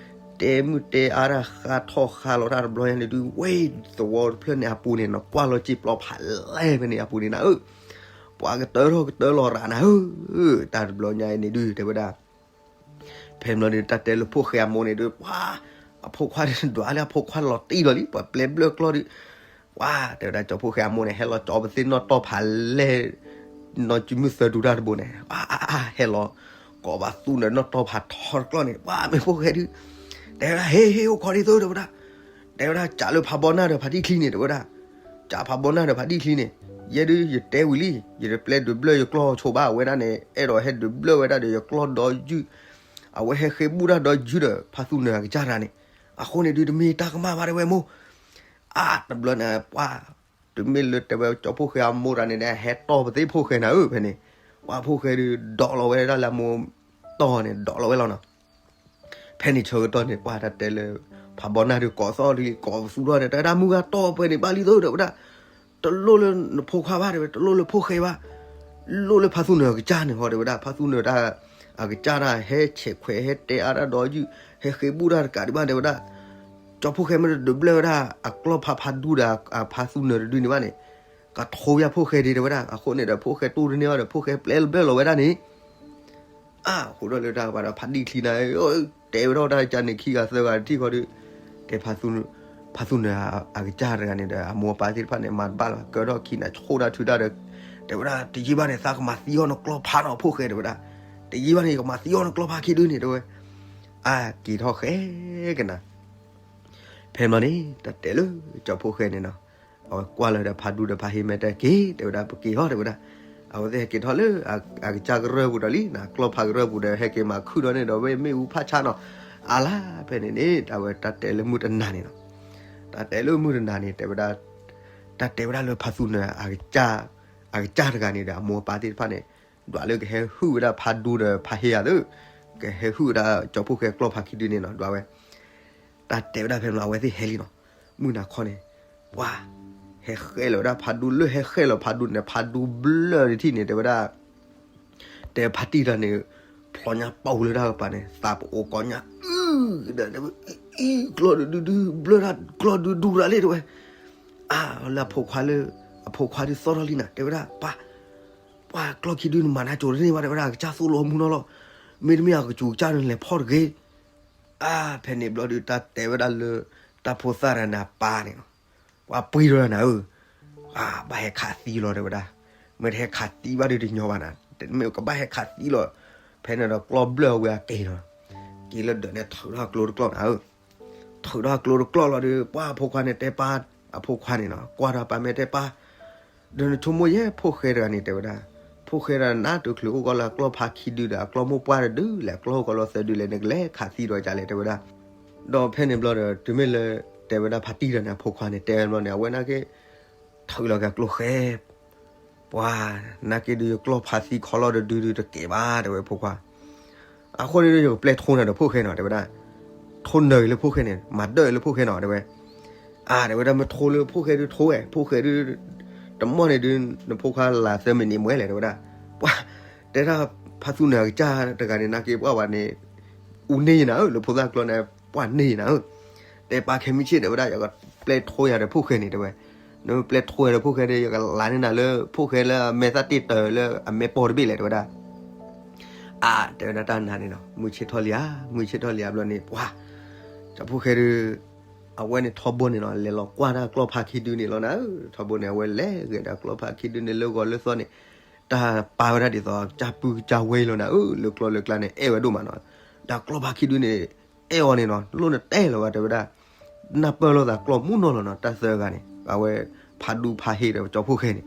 တဲမုၢ်တဲအါတၢ်ဃါထီၣ်ဃါလီၤတၢ်တဘျီညါန့ၣ်ဒုး ဝဲသဝီတဖျၢၣ်န့ၣ်အပူၤန့ၣ် နကွၢ်လီၤစ့ပျီဖးလဲၢ်ဖဲန့ၣ်အပူၤန့ၣ်နၤဧၢ, ပှၤကတၢၢ်ထီၣ်ကတၢၢ်လီၤရၤနၤဧၢ, တၢ်တဘျီညါအံၤန့ၣ်ဒုး တဲဝဲဒၣ် ဖဲန့ၣ်ဘျီဒုးတၢ်တဲလၢဖိၣ်ဃဲအမိၢ်န့ၣ်ဒုး ပှၤ အဖိခွါဒုးဒွးလၢအဖိခွါလီၤတံၢ်လီၤလံ ပှၤပျဲဘျၢၣ်ကျီၢ်ဒုး, ပှၤ တဲဝဲဒၣ်ကၠီဖိၣ်ဃဲအမိၢ်န့ၣ် ဟဲလီၤကၠီပသ့ၣ်နီၣ်တီၢ်ဖးလဲၢ် နီၢ်စုမုၢ်သၢဒူတၢ်တဘိန့ၣ် အါ အါ အါ ဟဲလီၤ ကိးဘၣ်သူနၢၤနီၣ်တီၢ်ဖးထီတကျီၢ်န့ၣ် ပှၤမ့ၢ်ဖိၣ်ဃဲဒုး တဲဝဲဒၣ် ဟ့ ဟ့ အိၣ်ခိးဒ်သိး တဲဝဲဒၣ်, တဲဝဲဒၣ် ကးလၢဖးဘီနၢ်ဒီးဖါတံၢ်ချံန့ၣ် တဲဝဲဒၣ်, ကးဖးဘီနၢ်ဒီးဖါတံၢ်ချံန့ၣ်, ယဲဒုးယတဲဝံၤလံ ယတပျဲဒုးဘျၢၣ်ယကျီၢ်ဆိဘၣ် အဝဲဒၣ်န့ၣ် အဲၣ်ဒိးဟဲဒုးဘျၢၣ်ဝဲဒၣ်ဒီးယကျီၢ်ဒီယုၢ်, အဝဲဟဲဃ့ဘူၣ်တၢ်ဒီယုၢ်ဒီးဖါသူနၢၤအကစၢ်တဂၤန့ၣ်, အဃိန့ၣ်ဒုးတမ့ၢ်တၢ်ကမၣ်ဘၣ် တဲဝဲမိၢ် အါ တဘျီန့ၣ် ပှၤ တုၤမ့ၢ်လၢတဲဝဲကၠီဖိၣ်ဃဲအမိၢ်တဂၤန့ၣ် ဟဲတီၢ်ပသ့ၣ်ဖိၣ်ဃဲနၤဧၢ ဖဲန့ၣ်, ပှၤဖိၣ်ဃဲဒုး ဒိးလီၤဝဲဒၣ်လၢအမိၢ်တီၢ်န့ၣ် ဒိးလီၤဝဲလီၤနီၤ. ဖဲန့ၣ်ဆၢကတီၢ်န့ၣ် ပှၤတၢ်တဲလၢ ဖးဘီနၢ်ဒုးကိးသီၣ်ဒုး ကိးပသူထီၣ်န့ၣ် တၢ်တၢ်မုၢ်ဂၤတီၢ်ပှဲၤန့ၣ်ဘၣ်လံသိး တဲဝဲဒၣ်, တလိၣ်လၢနဖိခွါဘၣ် တဲဝဲ တလိၣ်လၢဖိၣ်ဃဲဘၣ်, လိၣ်လၢဖါသူနၢၤအကစၢ်န့ၣ်ဟီ တဲဝဲဒၣ် ဖါသူနၢၤတၢ် အကစၢ်တၢ်ဟဲဆဲးခွဲး ဟဲတဲအါတၢ်ဒီယုၢ် ဟဲဃ့ဘူၣ်တၢ်တကးဒံးဘၣ် တဲဝဲဒၣ်, ကၠီဖိၣ်ဃဲမ့ၢ်တဒုးဘျၢၣ်ဝဲဒၣ် အကျီၢ်ဖးဖါဒူဒီး အဖါသူနၢၤတဒုန့ၣ်ဘၣ်န့ၣ်, ကထိယၤဖိၣ်ဃဲဒံး တဲဝဲဒၣ်, အဃိန့ၣ်ဒီး ဖိၣ်ဃဲတူၢ်တန့ၢ်ဘၣ်ဒီး ဖိၣ်ဃဲပျဲလၢဘျၢၣ်လီၤဝဲဒၣ်န့ၣ် အဃိဒီးလၢတၢ်ကပၤဒီး ဖါတံၢ်ချံနၤ တဲဝဲဒၣ်တၢ်ကန့ၣ် ခံဂၤသၢဂၤတထံၣ်ဃီဒီး တဲ ဖါသူနၢၤအကစၢ်တဂၤန့ၣ်ဒီး အမိၢ်အပၢ်သ့ၣ်တဖၣ်န့ၣ် မၤတဘၣ်လၢၤဘၣ် ကၢထီၣ်ခံနၤ ဆှိၣ်တၢ်ထုတၢ်ဒီး တဲဝဲဒၣ် တယံာ်ဘၣ်န့ၣ် သးကမၤသံအီၣ်နကျီၢ်ဖါနီၤ ဖိၣ်ဃဲ တဲဝဲဒၣ်, တယံာ်ဘၣ်န့ၣ် ယကမၤသံအီၣ်နကျီၢ်ဖါခံဒုန့ၣ် တဲဝဲ, အါ က့ၤထီၣ်ဃဲကနၤ ဖဲမီန့ၣ် တၢ်တဲလၢ ကၠီဖိၣ်ဃဲန့ၣ်နီၤ, အဝဲကွၢ်လီၤဒီးဖါဒူဒီးဖါဟ့မဲာ်တဲက့ၤ တဲဝဲဒၣ် ပက့ၤထီၣ် တဲဝဲဒၣ်, အဝဲသ့ၣ်ဟဲက့ၤထီၣ်လၢ အကစၢ်ကရၢၢ်ပူၤဒီးလံ ကျီၢ်ဖးကရၢၢ်ပူၤဒီး ဟဲက့ၤမၤခုၣ်ဒီးန့ၣ်ဒီး ဝဲမ့ၣ်အူဖးဆါနီၤ, အါလါ ဖဲန့ၣ်န့ၣ် တၢ်ဝဲတၢ်တဲလၢမုၢ်တနၤန့ၣ်နီၤ, တၢ်တဲလၢမုၢ်တနၤန့ၣ် တဲဝဲဒၣ်, တၢ်တဲဝဲဒၣ်လၢဖါသူနၢၤ အကစၢ်တဂၤန့ၣ်ဒီး အမိၢ်အပၢ်သ့ၣ်တဖၣ်န့ၣ် ဒွးလၢကဟဲဟုၣ်ဝဲဒၣ်ဖါဒူဒီးဖါဟ့ယၤသ့, ကဟဲဟုၣ်ဝဲဒၣ် ကၠီဖိၣ်ဃဲကျီၢ်ဖးခံဒုန့ၣ်နီၤ ဒွးဝဲ, တၢ်တဲဝဲဒၣ်ဖဲမီ အဝဲသ့ၣ်ဟဲလံနီၤ, မုၢ်နၤခီန့ၣ်, ပှၤ ဟဲဃဲလီၤဝဲဒၣ်ဖါဒူ လၢဟဲဃဲလီၤဖါဒူန့ၣ် ဖါဒူဘျၢၣ်တထံၣ်န့ၣ် တဲဝဲဒၣ် တဲဖါတံၢ်တၢ်န့ၣ် ဖျီညါပီၣ်လၢတၢ်ကပၤန့ၣ် သးပအိၣ်ကိးညါ အုဒီး အံၤ ကျီၢ်ဒုဒုဒု ဘျၢၣ်တၢ်ကျီၢ်ဒုဒုရၤလံ တဲဝဲ, အါ လၢအဖိခွါလၢ အဖိခွါဒုးသီၣ်ထီၣ်လံနၤ တဲဝဲဒၣ် ပၢ် ပှၤကျီၢ်ခံဒုန့ၣ် မၤနၤကိၤတန့ၢ်ဘၣ် တဲဝဲဒၣ် အကစၢ်သိၣ်လိအမူနီၤလီၤ, မ့တမ့ၢ်အကစူၤကစၢ်န့ၣ် လဲၤဖီၣ်တဂ့ၤ, အါ ဖဲန့ၣ်ဘျီဒုး တၢ်တဲဝဲဒၣ်လၢ တၢ်ဖိသၣ်တဂၤန့ၣ်အပၢ်န့ၣ်လီၤ, ပှၤပှ့ၤထီၣ်နၤဧၢ, အါ ဘၣ်ဟဲခးသံလီၤ တဲဝဲဒၣ်, မ့ၢ်တဟဲခးသံဘၣ်ဒုးတညီဘၣ်နၤ, မ့ၢ်ကဘၣ်ဟဲခးသံလီၤ, ဖဲန့ၣ်ဒီးကျီၢ်ဘျၢၣ်ဝဲအက့ၤလီၤ, က့ၤလၢဒၢးန့ၣ်ထုးထီၣ်ကျိတကျီၢ်နၤဧၢ, ထုးထီၣ်ကျိတကျီၢ်လီၤဒီး ပှၤဖိခွါန့ၣ်တဲပၢ် အဖိခွါန့ၣ်နီၤ ကွၢ်ဒီးပၢ်မဲာ်တဲပၢ်, ဒီးနဆိကမိၣ်ယဲၢ်ဖိၣ်ဃဲတဂၤန့ၣ် တဲဝဲဒၣ်, ဖိၣ်ဃဲတဂၤန့ၣ် နးတချုးအိၣ်ကီးလၢအကျီၢ်ဖါခံဒုဒီး အကျီၢ်မိၢ်ပှၢ်တဒုလဲၣ်, အကျီၢ်အိၣ်ကီးလီၤသၢဒုလဲၣ်, နကလဲၤခးသံဒီးကလဲၣ် တဲဝဲဒၣ်. ဒီးဖဲန့ၣ်ဘျီဒီး တုၤမ့ၢ်လၢ တဲဝဲဒၣ်ဖါတံၢ်တဂၤန့ၣ် အဖိခွါန့ၣ် တဲဝဲဘျီန့ၣ် အဝဲနာ်က့ ထုးလီၤက့ၤအကျိၣ်ဃဲ ပှၤ နာ်က့ဒုး ယကျီၢ်ဖါသံခီလီၤတဒုဒုးတကဲဘၣ် တဲဝဲဖိခွါ. အဃိန့ၣ်ဒုး ယကပျဲထိနၤဒီးဖိၣ်ဃဲနီၤ တဲဝဲဒၣ်, ထိနၤဂ့ၤလၢဖိၣ်ဃဲန့ၣ် မၤဒၢၣ်လၢဖိၣ်ဃဲနီၤ တဲဝဲ. အါ တဲဝဲဒၣ် မ့ၢ်ထိလၢဖိၣ်ဃဲဒုးထိဝဲ ဖိၣ်ဃဲဒုး တမီၢ်န့ၣ်ဒုး နဖိခွါလၢသၢမံးနံးမွဲလဲၣ် တဲဝဲဒၣ်. ပှၤ တဲဒၣ်ဖါသူနၤကစၢ်တဂၤန့ၣ် နာ်က့ပှၤဝဲန့ၣ် အူန့ၢ်နၤဧၢ လၢဖိသၣ်ကျီၢ်န့ၣ် ပှၤန့ၢ်နၤဧၢ တဲပၢ်ခဲမုၢ်ဆ့ၣ် တဲဝဲဒၣ် ယကပျဲထိယၤဒီးဖိၣ်ဃဲန့ၣ် တဲဝဲ. နပျဲထိယၤဒီးဖိၣ်ဃဲဒီး ယကလၤန့ၢ်နၤလၢဖိၣ်ဃဲလၢအမဲာ်သၣ်တ့ၢ်တၢၤလၢအမဲာ်ပီၤတဘ့ၣ်လဲၣ် တဲဝဲဒၣ်. အါ တဲဝဲဒၣ်တၢ်နၤန့ၣ်နီၤ မုၢ်ဆ့ၣ်ထီၣ်လံဧါ မုၢ်ဆ့ၣ်ထီၣ်လံဧါဘျီန့ၣ် ပှၤ ကၠီဖိၣ်ဃဲဒီး အဝဲန့ၣ်ထီဘိန့ၣ်နီၤ လဲၤလီၤကွၢ်တၢ်ကျီၢ်ဖါခံဒုန့ၣ်လီၤနၤဧၢ. ထီဘိန့ၣ် အဝဲလဲၤဂဲၤဒီးကျီၢ်ဖါခံဒုန့ၣ်လၢဂီၤလၢသီန့ၣ် တၢ်ပာ်ဝဲဒၣ်ဒ်သိး ကၢ်ပုၢ်ကၢ်ဝဲအံၤလီၤနၤဧၢ. လၢကျီၢ်လၢကျါန့ၣ် အဲၣ်ဝဲဒိၣ်မးနီၤ. ဒီးကျီၢ်ဖါခံဒုန့ၣ် အဲၣ်အီၤန့ၣ်နီၤ လိၣ်နတဲလီၤဘၣ် တဲဝဲဒၣ်. နၢ်ပၢၢ်လိာ်သးကျီၢ်မူနီၤလီၤနီၤ တၢ်သၢဂၤန့ၣ် အဝဲဖါဒူဖါဟ့ၣ်ဒီးကၠီဖိၣ်ဃဲန့ၣ်.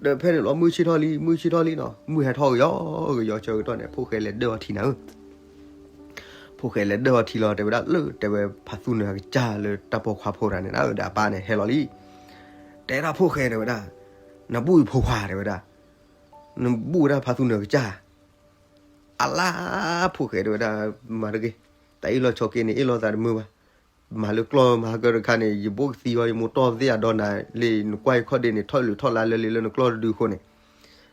ဒီးဖဲန့ၣ်လီၤ မုၢ်ဆ့ၣ်ထီၣ်လံ မုၢ်ဆ့ၣ်ထီၣ်လံနီၤ မုၢ်ဟဲထီၣ်ကယီကယီဆၢကတီၢ်န့ၣ် ဖိၣ်ဃဲလဲၤဒၢၣ်အီထံနၤဧၢ. ဖိၣ်ဃဲလဲၤဒၢၣ်အီထံလီၤ တဲဝဲဒၣ်လၢ တဲဝဲဖါသူနၤကစၢ်လၢတၢ်ပိာ်ခွါဖိတဂၤန့ၣ် ဒီးအပၢ်န့ၣ်ဟဲလီၤလံ. တဲဒၣ်ဖိၣ်ဃဲ တဲဝဲဒၣ်, နဘူၣ်ယဖိခွါ တဲဝဲဒၣ်, နဘူၣ်ဝဲဒၣ်ဖါသူနၤကစၢ်. အလါ ဖိၣ်ဃဲ တဲဝဲဒၣ်, မၤတဂ့ၤ, တၢ်အ့ၣ်လိာ်ဆိးက့န့ၣ် အ့ၣ်လိာ်သးတမုာ်ဘၣ်. မၤလၢကျီၢ်မၤကၢတခါန့ၣ် ယဘိကသံအီၤ ယမိၢ်တီၢ်သ့ၣ်အဒိနၤလံ နကွၢ်ယခီၣ်ဒ့န့ၣ် ထီၣ်လုၢ်ထီၣ်လါလၢလံလၢနကျီၢ်တဒုအဃိန့ၣ်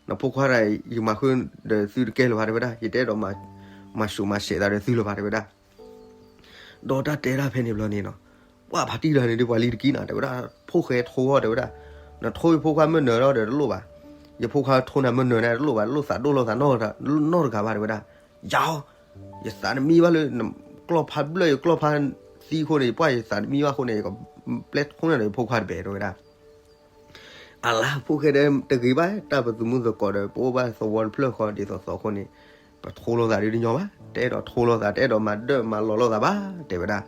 နဖိခွါတဂၤ ယမၤဃုာ်ဒီးသုတကဲလၢၤဘၣ် တဲဝဲဒၣ်, ယတအဲၣ်ဒိးမၤစိၤမၤစဲးသးဒီးသုလၢၤဘၣ် တဲဝဲဒၣ်. ဒီးတၢ်တဲဒၣ်ဖဲန့ၣ်ဘျီန့ၣ်နီၤ, ပှၤဖါတံၢ်တဂၤန့ၣ်ဒုး ပှၤလံၤတကံနီၤ တဲဝဲဒၣ်, ဖိၣ်ဃဲထိအီၤ တဲဝဲဒၣ်, နထိယဖိခွါမ့ၢ်နၢၤဒီးတလိၣ်ဘၣ်, ယဖိခွါထိနၤမ့ၢ်နၢၤန့ၣ်တလိၣ်ဘၣ်, လိၣ်သးဒိၣ်လိာ်သးနီတဂၤဘၣ် တဲဝဲဒၣ်. ယၤအီၤ, ယသးတမံဘၣ်လၢ ကျီၢ်ဖါဘျၢၣ် ယကျီၢ်ဖါသံအဃိန့ၣ် ယပှၢ်ယသးတမံဘၣ်အဃိန့ၣ် ယကပျဲထိနၤဒီးယဖိခွါတဘဲ တဲဝဲဒၣ်. အလါ ဖိၣ်ဃဲဒီးတဂ့ၤဘၣ် တၢ်ပသုးမုၢ်သကိးဒီး ပအိၣ်ဘၣ်သဝီတဖျၢၣ်ဃီဒ်သိးသိးအဃိန့ၣ် ပထိလိာ်သးဒုးတညီဘၣ်, တအဲၣ်ဒိးထိလိာ်သး တအဲၣ်ဒိးမၤဒၢၣ်မၤလီၤလိာ်သးဘၣ် တဲဝဲဒၣ်.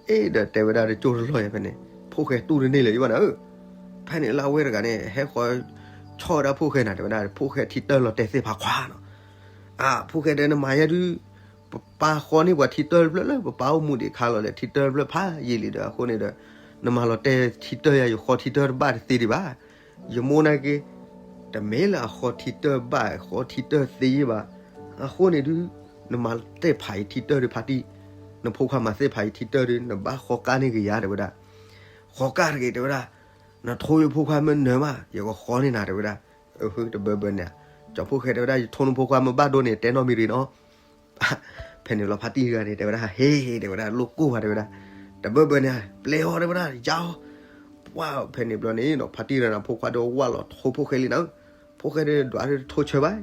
အ့ ဒီးတဲဝဲဒၣ်တကၠိၢ်တလီၢ်ယၤဖဲန့ၣ်, ဖိၣ်ဃဲတူၢ်တန့ၢ်လၢၤယဘၣ်နၤဧၢ. ဖဲန့ၣ်လၢအဝဲတဂၤန့ၣ် ဟဲဃီၤဆီၣ်ဝဲဒၣ်ဖိၣ်ဃဲနၤ တဲဝဲဒၣ်, ဖိၣ်ဃဲထံတၢၢ်လီၤတဲာ်သ့ၣ်ဖးခွါနီၤ. အါ ဖိၣ်ဃဲဒီးနမၤယဲဒုး ပပၢ်ဃီန့ၢ်ပှၤထံတၢၢ်တဖျၢၣ်လၢ ပပၢ်အိၣ်မူဒံးခါလီၤလၢထံတၢၢ်တဖျၢၣ်ဖးယံာ်လံဒီး အဃိန့ၣ်ဒီး နမၤလီၤတဲာ်ထံတၢၢ်ယၤ ယဃီထံတၢၢ်တဘၣ်တသ့ဒံးဘၣ်. ယမိၢ်နာ်က့ တမ့ၢ်လၢအဃီထံတၢၢ်ဘၣ် ဃီထံတၢၢ်သ့ယဲဘၣ်. အဃိန့ၣ်ဒုး နမၤတဲာ်ဖးယထံတၢၢ်ဒုးဖါတံၢ်, နဖိခွါမၤတဲာ်ဖးယထံတၢၢ်ဒုး နဘၣ်ဃီၤကါန့ၢ်က့ၤယၤ တဲဝဲဒၣ်. ဃီၤကါတဂ့ၤ တဲဝဲဒၣ်, နထိယဖိခွါမ့ၢ်နၢၤမး ယကဃီၤန့ၢ်နၤ တဲဝဲဒၣ်. အဟၢ တဘၢဘၢန့ၣ်, ကၠီဖိၣ်ဃဲ တဲဝဲဒၣ် ယထိနဖိခွါမ့ၢ်ဘၣ်ဒိန့ၣ် တဲနီတမံၤရ့ၣ်နီၤ. ဖဲန့ၣ်ဘျီဖါတံၢ်တဂၤန့ၣ် တဲဝဲဒၣ် ဟ့ တဲဝဲဒၣ် လိၣ်ကိၢ်ဘၣ် တဲဝဲဒၣ်, တဘၢဘၢန့ၣ် ပျဲအီၤ တဲဝဲဒၣ် ယၤအီၤ. ပှၤဖဲန့ၣ်ဘျီန့ၣ်နီၤ ဖါတံၢ်တဂၤန့ၣ် ဖိခွါဒီးဝၢ်လီၤထိဖိၣ်ဃဲလံနၤဧၢ. ဖိၣ်ဃဲဒီးဒွးထိဆၢဘၣ်.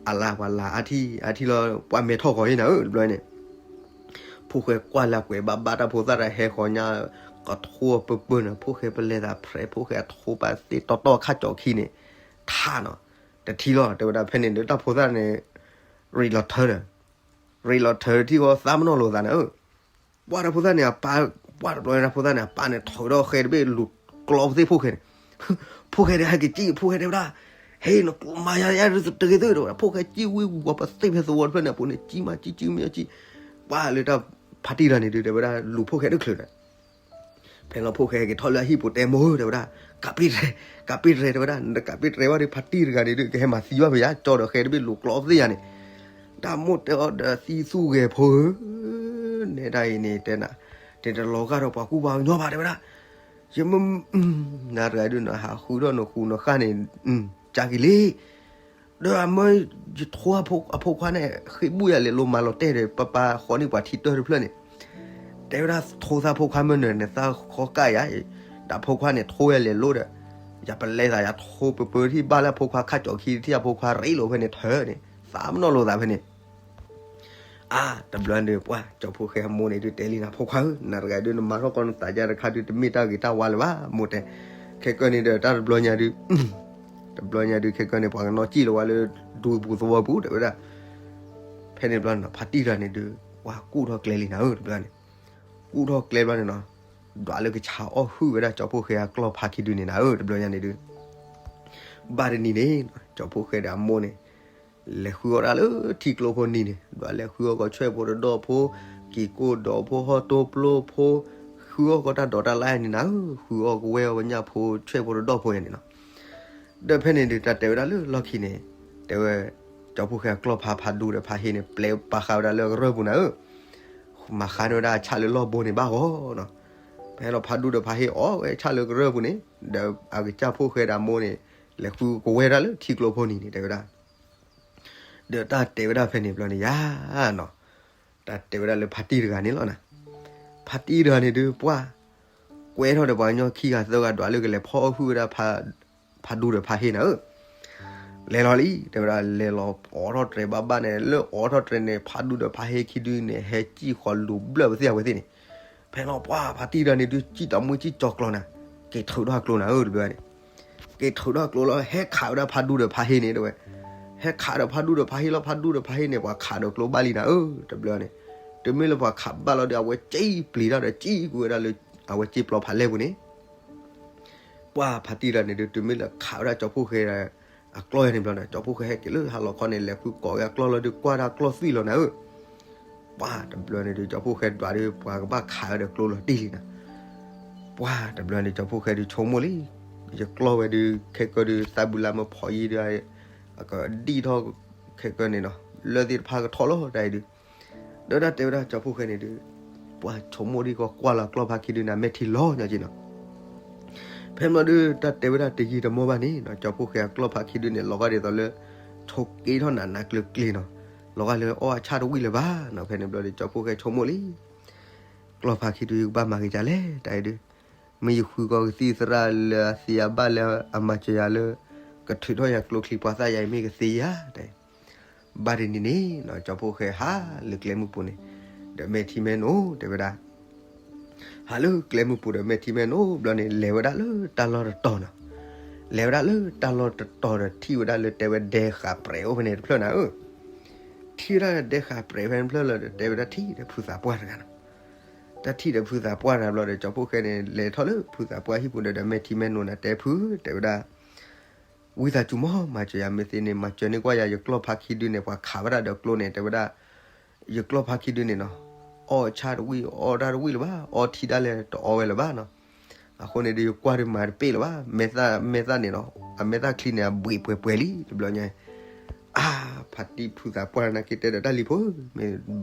အလါပှၤလၢအါထံၣ်အါထံၣ်လီၤ ပှၤမဲာ်ထီၣ်ဂီၤအံၤနၤဧၢ တဘျီန့ၣ် ဖိၣ်ဃဲကွၢ်လၢကွဲးဘၣ်ဘၣ်တၢ်ဖိသၣ်တၢ်ဟဲဃီၤညါ ကထိအပၢပၢန့ၣ် ဖိၣ်ဃဲပလဲၤသးဖြဲး ဖိၣ်ဃဲအထိပာ်သ့တီတီခါကၠီခံန့ၣ် ထါနီၤ, တထံၣ်လီၤ တဲဝဲဒၣ် ဖဲန့ၣ်ဒီးတၢ်ဖိသၣ်န့ၣ် ရ့လီၤထၢဒီး ရ့လီၤထၢထံၣ်ဃီသးမနီၣ်လိာ်သးန့ၣ်ဧၢ. ပှၤတၢ်ဖိသၣ်န့ၣ် အပၢ် ပှၤတဘျီန့ၣ်တၢ်ဖိသၣ်န့ၣ် အပၢ်န့ၣ် ထုးဒီးဃဲတဘ့ၣ်လူၤကျီသ့ၣ်ဖိၣ်ဃဲန့ၣ် ဖိၣ်ဃဲဒီးဟဲက့ၤကံၣ် ဖိၣ်ဃဲတဲဝဲဒၣ်, ဟ့ၣ် နမၤယၤယၤတဂ့ၤသ့ၣ် တဲဝဲဒၣ် ဖိၣ်ဃဲကံၣ်ဝံၤဝံၤပသ့ၣ်ဖဲသဝီတဖျၢၣ်န့ၣ် အပူၤန့ၣ် ကံၣ်မးကံၣ်ကံၣ်မ့ၢ်ကံၣ်, ပှၤလၢတၢ်ဖါတံၢ်တဂၤန့ၣ်ဒုး တဲဝဲဒၣ် လူၤဖိၣ်ဃဲတချုးဒီး ဖဲလီၤဖိၣ်ဃဲက့ၤထီၣ်လၢအဟံၣ်ပူၤတဲမိၢ်ဧၢ တဲဝဲဒၣ်, ကးပ့ၢ်တြဲၤ ကးပ့ၢ်တြဲၤ တဲဝဲဒၣ် နတကးပ့ၢ်တြဲၤဘၣ်ဒီး ဖါတံၢ်တဂၤန့ၣ်ဒုး ကဟဲမၤသံဘၣ်ဖဲယၤ ကၠီဒီးဃဲတဘ့ၣ်လူၤကျီသ့ၣ်ယၤန့ၣ်, တၢ်မိၣ်တဲအီၤဒီးသံသူဂဲၤဖိဧၢ, နဲဒၣ်အံၤန့ၣ် တဲနၤ, တဲတလီၤဂာ်ဒီးပှၤကူပှၤကညီဘၣ် တဲဝဲဒၣ်, ယမ့ၢ် နၤတဂၤဒုး နဟးဃုထီၣ်နဃုနဃၣ်န့ၣ် ကၢ်က့ၤလံ ဒီးအမၢယထိအဖိခွါန့ၣ် ဃ့ၢ်ဘူၣ်ယၤလဲၤလိၤမၤလီၤတဲာ်ဒီး ပပၢ်ဃီန့ၢ်ပှၤထံတၢၢ်တဖျၢၣ်န့ၣ်, တဲဝဲဒၣ် ထိသးဖိခွါမ့ၢ်နၢၤန့ၣ် သးဃီကၢ်ယၤ, ဒီးဖိခွါန့ၣ် ထိယၤလဲၤလိၤဒီး ယပလဲၤသးယထိပၢပၢထံၣ်ဘၣ်လၢအဖိခွါခါကၠီခံထံၣ်အဖိခွါရ့လိာ်ဖဲန့ၣ်ထၢန့ၣ် သးမနီၣ်လိာ်သးဖဲန့ၣ် အါ တဘျီန့ၣ် ပှၤကၠီဖိၣ်ဃဲအမိၢ်န့ၣ်ဒုး တဲလံနၤ ဖိခွါဧၢ, နၤတဂၤဒုး နမၤထီၣ်ကီးနသးယါတခါဒုး တမ့ၢ်တၢ်ဂ့ၤတၢ်ဝါလၢၤဘၣ် မိၢ်တဲ, ခဲကနံၣ်ဒီးတၢ်တဘျီညါဒုး, တဘျီညါဒုး ခဲကနံၣ်န့ၣ် ပှၤကနီၣ်စံၣ်လၢၤဝဲလၢ ဒူပူၤသဝီပူၤ တဲဝဲဒၣ်, ဖဲန့ၣ်တဘျီန့ၣ်နီၤ ဖါတံၢ်တဂၤန့ၣ်ဒုး ပှၤကူၣ်ထီၣ်ကျဲလံနၤဧၢ တဘျီန့ၣ်, ကူၣ်ထီၣ်ကျဲဘျီန့ၣ်နီၤ, ဒွးလၢကဆါအီၣ်ဟုၣ်ဝဲဒၣ်ကၠီဖှိၣ်ဃဲအကျီၢ်ဖါခံဒုန့ၣ်နၤဧၢ, တဘျီညါန့ၣ်ဒုး ဘၣ်တနံၤန့ၣ် ကၠီဖှိၣ်ဃဲဒီးအမိၢ်န့ၣ် လဲၤဃုအီၣ်တၢ်လၢထံကျိဖိနံၤန့ၣ်, ဒွးလဲၤဃုအီၣ်ကီးဆွဲၣ်ဖိတဒီၣ်ဖိ, က့ၤကိၢ်ဒီးဖိဟီၣ်တိၢ်ပျိဖိ, ဃုအီၣ်ကီးတၢ်ဒိးတၢ်လၢ်န့ၣ်နၤဧၢ, ဃုအီၣ်ကဝဲအီၣ်ကညၣ်ဖိဆွဲၣ်ဖိတဒီၣ်ဖိယါန့ၣ်နီၤ. ဒီးဖဲန့ၣ်ဒုး တၢ်တဲဝဲဒၣ်လၢလီၢ်ခံန့ၣ်, တဲဝဲ ကၠီဖှိၣ်ဃဲအကျီၢ်ဖါဖါဒူဒီးဖါဟ့န့ၣ် ပျဲပာ်ဃာ်ဝဲဒၣ်လၢကရၢၢ်ပူၤနၤဧၢ, မၤဃါန့ၢ်ဝဲဒၣ်အဆၣ်လၢလီၢ်ဘိန့ၣ်ဘၣ်ဂီၢ်နီၤ. ဖဲလီၤဖါဒူဒီးဖါဟ့အီၣ်ဝဲဆၣ်လၢကရၢၢ်ပူၤန့ၣ်, ဒီးအကစၢ်ဖှိၣ်ဃဲဒီးအမိၢ်န့ၣ် လဲၤဃုကဝဲဒၣ်လၢထံကျိဖိနံၤန့ၣ် တဲဝဲဒၣ် ဒီးတၢ်တဲဝဲဒၣ်ဖဲန့ၣ်ဘျီန့ၣ်ယါနီၤ, တၢ်တဲဝဲဒၣ်လၢဖါတံၢ်တဂၤန့ၣ်လီၤနၤ. ဖါတံၢ်တဂၤန့ၣ်ဒုး ပှၢ်ကွဲထီၣ်ဒီးပှၤကညီခံဂၤသၢဂၤဒွးလၢကလဲၤဖီအီၣ်ဟုၣ်ဝဲဒၣ် ဖါဒူဒီးဖါဟ့နၤဧၢ, လဲၤလီၤလံ တဲဝဲဒၣ် လဲၤလီၤအိးထီၣ်တြဲၤဘၣ်ဘၣ်န့ၣ်, လၢအိးထီၣ်တြဲၤန့ၣ် ဖါဒူဒီးဖါဟ့ခံဒုန့ၣ် ဟဲစံၣ်ဃီၤလူၤဘျၢၣ်ပသ့ၣ်အဝဲသ့ၣ်န့ၣ်. ဖဲလီၤပှၢ်ဖါတံၢ်တဂၤန့ၣ်ဒုး စံၣ်တီမူစံၣ်ကၠီၤကျီၤနၤ, က့ၤထုးထီၣ်အကျိလၢအၢတဘျီန့ၣ် က့ၤထုးထီၣ်အကျိလီၤ ဟဲခးဝဲဒၣ်ဖါဒူဒီးဖါဟ့န့ၣ် တဲဝဲ, ဟဲခးဒီးဖါဒူဒီးဖါဟ့လီၤ, ဖါဒူဒီးဖါဟ့န့ၣ် ပှၤခးဒီးကျိဘၣ်လံနၤဧၢ တဘျီန့ၣ်. တုၤမ့ၢ်လၢပှၤခးဘၣ်လီၤဒီး အဝဲစံၣ်ပျံၤတၢ်ဒီး စံၣ်ကွံာ်ဝဲဒၣ်လၢ အဝဲစ့ပျီဖးလဲၢ်ပူၤန့ၣ် ပှၢ်ဖါတံၢ်တဂၤန့ၣ်ဒုး တုၤမ့ၢ်လၢခးဝဲဒၣ်ကၠီဖှိၣ်ဃဲအကျီၢ်ယါန့ၣ်ဘျီန့ၣ် ကၠီဖှိၣ်ဃဲဟဲက့ၤလၢဟါလီၤခီန့ၣ် လဲၤဃုကိးဝဲအကျီၢ်လီၤဒုး ကွၢ်ဒၣ်ကျီၢ်သွံၣ်လီၤနၤဧၢ. ပှၢ်တဘျီန့ၣ်ဒုး ကၠီဖှိၣ်ဃဲဒွးဒုး ပှၤကဘၣ်ခးဝဲဒီးကျိလီၤတံၢ်လံနၤ. ပှၢ်တဘျီန့ၣ် ကၠီဖှိၣ်ဃဲဒုးဆိကမိၣ်လံ, ယကျီၢ်ဝဲဒုး ခဲကၢဒုး သးဘုလါမၢဖီးယံၤဒုး အကဒံၣ်ထီၣ်ခဲကၢန့ၣ်နီၤ, လၢၢ်သ့ၣ်တဖၣ်ကထီၣ်လီၤတၢ်အံၤဒုး ဒီးတၢ်တဲဝဲဒၣ်ကၠီဖှိၣ်ဃဲန့ၣ်ဒုး ပှၢ်ဆိကမိၣ်ဒ်ကီးကွၢ်လီၤကျီၢ်ဖါခံဒုးန့ၣ် အမဲာ်ထံလီၤညီက့နီၤ. ဖဲမ့ၢ်ဒုး တၢ်တဲဝဲဒၣ်တယံာ်တမီၢ်ဘၣ်န့ၣ်နီၤ ကၠီဖှိၣ်ဃဲအကျီၢ်ဖါခံဒုးန့ၣ် လီၤဂာ်ဒ်သိးလၢ ဆိးက့ထီၣ်နးနးကျၢၤကျၢၤနီၤ, လီၤဂာ်လၢအီၣ်အဆၣ်တဝံၣ်လၢၤဘၣ်နီၤ. ဖဲန့ၣ်ဘျီဒီး ကၠီဖှိၣ်ဃဲဆိကမိၣ်လံ ကျီၢ်ဖါခံဒုးယကဘၣ်မၤက့ၤဒ်လဲၣ် တၢ်အံၤဒုး, မ့ၢ်ယဃုကီးကသံၣ်သရၣ်လၢအသ့အဘၣ်လၢအမၤစၢၤယၤလၢ ကထုးထီၣ်ယၤကျိချံပှၤသၣ်ယါအံၤမ့ၢ်ကသ့ဧါ တၢ်အံၤ. ဘၣ်တနံၤန့ၣ်နီၤ ကၠီဖှိၣ်ဃဲဟးလၢကျဲမုၢ်ပူၤန့ၣ် ဒီးမဲာ်ထံမဲာ်နိ တဲဝဲဒၣ် ဟးလၢကျဲမုၢ်ပူၤဒီးမဲာ်ထံမဲာ်နိဘျီန့ၣ် လဲၤဝဲဒၣ်လၢတၢ်လီၢ်တတီၤနီၤ. လဲၤဝဲဒၣ်လၢတၢ်လီၢ်တတီၤဒီးထံၣ်ဝဲဒၣ်လၢတဲဝဲဒဲဃာ်ပြဲးအိၣ်ဖဲန့ၣ်တဖျၢၣ်နၤဧၢ. ထံၣ်ဝဲဒၣ်ဒဲဃာ်ပြဲးဖဲန့ၣ်တဖျၢၣ်လီၤဒီး တဲဝဲဒၣ်ထံၣ်ဒီးဖုသးပှၢ်တဂၤနီၤ. တၢ်ထံၣ်ဒီးဖုသးပှၢ်တဂၤဘျီဒီး ကၠီဖှိၣ်ဃဲန့ၣ် လဲၤထီၣ်လၢဖုသးပှၢ်ဟံၣ်ပူၤဒီး ဒီးမဲာ်ထံမဲာ်နိန့ၣ် တဲဖု တဲဝဲဒၣ် ဝံသးစူၤမး မၤစၢၤယၤမ့ၢ်သ့န့ၣ် မၤစၢၤန့ၢ်ကွၢ်ယၤ ယကျီၢ်ဖါခံဒုန့ၣ် ပှၤခးဝဲဒၣ်ဒီးကျိန့ၣ် တဲဝဲဒၣ် ယကျီၢ်ဖါခံဒုန့ၣ်နီၤ အီၣ်ဆၣ်တဝံၣ် အီၣ်တၢ်တဝံၣ်လၢၤဘၣ် အီထံဒၣ်လဲာ်တအီဝဲလၢၤဘၣ်နီၤ. အဃိန့ၣ်ဒုး ယကွၢ်ဒုးမၤတပ့ၢ်လၢၤဘၣ် မဲာ်သၣ် မဲာ်သၣ်န့ၣ်နီၤ အမဲာ်သၣ်ချံန့ၣ် အဘှံးပှဲၤပှဲၤလံ တဘျီညါ အါ ဖါတံၢ်ဖုသးပှၢ်နာ်က့တဲဒီးတၢ်လံၤဖိ မ့ၢ်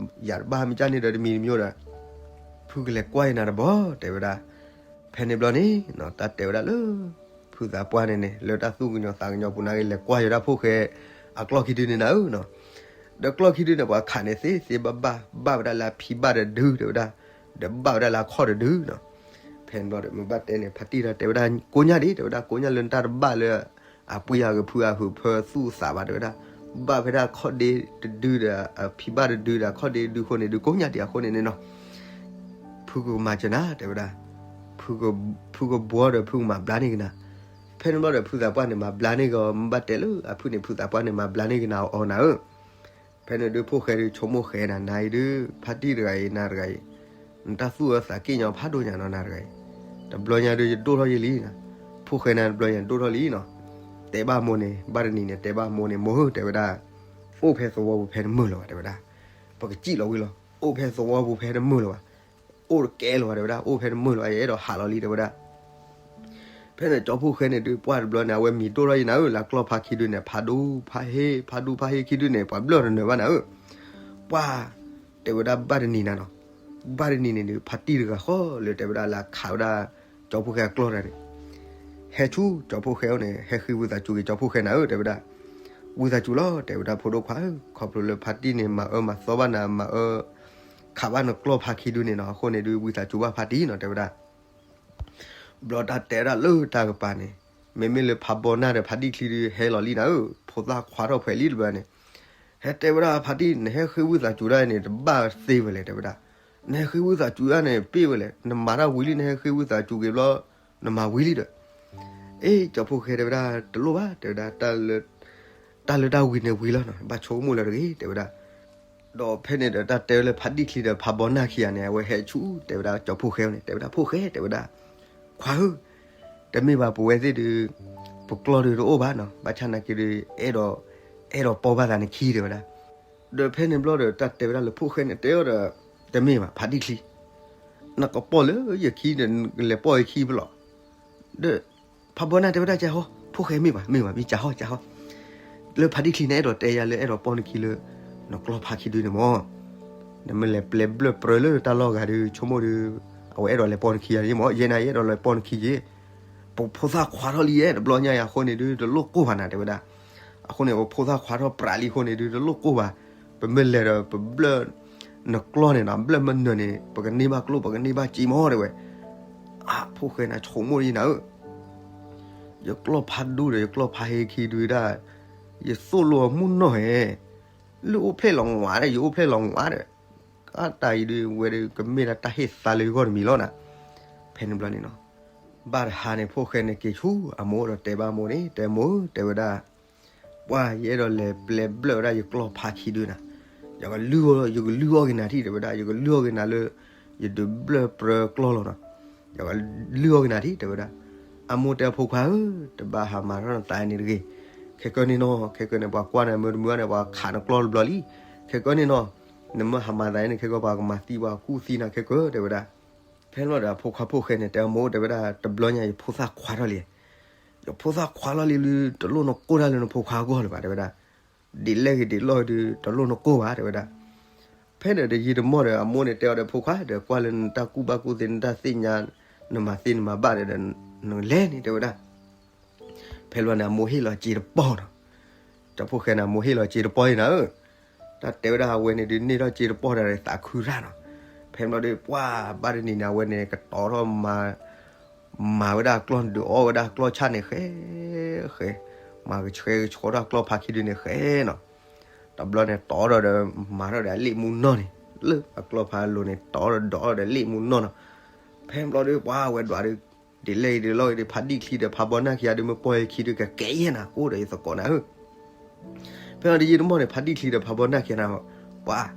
ယၤတဘၣ်မ့ၢ်ကၢ်န့ၣ်ဒီးတမံၤတမံၤဒီး ဖုကလဲၤကွၢ်ယနၤတဘီ တဲဝဲဒၣ်. ဖဲန့ၣ်ဘျီန့ၣ်နီၤ တၢ်တဲဝဲဒၣ်လၢ ဖုသးပှၢ်န့ၣ်န့ၣ် လၢတၢ်သူၣ်ကညီၤသးကညီၤပူၤနာ်က့ လဲၤကွၢ်ယိၤဒၣ်ဖိၣ်ဃဲ အကျီၢ်ခံဒုန့ၣ်နၤဧၢနီၤ. ဒီးကျီၢ်ခံဒုန့ၣ် ပှၤခးန့ၣ်သ့သ့ဘၣ်ဘၣ် ဘၣ်ဝဲဒၣ်လၢအဖံဘၣ်တဒု တဲဝဲဒၣ် ဒီးဘၣ်ဝဲဒၣ်လၢအခီၣ်တဒုနီၤ. ဖဲန့ၣ်ဘျီဒီး မ့ၢ်ဘၣ်တဲန့ၣ် ဖါတံၢ်တၢ်တဲဝဲဒၣ် ကိးညါဒံး တဲဝဲဒၣ် ကိးညါလၢနတၢ်တဘၣ်လၢ အပှ့ၤအဂ့ၤဖုအဟုးဖၢသူၣ်သးဘၣ် တဲဝဲဒၣ် ဘၣ်ဖဲဒၣ်အခီၣ်ဒ့တဒုဒီး အဖံဘၣ်တဒုဒီး အခီၣ်ဒ့တဒုအဃိန့ၣ်ဒုး ကိးညါဒံးအဃိန့ၣ်န့ၣ်နီၤ ဖုကမၤစၢၤနၤ တဲဝဲဒၣ် ဖုကဘှီဒီးဖုကမၤဘျါန့ၢ်ကနၤ. ဖဲန့ၣ်ဘျီဒီး ဖုသးပှၢ်န့ၣ် မၤဘျါန့ၢ်က့ၤ မ့ၢ်ဘၣ်တဲလၢအဖုန့ၣ် ဖုသးပှၢ်န့ၣ် မၤဘျါန့ၢ်ကနၤအီၤနၤဧၢ. ဖဲန့ၣ်ဒုး ဖိၣ်ဃဲဒုး ဆိကမိၣ်ဃဲနၤ နၤအံၤဒုး ဖါတံၢ်တဂၤအံၤ နၤတဂၤအံၤ နတၢ်သူၣ်အၢသးက့ၣ်ညီဖးဒိၣ်ညါနီၤ နၤတဂၤအံၤ တဘျီညါဒုး ယဒိၣ်ထီၣ်ယလံနၤ. ဖိၣ်ဃဲနၤ တဘျီညါဒိၣ်ထီၣ်လံနီၤ. တဲဘၣ်မိၢ်န့ၣ် ဘၣ်တနံၤန့ၣ် တဲဘၣ်မိၢ်န့ၣ် မိၢ်ဧၢ တဲဝဲဒၣ် အိၣ်ဖဲသဝီပူၤဖဲတမုာ်လၢၤဘၣ် တဲဝဲဒၣ်. ပကစံၣ်လီၤဝံၤလီၤ အိၣ်ဖဲသဝီပူၤဖဲတမုာ်လၢၤဘၣ် အိၣ်တကဲလၢၤဘၣ် တဲဝဲဒၣ် အိၣ်ဖဲတမုာ်လၢၤဘၣ် ယအဲၣ်ဒိးဟးလီၤလံ တဲဝဲဒၣ်. ဖဲန့ၣ် ကၠီဖှိၣ်ဃဲန့ၣ်ဒုး ပှၢ်တဘျီန့ၣ် အဝဲမံၤဒိၣ်ထီၣ်ယံၤနၤဧၢ လၢကျီၢ်ဖါခံဒုန့ၣ် ဖးဒူဖးဟ့ ဖးဒူဖးဟ့ခံဒုန့ၣ် ပှၤဘျၢၣ်တနၢၤဘၣ်နၤဧၢ. ပှၢ် တဲဝဲဒၣ်ဘၣ်တနံၤနၤနီၤ ဘၣ်တနံၤန့ၣ်ဒုး ဖါတံၢ်တဂၤဃီလၢတဲဝဲဒၣ်လၢခးဝဲဒၣ် ကၠီဖှိၣ်ဃဲအကျီၢ်တဂၤန့ၣ် ဟဲဆူကၠီဖှိၣ်ဃဲအအိၣ်န့ၣ် ဟဲဃ့ဝံသးစူၤက့ၤကၠီဖှိၣ်ဃဲနၤဧၢ တဲဝဲဒၣ်. ဝံသးစူၤလီၤ တဲဝဲဒၣ် ဖိဒိၣ်ခွါဧၢ ခီဖျိလၢဖါတံၢ်န့ၣ် မၤအၢမၤသီဘၣ်နၤ မၤအၢ ခးဘၣ်နကျီၢ်ဖါခံဒုန့ၣ်နီၤ အဃိန့ၣ်ဒုး ဝံသးစူၤဘၣ်ဖါတံၢ်နီၤ တဲဝဲဒၣ်. ဘျီတၢ်တဲဝဲဒၣ်လၢတၢ်ကပၤန့ၣ် မ့မ့ၢ်လၢဖးဘီနၢ်ဒီးဖါတံၢ်ချံဒုး ဟဲလီၤလံနၤဧၢ ဖိသၣ်ခွါထီၣ်ဖှဲးလံတဘျီန့ၣ် ဟဲတဲဝဲဒၣ်ဖါတံၢ် နဟဲဃ့ဝံသးစူၤဒၣ်န့ၣ် တဘၣ်သ့ဝဲလဲၣ် တဲဝဲဒၣ်. နဟဲဃ့ဝံသးစူၤဒၣ်န့ၣ် ပ့ၢ်ဝဲလဲၣ် နမၤတၢ်ဝံၤလံ နဟဲဃ့ဝံသးစူၤက့ၤဘျီ နမၤဝံၤလံဒီး အ့ ကၠီဖှိၣ်ဃဲတဲဝဲဒၣ် တလိၣ်ဘၣ် တဲဝဲဒၣ် တၢ်လၢတၢ်ဝံၤန့ၣ်ဝံၤလီၤနီၤ ဘၣ်ဆိကမိၣ်လၢတဂ့ၤ တဲဝဲဒၣ်. ဒီးဖဲန့ၣ်ဒီးတၢ်တဲဝဲလၢဖါဒံၣ်ချံဒီးဖးဘီနၢ်ခံဂၤန့ၣ် အဝဲဟဲဆူတဲဝဲဒၣ်ကၠီဖှိၣ်ဃဲန့ၣ် တဲဝဲဒၣ် ဖှိၣ်ဃဲ တဲဝဲဒၣ်, ခွါဧၢ, တမ့ၢ်ဘၣ်ပဝဲသ့ၣ်ဒီး ပကျီၢ်ဒီးတအိၣ်ဘၣ်နီၤ, ဘၣ်ဆၣ်နာ်က့ဒီး အဲၣ်ဒိး အဲၣ်ဒိးပီၢ်ဘၣ်သးနခံ တဲဝဲဒၣ်. ဒီးဖဲန့ၣ်ဘျီဒီးတၢ်တဲဝဲဒၣ်လၢဖှိၣ်ဃဲန့ၣ် တဲအီၤဒီး, တမ့ၢ်ဘၣ် ဖးဒံၣ်ချံ, နကပီၢ်လၢယခံဒီး နကလဲၤပီၢ်ယခံပလီၢ်. ဒီးဖးဘီနၢ်တဲဝဲဒၣ် ကဟီ, ဖှိၣ်ဃဲ မ့ၢ်ဘၣ် မ့ၢ်ဘၣ် မ့ၢ်ကဟီ ကဟီ, လၢဖးဒံၣ်ချံန့ၣ် အဲၣ်ဒိးတဲယၤလၢအဲၣ်ဒိးပီၢ်နခံလၢ နကျီၢ်ဖးခံဒုန့ၣ်မၢ်, နမ့ၢ်လဲၤပျဲဘျၢၣ်ပြၢလၢတၢ်လီၢ်ဂၤဒီး ဆိကမိၣ်ဒီး အဝဲအဲၣ်ဒိးလဲၤပီၢ်နခံယၤမၢ်, ယဲနၤ ယအဲၣ်ဒိးလဲၤပီၢ်နခံယဲ, ပဖိသၣ်ခွါထီၣ်လံယဲ တဘျီညါယၤအဃိန့ၣ်ဒုး တလိၣ်ကိၢ်ဘၣ်နၤ တဲဝဲဒၣ်. အဃိန့ၣ် ပဖိသၣ်ခွါထီၣ်ပြးလံအဃိန့ၣ်ဒုး တလိၣ်ကိၢ်ဘၣ်, ပမ့ၢ်လဲၤဒီးပဘျၢၣ် နကျီၢ်န့ၣ်နီၤ ဘျၢၣ်မ့ၢ်နၢၤန့ၣ် ပကန့ၢ်ဘၣ်ကျိၣ် ပကန့ၢ်ဘၣ်စ့မၢ် တဲဝဲ. အၢ ဖှိၣ်ဃဲန့ၣ် ဆိကမိၣ်ယဲနၤဧၢ, ယကျီၢ်ဖးဒူဒီးယကျီၢ်ဖးဟ့ခံဒုဒၣ်, ယသိၣ်လိအီၤမုၢ်နီၢ်ဧဲ, လၢအိၣ်ဖျဲၣ်လီၤဝါဒီး ယအိၣ်ဖျဲၣ်လီၤဝါဒီး, အတၢ်အံၤဒုးဝဲဒုး ကမ့ၢ်ဒၣ်တၢ်ဟ့ၣ်သါလၢယဂီၢ်တမံၤလီၤနၤ. ဖဲန့ၣ်ဘျီန့ၣ်နီၤ ဘၣ်တဟါန့ၣ် ဖှိၣ်ဃဲန့ၣ်က့ၤဆူအမိၢ်ဒီးတဲဘၣ်အမိၢ်န့ၣ် တဲမိၢ် တဲဝဲဒၣ်, ပှၢ် ယအဲၣ်ဒိးလဲၤပျဲဘျၢၣ်ဝဲဒၣ်ယကျီၢ်ဖးခံဒုနၤ, ယကလုၢ်အီၣ် ယကလုၢ်အီၣ်က့ၤနၤထံၣ် တဲဝဲဒၣ်, ယကလုၢ်အီၣ်က့ၤနၤလၢ ယဒုးဘျၢၣ်ပြၢကျီၢ်လီၤနီၤ, ယကလုၢ်အီၣ်က့ၤနၤထံၣ် တဲဝဲဒၣ်. အမိၢ်တဲ ဖိခွါဧၢ, တဘၣ်ဟးမၤထီၣ်နသးန့ၣ်တဂ့ၤ, ခဲကနံၣ်နီၤ ခဲကနံၣ်န့ၣ် ပှၤကွၢ်နၤမုာ်တမုာ်န့ၣ် ပှၤခးနကျီၢ်တဘျီလံ, ခဲကနံၣ်နီၤ နမ့ၢ်ဟးမၤသးန့ၣ် ခဲကနံၣ်ပှၤကမၤသံ ပှၤကူၣ်သံနၤခဲကနံၣ် တဲဝဲဒၣ်. ဖဲန့ၣ်ဘျီဒီး အဖိခွါဖှိၣ်ဃဲန့ၣ် တဲအမိၢ် တဲဝဲဒၣ် တဘျီညါ ယဖိသၣ်ခွါထီၣ်လံ, ယဖိသၣ်ခွါလီၤလံလၢ တလိၣ်နကိၢ်တၢ်လၢနဖိခွါအဂီၢ်လၢၤဘၣ် တဲဝဲဒၣ်, ဒ်လဲၣ်ဂ့ၤဒ်လဲၣ်ဂ့ၤဒီး တလိၣ်နကိၢ်ဘၣ် တဲဝဲဒၣ်. ဖဲန့ၣ်ဒီးယံာ်တမီၢ်ဒီး အမိၢ်န့ၣ်တဲအီၤဒီး ဖိခွါ ဒီးကွၢ်လၢနတၢ်ကူၣ်ဘၣ်ကူၣ်သ့ နတၢ်သ့ၣ်ညါ နမၤသ့နမၤဘၣ်ဒီး နလဲၤန့ၣ် တဲဝဲဒၣ်. ဖဲန့ၣ်ဘျီန့ၣ် အမိၢ်ဟ့ၣ်လီၤစ့တပီၢ်နီၤ, ကၠီဖှိၣ်ဃဲန့ၣ် အမိၢ်ဟ့ၣ်လီၤစ့တပီၢ်အံၤနၤဧၢ, တၢ်တဲဝဲဒၣ်အဝဲန့ၣ်ဒုး န့ၢ်ထီၣ်စ့တပီၢ်ဒီးသးခုရၣ်နီၤ. ဖဲန့ၣ်ဘျီဒီး ပှၢ် ဘၣ်တနံၤန့ၣ် အဝဲန့ၣ် ကတီၤထီၣ်မၤ မၤဝဲဒၣ်ကျီၢ် ဒုးအီၣ်ဝဲဒၣ်ကျီၢ်ဆၣ်န့ၣ် ဃဲ ဃဲ, မၤကဆှဲကဆှီထီၣ်ကျီၢ်ဖးခံဒုန့ၣ် ဃဲနီၤ. တဘျီန့ၣ် တီၤထီၣ်ဒီး မၤထီၣ်ဒီးအလ့ၣ်မူနီၢ်န့ၣ် လၢအကျီၢ်ဖးလိၤန့ၣ် တီၤထီၣ်ဒီး ဒီးအီၣ်ဒီးလ့ၣ်မူနီၢ်နီၤ. ဖဲန့ၣ်ဘျီဒီး ပှၢ် အဝဲဒွးဒီး ဒ်လဲၣ်ဂ့ၤဒ်လဲၣ်ဂ့ၤဒီး ဖးဒံၣ်ချံဒီးဖးဘီနၢ်ခံဂၤဒီး မ့ၢ်ပီၢ်ယခံဒုး ကကဲယဲၢ်နၤ ကအိၣ်ဒီးယသကိးနၤဧၢ. ဖဲန့ၣ်ဒီးယံာ်တမီၢ်န့ၣ် ဖးဒံၣ်ချံဒီးဖးဘီနၢ်ခံဂၤန့ၣ် ပှၢ်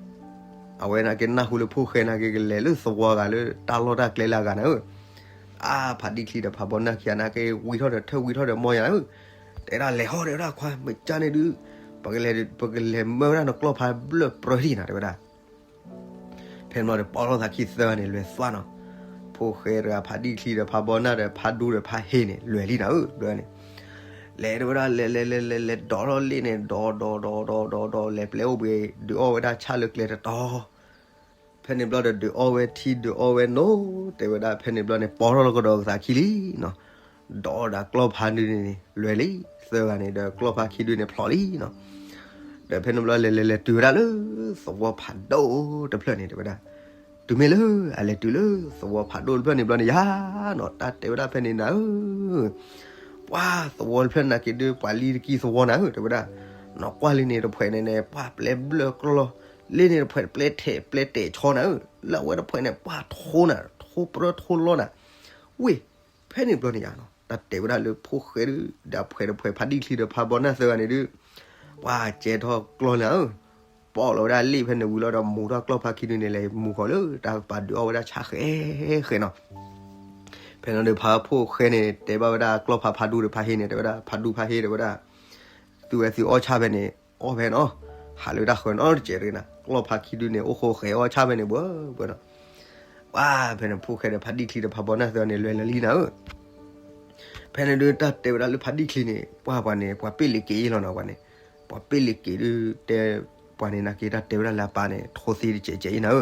အဝဲန့ၣ်က့ၤနၢ်ဟူလၢဖှိၣ်ဃဲန့ၣ်က့ၤ ကလဲၤလၢသဝီဂၤလၢတၢ်လီၢ်တၢ်ကျဲလၢအဂၤန့ၣ်ဧၢ. အါ ဖးဒံၣ်ချံဒီးဖးဘီနၢ်ခံဂၤန့ၣ်က့ၤ ဝံထီၣ်ဒီးထၢၣ်ဝံထီၣ်ဒီးမီၢ်ယၤဧၢ, တဲဒၣ်လဲၤဟီၣ် တဲဝဲဒၣ် ခွါ မ့ၢ်ကန့ၣ်ဒုး ပကလဲၤ ပကလဲၤမၢဝဲဒၣ်နကျီၢ်ဖးဘျၢၣ်ပြၢထံၣ်နၤ တဲဝဲဒၣ်. ဖဲန့ၣ်ဘျီဒီး ပီၢ်ထီၣ်သးခံသၢဂၤန့ၣ် လဲၤသွါနီၤ. ဖှိၣ်ဃဲတဂၤ ဖးဒံၣ်ချံဒီးဖးဘီနၢ်ဒီးဖးဒူဒီးဖးဟ့န့ၣ် လဲၤလံနၤဧၢ ဘျၢန့ၣ်. လဲၤတဲဝဲဒၣ် လဲၤလဲၤလဲၤလဲၤလဲၤ ဒိးထီၣ်လ့ၣ်န့ၣ် ဒိးဒိးဒိးဒိးဒိးဒိး လဲၤပျဲအိၣ်ဘှံး ဒုးအီၣ်ဝဲဒၣ်ဆၣ်လၢကျဲတတီၤ ဖဲန့ၣ်ဘျီဒီး ဒုးအီၣ်ဝဲထံ ဒုးအီၣ်ဝဲနိ တဲဝဲဒၣ် ဖဲန့ၣ်ဘျီန့ၣ် ပီၢ်ထီၣ်လီၤကဒီးကသးခံလံနီၤ. ဒီးဒၣ်ကျီၢ်ဖးဒုန့ၣ်န့ၣ် လဲၤလံ သၢဂၤန့ၣ်ဒီး ကျီၢ်ဖးခံဒုန့ၣ်ဖျိးလံနီၤ. ဒီးဖဲန့ၣ်ဘျီ လဲၤလဲၤလဲၤတုၤဝဲဒၣ်လၢ သဝီဖးဒိၣ်တဖျၢၣ်န့ၣ် တဲဝဲဒၣ်. တုၤမ့ၢ်လၢအလဲၤတုၤလၢသဝီဖးဒိၣ်တဖျၢၣ်န့ၣ်ဘျီန့ၣ် ယၤနီၤ တၢ်တဲဝဲဒၣ်ဖဲန့ၣ်နၤဧၢ ပှၢ် သဝီတဖျၢၣ်န့ၣ်က့ၤဒုး ပှၤလံတကံၢ်သဝီနၤဧၢ တဲဝဲဒၣ်. နီၢ်ကွၢ်လံန့ၣ်တဖှဲးန့ၣ်န့ၣ် ပှၢ် ပျဲဘျၢၣ်ကျီၢ် လ့ၣ်န့ၣ်တဖှဲး ပျဲထဲး ပျဲတဲာ်ဆီနၤဧၢ, လၢအဝဲတဖှဲးန့ၣ် ပှၢ် ထိနၤ ထိပြၢထိလီနၤ. ဝ့ၢ် ဖဲန့ၣ်ဘျီန့ၣ်ယၤနီၤ တၢ်တဲဝဲဒၣ်လၢဖှိၣ်ဃဲဒုး ဒီးဖှဲးတဖှဲး ဖးဒံၣ်ချံဒီးဖးဘီနၢ်သၢဂၤန့ၣ်ဒုး ပှၢ် ကဲထီၣ်ကျီၢ်နၤဧၢ, ပီၢ်လီၤဝဲဒၣ်လ့ၣ်ဖဲန့ၣ်ဝံၤလီၤဒီး မူထီၣ်ကျီၢ်ဖးခံဒုန့ၣ် လဲၤမူဃီၤလၢတၢ်ကပၤဒုးအီၣ်ဝဲဒၣ်ဆၣ်ဃဲဃဲနီၤ. ဖဲန့ၣ်ဒီး ဖးဖှိၣ်ဃဲန့ၣ် တဲဘၣ်ဝဲဒၣ်ကျီၢ်ဖးဖးဒူဒီးဖးဟ့န့ၣ် တဲဝဲဒၣ် ဖးဒူဖးဟ့ တဲဝဲဒၣ် သုဝဲသုအီၣ်ဆၣ်ဖဲန့ၣ် အီၣ်ဖဲနီၤ, ဟးလၢတၢ်ဃၢၤနီတစဲးတဂ့ၤနၤ, ကျီၢ်ဖးခံဒုန့ၣ် အိၣ်ဃိဃဲၤအီၣ်ဆၣ်ဖဲန့ၣ် ဘှၢဘှၢနီၤ. ပှၢ် ဖဲန့ၣ် ဖှိၣ်ဃဲဒီးဖးဒံၣ်ချံဒီးဖးဘီနၢ်သၢဂၤန့ၣ် လဲၤလၢလံနၤဧၢ. ဖဲန့ၣ်ဒုး တၢ်တဲဝဲဒၣ်လၢဖးဒံၣ်ချံန့ၣ် ပှၢ် ပှၤန့ၣ် ပှၤပ့ၣ်လ့ၤက့ၤအံၤလီၤနီၤ ပှၤန့ၣ်, ပှၤပ့ၣ်လ့ၤက့ၤဒုး တဲ ပှၤန့ၣ်နာ်က့ တၢ်တဲဝဲဒၣ်လၢအပၢ်န့ၣ် ထိသ့တစဲးစဲးအံၤနၤဧၢ.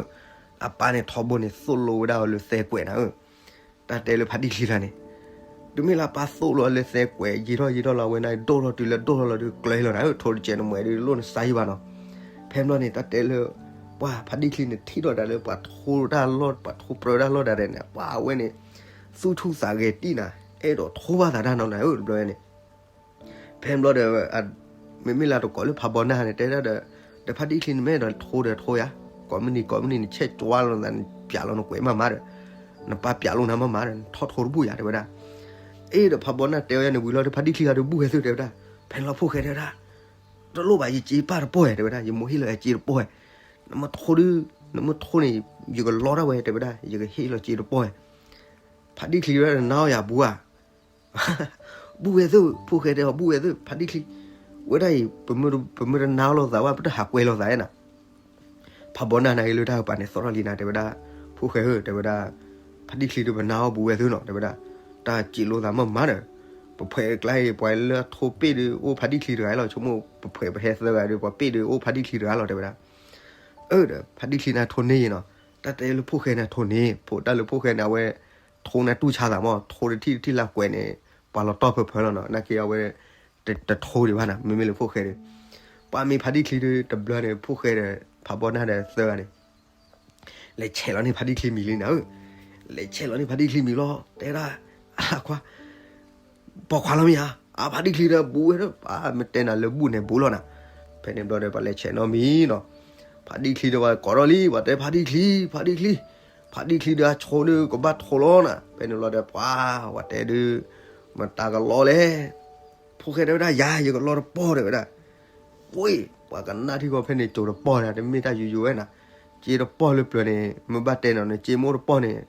အပၢ်န့ၣ် ထီဘိန့ၣ် သိၣ်လိဝဲဒၣ်အီၤလၢသဲကွဲးနၤဧၢ. တၢ်တဲလၢဖးဒံၣ်ချံတဂၤန့ၣ် တုၤမ့ၢ်လၢအပၢ်သိၣ်လိအီၤလၢသဲကွဲး ယံာ်ထီၣ်ယံာ်ထီၣ်လီၤ အဝဲန့ၣ် ဒိၣ်ထီၣ်တုၤလၢဒိၣ်ထီၣ်လီၤဒုး ကျၢၤလီၤနၤဧၢ, ထိတစဲးနမဲာ်ဒုး လိၣ်နစါယံၤဘၣ်နီၤ. ဖဲဘျီန့ၣ် တၢ်တဲလၢ ပှၢ် ဖးဒံၣ်ချံန့ၣ် ထံၣ်ထီၣ်ဒၣ်လၢပှၤထိတၢ်လီၢ် ပှၤထိပြၢတၢ်လီၢ်ဒၣ်ဒဲးန့ၣ် ပှၢ် အဝဲန့ၣ် သူၣ်ဆူၣ်သးဂဲၤတံၢ်နၤ, အဲၣ်ဒိးထိဘၣ်သးတၢ်နီၤနၤဧၢ တဘျီန့ၣ် ဖဲဘျီဒီး မ့မ့ၢ်လၢတကိးလၢဖးဘီနၢ်န့ၣ် တဲဒၣ်ဒီး ဒီးဖးဒံၣ်ချံန့ၣ် မ့ၢ်အဲၣ်ဒိးထိဒီးထိယၤ, ကိးမုၢ်နံၤကိးမုၢ်နံၤန့ၣ် ဆဲးကွၢ်လိာ်နသး နပျးလိာ်နကွဲးမးမးဒီး နပၢ်ပျးလိာ်နၤမးမးဒီး နထီၣ်ထိတဘူၣ်ယၤ တဲဝဲဒၣ်. အ့ ဒီးဖးဘီနၢ်တဲဝဲယၤန့ၣ်ဝံၤလီၤဒီး ဖးဒံၣ်ချံဂၤဒီးဘူၣ်ဝဲသု တဲဝဲဒၣ်. ဖဲန့ၣ်လီၤဖှိၣ်ဃဲတဲဝဲဒၣ် တလိၣ်ဘၣ် ယစ့ပၢ်တပီၢ်ဧဲ တဲဝဲဒၣ်, ယမိၢ်ဟ့ၣ်လီၤယၤစ့တပီၢ်ဧဲ. နမ့ၢ်ထိဒုး, နမ့ၢ်ထိန့ၣ် ယကလီတၢ်ဝဲ တဲဝဲဒၣ်, ယကဟ့ၣ်လီၤစ့တပီၢ်ဝဲ. ဖးဒံၣ်ချံဝဲဒၣ် နနါအီၣ်ယၤဘူးဧါ. ဘူးဝဲသု, ဖိၣ်ဃဲတဲအီၤ ဘူးဝဲသု ဖးဒံၣ်ချံ, ဝဲဒၣ်အံၤ ပမ့ၢ်တနါလိာ်သးဘၣ် ပတဟးကွဲးလိာ်သးဧါနၤ. ဖးဘီနၢ်န့ၣ်ဂ့ၤလၢတၢ်ဟၢပာ်န့ၣ်သီထီၣ်လံနၤ တဲဝဲဒၣ်, ဖိၣ်ဃဲဧၢ တဲဝဲဒၣ်, ဖးဒံၣ်ချံဒီးပနါအီၣ်ဘူးဝဲသုနီၤ တဲဝဲဒၣ်, တၢ်စံးလိာ်သးမ့ၢ်မၤဒီး, ပဖှဲးအကျါအံၤ ပှၤလၢအထိပ့ၢ်ဒီးအိၣ်ဖးဒံၣ်ချံတဂၤလီၤ, ဆိကမိၣ်ပဖှဲးပဟဲသၢဂၤဒီး ပှၤပ့ၢ်ဒီးအိၣ်ဖးဒံၣ်ချံတဂၤလီၤ တဲဝဲဒၣ်. အၢ ဒီးဖးဒံၣ်ချံန့ၣ်ထိန့ၢ်နီၤ, တၢ်တဲလၢဖိၣ်ဃဲန့ၣ်ထိန့ၢ်, ဖိတၢ်လၢဖိၣ်ဃဲန့ၣ် အဝဲထိန့ၢ်တူၢ်ဆါသးမး, ထိတထံၣ်တထံၣ်လၢကွဲးန့ၣ် ပှၤလီၤတီၢ်ဖၢဖၢလီၤနီၤ, နာ်က့အဝဲ တထိဒံးဘၣ်နၤ, မ့မ့ၢ်လၢဖိၣ်ဃဲဒီး, ပှၤမ့ၢ်ဖးဒံၣ်ချံဒီး တဘျီန့ၣ် ဖိၣ်ဃဲဒီး ဖးဘီနၢ်ဒီးသၢဂၤန့ၣ် လဲၤဆဲးလီၤန့ၢ်ဖးဒံၣ်ချံမံၤလံနၤဧၢ, လဲၤဆဲးလီၤန့ၢ်ဖးဒံၣ်ချံမံၤလီၤ, တဲဒၣ်, အခွါ, ပိာ်ခွါလီၤမ့ၢ်ဧါ, အဖးဒံၣ်ချံဒီးဘူးဝဲဒီး ပမ့ၢ်တဲနၤလၢဘူးန့ၣ်ဘူးလီၤနၤ. ဖဲန့ၣ်ဘျီဒီး ပှၤလဲၤဆဲးနီၣ်မံၤနီၤ, ဖးဒံၣ်ချံဒီးပှၤကိးထီၣ်လံ, ပှၤတဲဖးဒံၣ်ချံ, ဖးဒံၣ်ချံ, ဖးဒံၣ်ချံဒီးအဆိဒီးကဘၣ်ထိလီၤနၤ. ဖဲန့ၣ်ဘျီဒီး ပှၤ, ပှၤတဲဒုး, မတၤကလီလဲၣ်, ဖိၣ်ဃဲတဲဝဲဒၣ် ယၤ ယကလီတပီၢ် တဲဝဲဒၣ်. ပှၤကနၣ်ထံကီၢ်ဖဲန့ၣ် ကၠိတပီၢ်န့ၣ် တမ့ၢ်တၢ်ယိယိဝဲနၤ, စ့တပီၢ်လၢပျၢၤန့ၣ် မ့ၢ်ဘၣ်တဲနီၤ နစ့မိၢ်တပီၢ်န့ၣ်,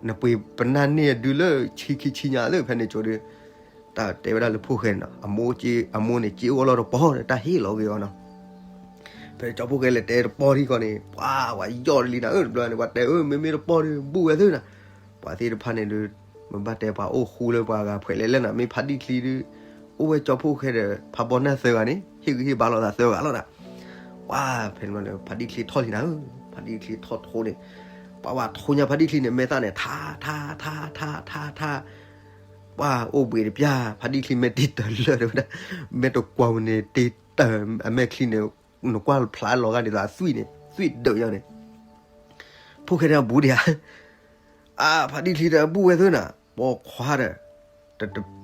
နပှ့ၤပနၢ်န့ၢ်အဒုလၢဆံခံဆံညါလၢ ဖဲန့ၣ်ကၠိဒီး, တၢ်တဲဝဲဒၣ်လၢဖိၣ်ဃဲန့ၣ်နီၤ, အမိၢ်, အမိၢ်န့ၣ် စ့အိၣ်လီၤတပီၢ်ဒီး တၢ်ဟ့ၣ်လီၤဂ့ၤအီၤနီၤ. ဖဲကၠီဖိၣ်ဃဲလဲၤတဲတပီၢ်ထံကီၢ်န့ၣ် ပှၤ, ပှၤယီၢ်တလံနၤဧၢ, တဘျီန့ၣ် ပှၤတဲအၢ မ့မ့ၢ်တပီၢ်ဒီး ဘူးဝဲသုနၤ. ပှၤသ့ၣ်တဖၣ်န့ၣ်ဒီး, မ့ၢ်ဘၣ်တဲပှၤအိၣ်ဃူလၢပှၤဂၤဖှဲးလဲၣ်လဲၣ်နၤ, မ့ၢ်ဖးဒံၣ်ချံဒီး, အိၣ်ဝဲကၠီဖိၣ်ဃဲဒီး ဖးဘီနၢ်သၢဂၤန့ၣ် ဟ့ၣ်ဂံၢ်ဟ့ၣ်ဘါလိာ်သးသၢဂၤလီၤနၤ. ပှၤ, ဖဲန့ၣ်ဘျီန့ၣ် ဖးဒံၣ်ချံထီၣ်လံနၤဧၢ, ဖးဒံၣ်ချံထီၣ်ထိန့ၣ်, ပှၤဝဲထိညါဖးဒံၣ်ချံန့ၣ် မဲာ်သၣ်န့ၣ် ထါ, ထါ, ထါ, ထါ, ထါ, ထါ, ပှၤအိၣ်ဘှံးတပျၢ် ဖးဒံၣ်ချံမဲာ်တ့ၢ်တၢၢ်လၢာ်တဲဝဲဒၣ်, မဲာ်တကွၢ်ဝဲန့ၣ် တ့ၢ်တၢၢ်အမဲာ်ချံန့ၣ်, နကွၢ်ဖျါလီၤဂာ်ဒ်သိးအသွံၣ်န့ၣ် သွံၣ်ဒၢးယီၤန့ၣ်, ဖိၣ်ဃဲဒီးအဘူးဒံးဧါ. အါ ဖးဒံၣ်ချံဒီးအဘူးဝဲသုနၤ, ပိာ်ခွါဒီး,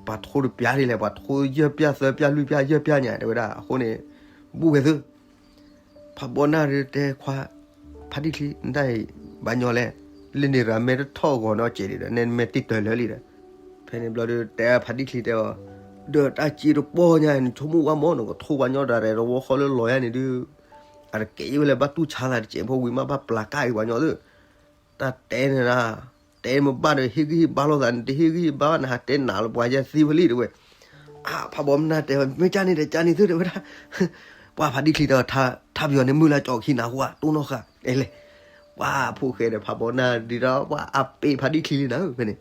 ပှၤထိတပျၢ်ဒ်လဲၣ် ပှၤထိယဲၢ်ပျၢ်သၢပျၢ်လွံၢ်ပျၢ်ယဲၢ်ပျၢ်ညါ တဲဝဲဒၣ်အဃိန့ၣ်, ဘူးဝဲသု ဖးဘီနၢ်ဒီးတဲခွါ, ဖးဒံၣ်ချံ နတၢ်အံၤ, ဘၣ်ညီလဲၣ်, လၢန့ၣ်တဂၤမဲာ်တထီၣ်ဂီၤနီတစဲးဒံးဒီး နဲမဲာ်တ့ၢ်တၢၢ်လၢာ်လံဒီး, ဖဲန့ၣ်ဘျီဒီး တဲဖးဒံၣ်ချံတဲအီၤ, ဒီးတၢ်စ့တပီၢ်ညါ နဆိကမိၣ်ဝဲမ့ၢ် နကထိပှၤညီတၢ်ရဲၣ်တဝီဃီလၢလီၤယါန့ၣ်ဒုး, အတကဲအံၤဝဲလဲၣ်ဘၣ်တူၢ်ဆါသးတစဲးဖိဝံၤမးဘၣ်ပျၢ်ကၣ်အံၤပှၤညီသု, တၢ်တဲန့ၣ်ဒၣ်, တဲမ့ၢ်ဘၣ်ဒီးဟ့ၣ်ဂံၢ်ဟ့ၣ်ဘါလိာ်သး နတဟ့ၣ်ဂံၢ်ဟ့ၣ်ဘါဘၣ် နဟးတဲနၤလၢပှၤယဲၢ်သံဝဲလံတဲဝဲ. အါ ဖးဘီနၢ်တဲဝဲ မ့ၢ်ကၢ်န့ၣ်ဒီးကၢ်န့ၣ်သုတဲဝဲဒၣ်, ပှၤဖးဒံၣ်ချံတဲအီၤ ထါပယီၤန့ၣ်မုၢ်လၢကၠီၤခံနၤဟူဧါ တိၢ်နီၣ်ဃာ် အဲလဲၣ်, ပှၤဖိၣ်ဃဲဒီးဖးဘီနၢ်ဒ်ဒီး ပှၤအါပ့ၢ်ဖးဒံၣ်ချံလံနၤဧၢ ဖဲန့ၣ်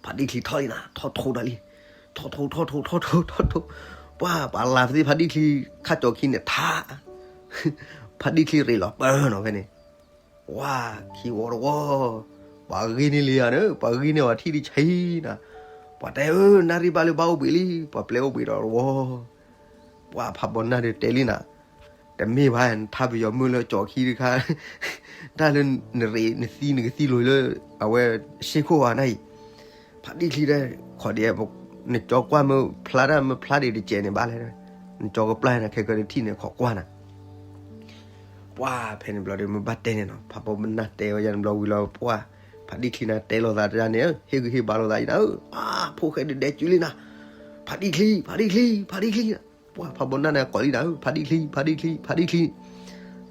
ဖးဒံၣ်ချံထီၣ်လံနၤ ထီၣ်ထိဒၣ်လံ, ထီၣ်ထိ ထီၣ်ထိ ထီၣ်ထိ ထီၣ်ထိ, ပှၤ ပှၤလၤသ့ၣ်ဖးဒံၣ်ချံ ခါကၠီၤခံန့ၣ်ထါ, ဖးဒံၣ်ချံရ့ၣ်လီၤပၢၢ်နီၤဖဲန့ၣ်, ဝါ ခံဝီတဝီ, ပှၤဂ့ၤန့ၢ်လံဧါန့ၣ် ပှၤဂ့ၤန့ၢ်အီၤထံၣ်တဆံနၤ, ပှၤတဲအၢ နၣ်ရံၣ်ဘၣ်လၢဘၣ်အိၣ်ဘှံးလံ ပှၤပျဲအိၣ်ဘှံးဒီးတဝီ ပှၤဖးဘီနၢ်ဒီးတဲလံနၤ, တမ့ၢ်ဘၣ် နထါပယီၤမုၢ်လၢကၠီၤခံတခါ, တၢ်လၢနရ့ၣ်နသံနကသံလိၤလၢ အဝဲစ့ၢ်ခိၣ်ဧါနၢ်အံၤ, ဖးဒံၣ်ချံတဲ, ခီဒံး, နကၠီၤကွၢ်မ့ၢ်ဖျါတၢ်မ့ၢ်ဖျါဒံးတစဲးန့ၣ်ဘၣ်လဲၣ်, နကၠီၤကပျၢ်နၤခဲကၢတထံၣ်န့ၣ်ခီကွၢ်နၤ ပှၤဖဲန့ၣ်ဘျီဒီး မ့ၢ်ဘၣ်တဲန့ၣ်နီၤ ဖးဘီနၢ်တဲဝဲယၤန့ၣ်ဘျီဝံၤလီၤ ပှၤ ဖးဒံၣ်ချံနၤတဲလိာ်သးတၢ်န့ၣ် ဟ့ၣ်ဂံၢ်ဟ့ၣ်ဘါလိာ်သးအံၤနၤဧၢ, အါ ဖိၣ်ဃဲဒုးဒဲးစုလံနၤ, ဖးဒံၣ်ချံ ဖးဒံၣ်ချံ ဖးဒံၣ်ချံ, ပှၤဖးဘီနၢ်န့ၣ်ကိးလံနၤဧၢ ဖးဒံၣ်ချံ ဖးဒံၣ်ချံ ဖးဒံၣ်ချံ,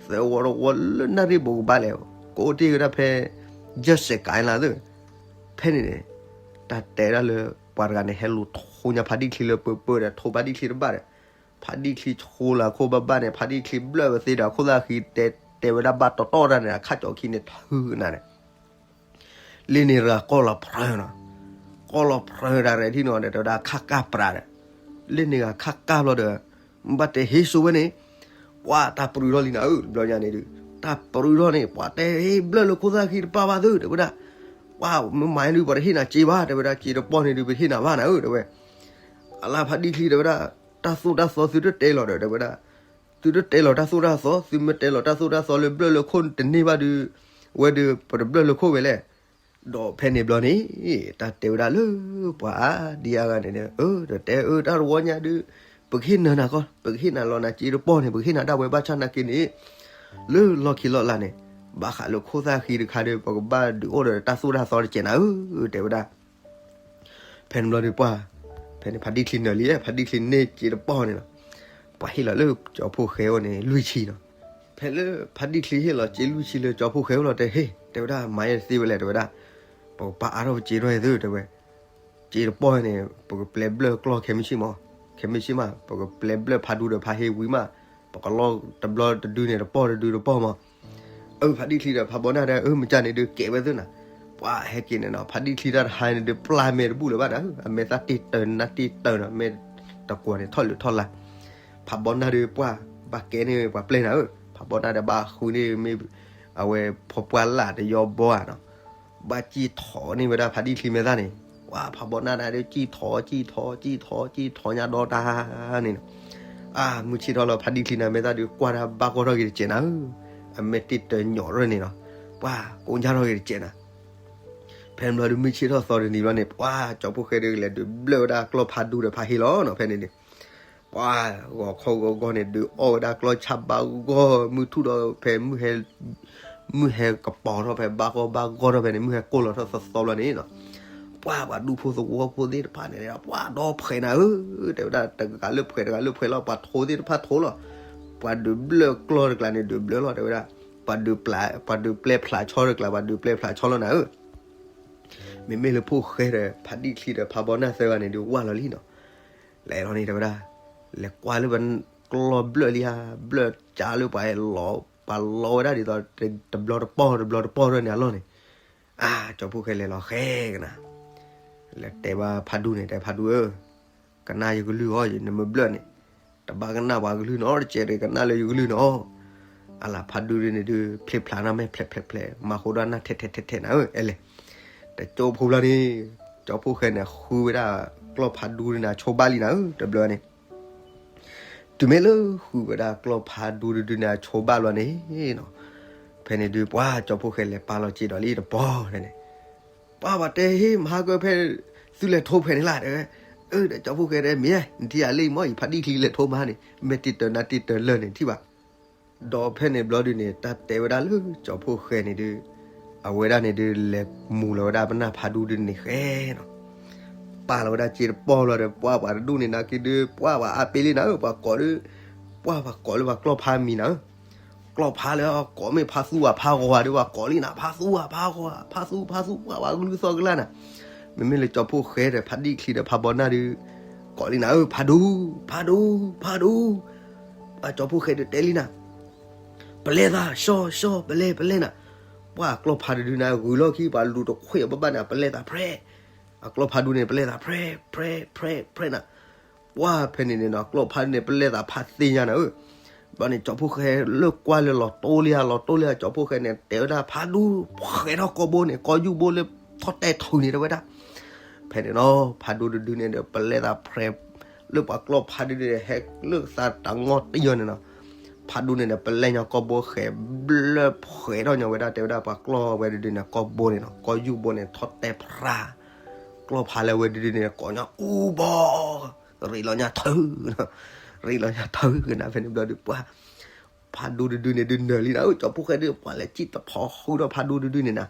သၢဝီတဝီလၢနၣ်ရံၣ်ဘိးကဘၣ်လဲၣ်, ကအိၣ်တ့ၢ်ဝဲဒၣ်ဖဲ ယဲၢ်စဲးကၤလါသၢ, ဖဲန့ၣ်န့ၣ်, တၢ်တဲဒၣ်လၢ ပှၤတဂၤန့ၣ် ဟဲလူၤထိညါဖးဒံၣ်ချံလၢပၢပၢဒီး ထိဖးဒံၣ်ချံတဘၣ်ဒီး, ဖးဒံၣ်ချံဆိလၢအခိၣ်ဘၣ်ဘၣ်န့ၣ် ဖးဒံၣ်ချံဘျၢၣ်ဝဲသ့ဒီးအခိၣ်သၣ်ဃံတဲ တဲဝဲဒၣ်ဘၣ်တီတီတၢ်န့ၣ် အခါကၠီၤခံန့ၣ်ထုးနၤန့ၣ် လၢန့ၣ်တဂၤကီၢ်လီၤဖြၢနီၤ, ကီၢ်လီၤဖြၢတၢ်ရဲၣ်ထံၣ်နီၤဒီး တဲဝဲဒၣ်ခါကၢ်ပြးဒီး, လၢန့ၣ်ဂၤခါကၢ်ဘျီဒီး, ဘၣ်တဲဟ့ၣ်စိဝဲန့ၣ်, ပှၤတၢ်ပြူၤထီၣ်လံနၤဧၢ တဘျီညါန့ၣ်ဒုး, တၢ်ပြူၤထီၣ်န့ၣ် ပှၤတဲဟ့ၣ်ဘျၢၣ်လၢခိၣ်သၣ်ဃံတပၣ်ဘၣ်သု တဲဝဲဒၣ်, ပှၤမ့ၢ်မၤဒုး ပှၤတဟ့ၣ်နၤစ့ဘၣ် တဲဝဲဒၣ် စ့တပီၢ်န့ၣ်ဒုး ပဟ့ၣ်နၤဘၣ်နၤဧၢ တဲဝဲ, အလါဖးဒံၣ်ချံ တဲဝဲဒၣ်, တၢ်သိၣ်တၢ်သီသုတတဲလီၤဒီး တဲဝဲဒၣ် သုတတဲလီၤတၢ်သိၣ်တၢ်သီ သုမ့ၢ်တဲလီၤတၢ်သိၣ်တၢ်သီလၢဘျၢၣ်လၢခိၣ်တန့ၢ်ဘၣ်ဒုး, ဝဲဒုး ပတဘျၢၣ်လၢခိၣ်ဝဲလဲၣ်. ဒီးဖဲန့ၣ်ဘျီန့ၣ်, တၢ်တဲဝဲဒၣ်လၢပှၤအါဒံအါဂၤန့ၣ်, အၢ တၢ်တဲအၢတၢ်တဝီညါဒုး, ပကဟ့ၣ်နၤနၤကီ, ပကဟ့ၣ်နၤလီၤနၤစ့တပီၢ်န့ၣ် ပကဟ့ၣ်နၤဒၣ်ဝဲဘၣ်ဆၣ်နာ်က့န့ၣ်, လၢလီၢ်ခံလီၢ်လၢ်န့ၣ်, ဘၣ်ဃးလၢခိၣ်သၣ်ဃံတခါဒီး ပကဘၣ်ဒုးအိၣ်ဒီးတၢ်သိၣ်တၢ်သီတကဲးနၤဧၢ တဲဝဲဒၣ် ဖဲန့ၣ်ဘျီဒီးပှၤ, ဖဲန့ၣ်ဖးဒံၣ်ချံနၢၤလံ ဖးဒံၣ်ချံန့ၢ်စ့တပီၢ်န့ၣ်လီၤ. ပှၤဟ့ၣ်လီၤလၢကၠီဖိဃဲအအိၣ်န့ၣ် လွံၢ်ဆံလီၤ. ဖဲလၢဖါဒံၣ်ချံဟ့ၣ်လီၤစ့လွံၢ်ဆံလၢကၠီဖှိၣ်ဃဲအိၣ်လီၤ တဲ ဟ့ၣ် တဲဝဲဒၣ် မၤယဲတသ့ဝဲလဲၣ် တဲဝဲဒၣ်, ပကပာ်အါထီၣ်ပစ့ထီၣ်အံၤသု တဲဝဲ, စ့တပီၢ်န့ၣ် ပကပျဲဘျၢၣ်ကျီၢ်ခဲမုၢ်ဆ့ၣ်မး, ခဲမုၢ်ဆ့ၣ်မး ပကပျဲဘျၢၣ်ဖါဒူဒီးဖါဟ့ဝံၤမး, ပကလီၢ်တဘျီတဒုန့ၣ် တပီၢ်တဒုတပီၢ်မး. အၢ ဖါဒံၣ်ချံဒီးဖါဘီနၢ်ဒီး အၢ မ့ၢ်ကန့ၣ်ဒုးကဲဝဲသုနၤ, ပှၤဟဲက့ၤန့ၣ်နီၤ ဖါဒံၣ်ချံတၢ်တဟါန့ၣ်ဒုး ပျၢ်မဲာ်တဘူၣ်လၢၤဘၣ်နၤဧၢ, အမဲာ်သၣ်တ့ၢ်တၢၤနၢ်တ့ၢ်တၢၤနီၤ မဲာ်တကွီၤန့ၣ်ထီၣ်လၢထီၣ်လၢ်, ဖါဘီနၢ်ဒုးပှၢ် ဘၣ်ကဲန့ၢ်ပှၤပျဲၢ်နၤဧၢ, ဖါဘီနၢ်ဒီးဘၣ်ဃုန့ၢ်မ့ၢ် အဝဲဖီပှၢ်လၢ်တယီဘီဧါနီၤ, ဘၣ်စံၣ်ထီၣ်န့ၢ်ဝဲဒၣ်ဖါဒံၣ်ချံမဲာ်သၣ်န့ၣ်, ပှၤဖါဘီနၢ်ဒီးစံၣ်ထီၣ် စံၣ်ထီၣ် စံၣ်ထီၣ် စံၣ်ထီၣ်ညါဒီတၢ်န့ၣ်နီၤ, အၢ မုၢ်ဆ့ၣ်ထီၣ်လီၤ ဖါဒံၣ်ချံန့ၣ် မဲာ်သၣ်ဒုးကွၢ်တၢ်ဘၣ်ဂီၢ်ထီၣ်က့ၤတစဲးနၤဧၢ, အမဲာ်တ့ၢ်တၢၤညီၣ်ရၢၢ်န့ၣ်နီၤ, ပှၤကိးညါထီၣ်က့ၤတစဲးနၤ ဖဲန့ၣ်ဘျီဒုး မုၢ်ဆ့ၣ်ထီၣ်သီတနံၤဘျီန့ၣ် ပှၤကၠီဖှိၣ်ဃဲဒုးလဲၤဒုးဘျၢၣ်ဝဲဒၣ်ကျီၢ်ဖါဒူဒီးဖါဟ့လီၤနီၤ, ဖဲန့ၣ်န့ၣ် ပှၤဂီၤခီဂီၤဂီၤန့ၣ် ဒုးအီၣ်ဝဲဒၣ်ကျီၢ်ဆၣ်ဘၣ်ဂီၢ် မုၢ်ထူၣ်ဒီးဖဲ မုၢ်ဟဲကပီၤထီၣ်ဖဲဘၣ်ဂီၢ်ဘၣ်ဂီၢ်ထီၣ်ဖဲန့ၣ် မုၢ်ဟဲကိၢ်လီၤထီၣ်သီသီဘျီန့ၣ်နီၤ, ပှၤပှၤဒူဖိသဝီဖိသ့ၣ်တဖၣ်န့ၣ် ပှၤဒီဖှဲးနၤဧၢ, တဲဝဲဒၣ် တဂၤလၢဖှဲးတဂၤလၢဖှဲးလီၤ ပှၤထိသ့ၣ်တဖၣ်ထိလီၤ, ပှၤဒုးဘျၢၣ်ကျီၢ်တကျါန့ၣ် ဒုးဘျၢၣ်လီၤ တဲဝဲဒၣ်, ပှၤဒုးပျဲဖျးဆီတကျါ ပှၤဒုးပျဲဖျးဆီလီၤနၤဧၢ, မ့မ့ၢ်လၢဖှိၣ်ဃဲဒီး ဖါဒံၣ်ချံဒီးဖါဘီနၢ်သၢဂၤန့ၣ်ဒုးဝၢ်လီၤလံနီၤ, လဲၤလီၤန့ၣ် တဲဝဲဒၣ်, လဲၤကွၢ်လၢပကျီၢ်ဘျၢၣ်လံဧါ, ဘျၢၣ်ကၢလၢပှၤလီၤ ပှၤလီၤဝဲဒၣ်ဒ်သိး တဘျီတပီၢ်တဘျီတပီၢ်ထီၣ်န့ၣ်အလီၢ်န့ၣ်, အၢ ကၠီဖှိၣ်ဃဲလဲၤလီၤဃဲကနၤ, လဲၤတဲဘၣ်ဖါဒူန့ၣ် တဲဖါဒူဧၢ, ကနၣ်ယကလုၢ်အီၤ နမ့ၢ်ဘျၢၣ်န့ၣ်, တဘၣ်ကနၣ်ပှၤကလုၢ်နီတစဲးဒီး ကနၣ်လၢယကလုၢ်နီၤ, အလၤဖါဒူဒုန့ၣ်ဒုး ဖျ့ဖျးနၢ်မဲာ်ဖျဲးဖျဲးဖျဲး မၤဃိဒီးနၢ်ထဲထဲထဲထဲထဲနၤဧၢ အဲလဲၣ်, တကၠိဖိဘျီန့ၣ် ကၠီဖှိၣ်ဃဲန့ၣ် ဃုဝဲဒၣ်ကျီၢ်ဖါဒူဒုန့ၣ် အဆိဘၣ်လံနၤဧၢ တဘျီန့ၣ် တုၤမ့ၢ်လၢဃုဝဲဒၣ်ကျီၢ်ဖါဒူတဒုန့ၣ် အဆိဘၣ်လီၤန့ၣ်နီၤ, ဖဲန့ၣ်ဒုး ပှၤကၠီဖှိၣ်ဃဲလဲၤပာ်လီၤစ့ဒီးလံတပီၢ်န့ၣ်, ပှၤဘၣ်တဲဟ့ၣ်မဟါကၢဖဲ သုလဲၤထိဖဲန့ၣ်လၢ်တဲဝဲ, အၢဒီးကၠီဖှိၣ်ဃဲတဲမ့ၢ် နထံၣ်အလံမ့ၢ်အံၤ ဖါဒံၣ်ချံလဲၤထိမဟါန့ၣ် မဲာ်တ့ၢ်တၢၤနၢ်တ့ၢ်တၢၤလၢာ်န့ၣ်ထံၣ်ဘၣ် ဒီးဖဲန့ၣ်ဘျီဒုန့ၣ် တၢ်တဲဝဲဒၣ်လၢကၠီဖှိၣ်ဃဲန့ၣ်ဒုး, အဝဲဒၣ်န့ၣ်ဒုး လဲၤမူၤလီၤဝဲဒၣ်ပနၢ်ဖါဒူဒုန့ၣ်ဃဲနီၤ, ပာ်လီၤဝဲဒၣ်စ့တပီၢ်လီၤဒီး ပှၤပှၤတဒူၣ်န့ၣ်နာ်က့ဒုး ပှၤပှၤအါပ့လံနၤဧၢ ပှၤကိးဒုး, ပှၤပှၤကိးလၢပှၤကျီၢ်ဖါမံၤနၤဧၢ, ကျီၢ်ဖါလၢကိးမ့ၢ်ဖါသူဧါဖါဂီၤဧါဒီး ပှၤကိးလံနၤ ဖါသူဧါဖါဂီၤဧါ ဖါသူ ဖါသူ ပှၤပှၤကလုၢ်သီၣ်ကလၢ်နၤ, မ့မ့ၢ်လၢကၠီဖှိၣ်ဃဲဒီး ဖါဒံၣ်ချံဒီးဖါဘီနၢ်ဒုး ကိးလံနၤဧၢ ဖါဒူ, ဖါဒူ, ဖါဒူ, ပှၤကၠီဖှိၣ်ဃဲဒုးတဲလံနၤ ပလဲၤသး ဆှီ ဆှီ ပလဲၤ ပလဲၤနၤ, ပှၤကျီၢ်ဖါတဒုန့ၣ် ဂုၤလီၢ်ခံ ပှၤလူၤတခွဲးအဘၣ်ဘၣ်န့ၣ် ပလဲၤသးဖြဲ, အကျီၢ်ဖါဒုန့ၣ် ပလဲၤသးဖြဲ ဖြဲ ဖြဲ ဖြဲနၤ, ပှၤဖဲန့ၣ်န့ၣ်နီၤ ကျီၢ်ဖါဒုန့ၣ် ပလဲၤသးဖးသ့ညါနၤဧၢ, ဘျီန့ၣ် ကၠီဖှိၣ်ဃဲလၢကွၢ်လၢလီၤတိလံဧါ လီၤတိလံဧါ ကၠီဖှိၣ်ဃဲန့ၣ် တဲဝဲဒၣ်ဖါဒူ, ဃဲၤထီၣ်ကီၢ်ဘိန့ၣ် ကီၢ်ယူၢ်ဘိလၢထီၣ်တဲာ်ထုးန့ၣ်တဲဝဲဒၣ် ဖဲန့ၣ်နီၤ ဖါဒူတဒုန့ၣ်ဒီး ပလဲၤသးဖြဲ လၢပှၤကျီၢ်ဖါဒုန့ၣ် ဟဲလၢသးတၢ်ငီၢ်တယီၤန့ၣ်နီၤ, ဖါဒူန့ၣ်န့ၣ် ပလဲၤညီကီၢ်ဘိဃဲၤဘျၢၣ်ဖှဲးထီၣ်ညီဝဲဒၣ် တဲဝဲဒၣ်ပှၤကျီၢ်ဝဲတဒုန့ၣ် ကီၢ်ဘိန့ၣ်နီၤ ကီၢ်ယူၢ်ဘိန့ၣ် ထီၣ်တဲာ်ဖြး, ကျီၢ်ဖါလၢဝဲတဒုန့ၣ် ကိးညီအူဘီ, ရ့လီၤညါထၢ, ရ့လီၤညါထၢကနၤ ဖဲန့ၣ်ဘျီဒုးပှၤ ဖါဒူတဒုန့ၣ်ဒုးနၢၤလံနၤဧၢ, ကၠီဖှိၣ်ဃဲဒုး ပှၤလဲၤစံၣ်တဖီဃုဒီးဖါဒူတဒုန့ၣ်နၤ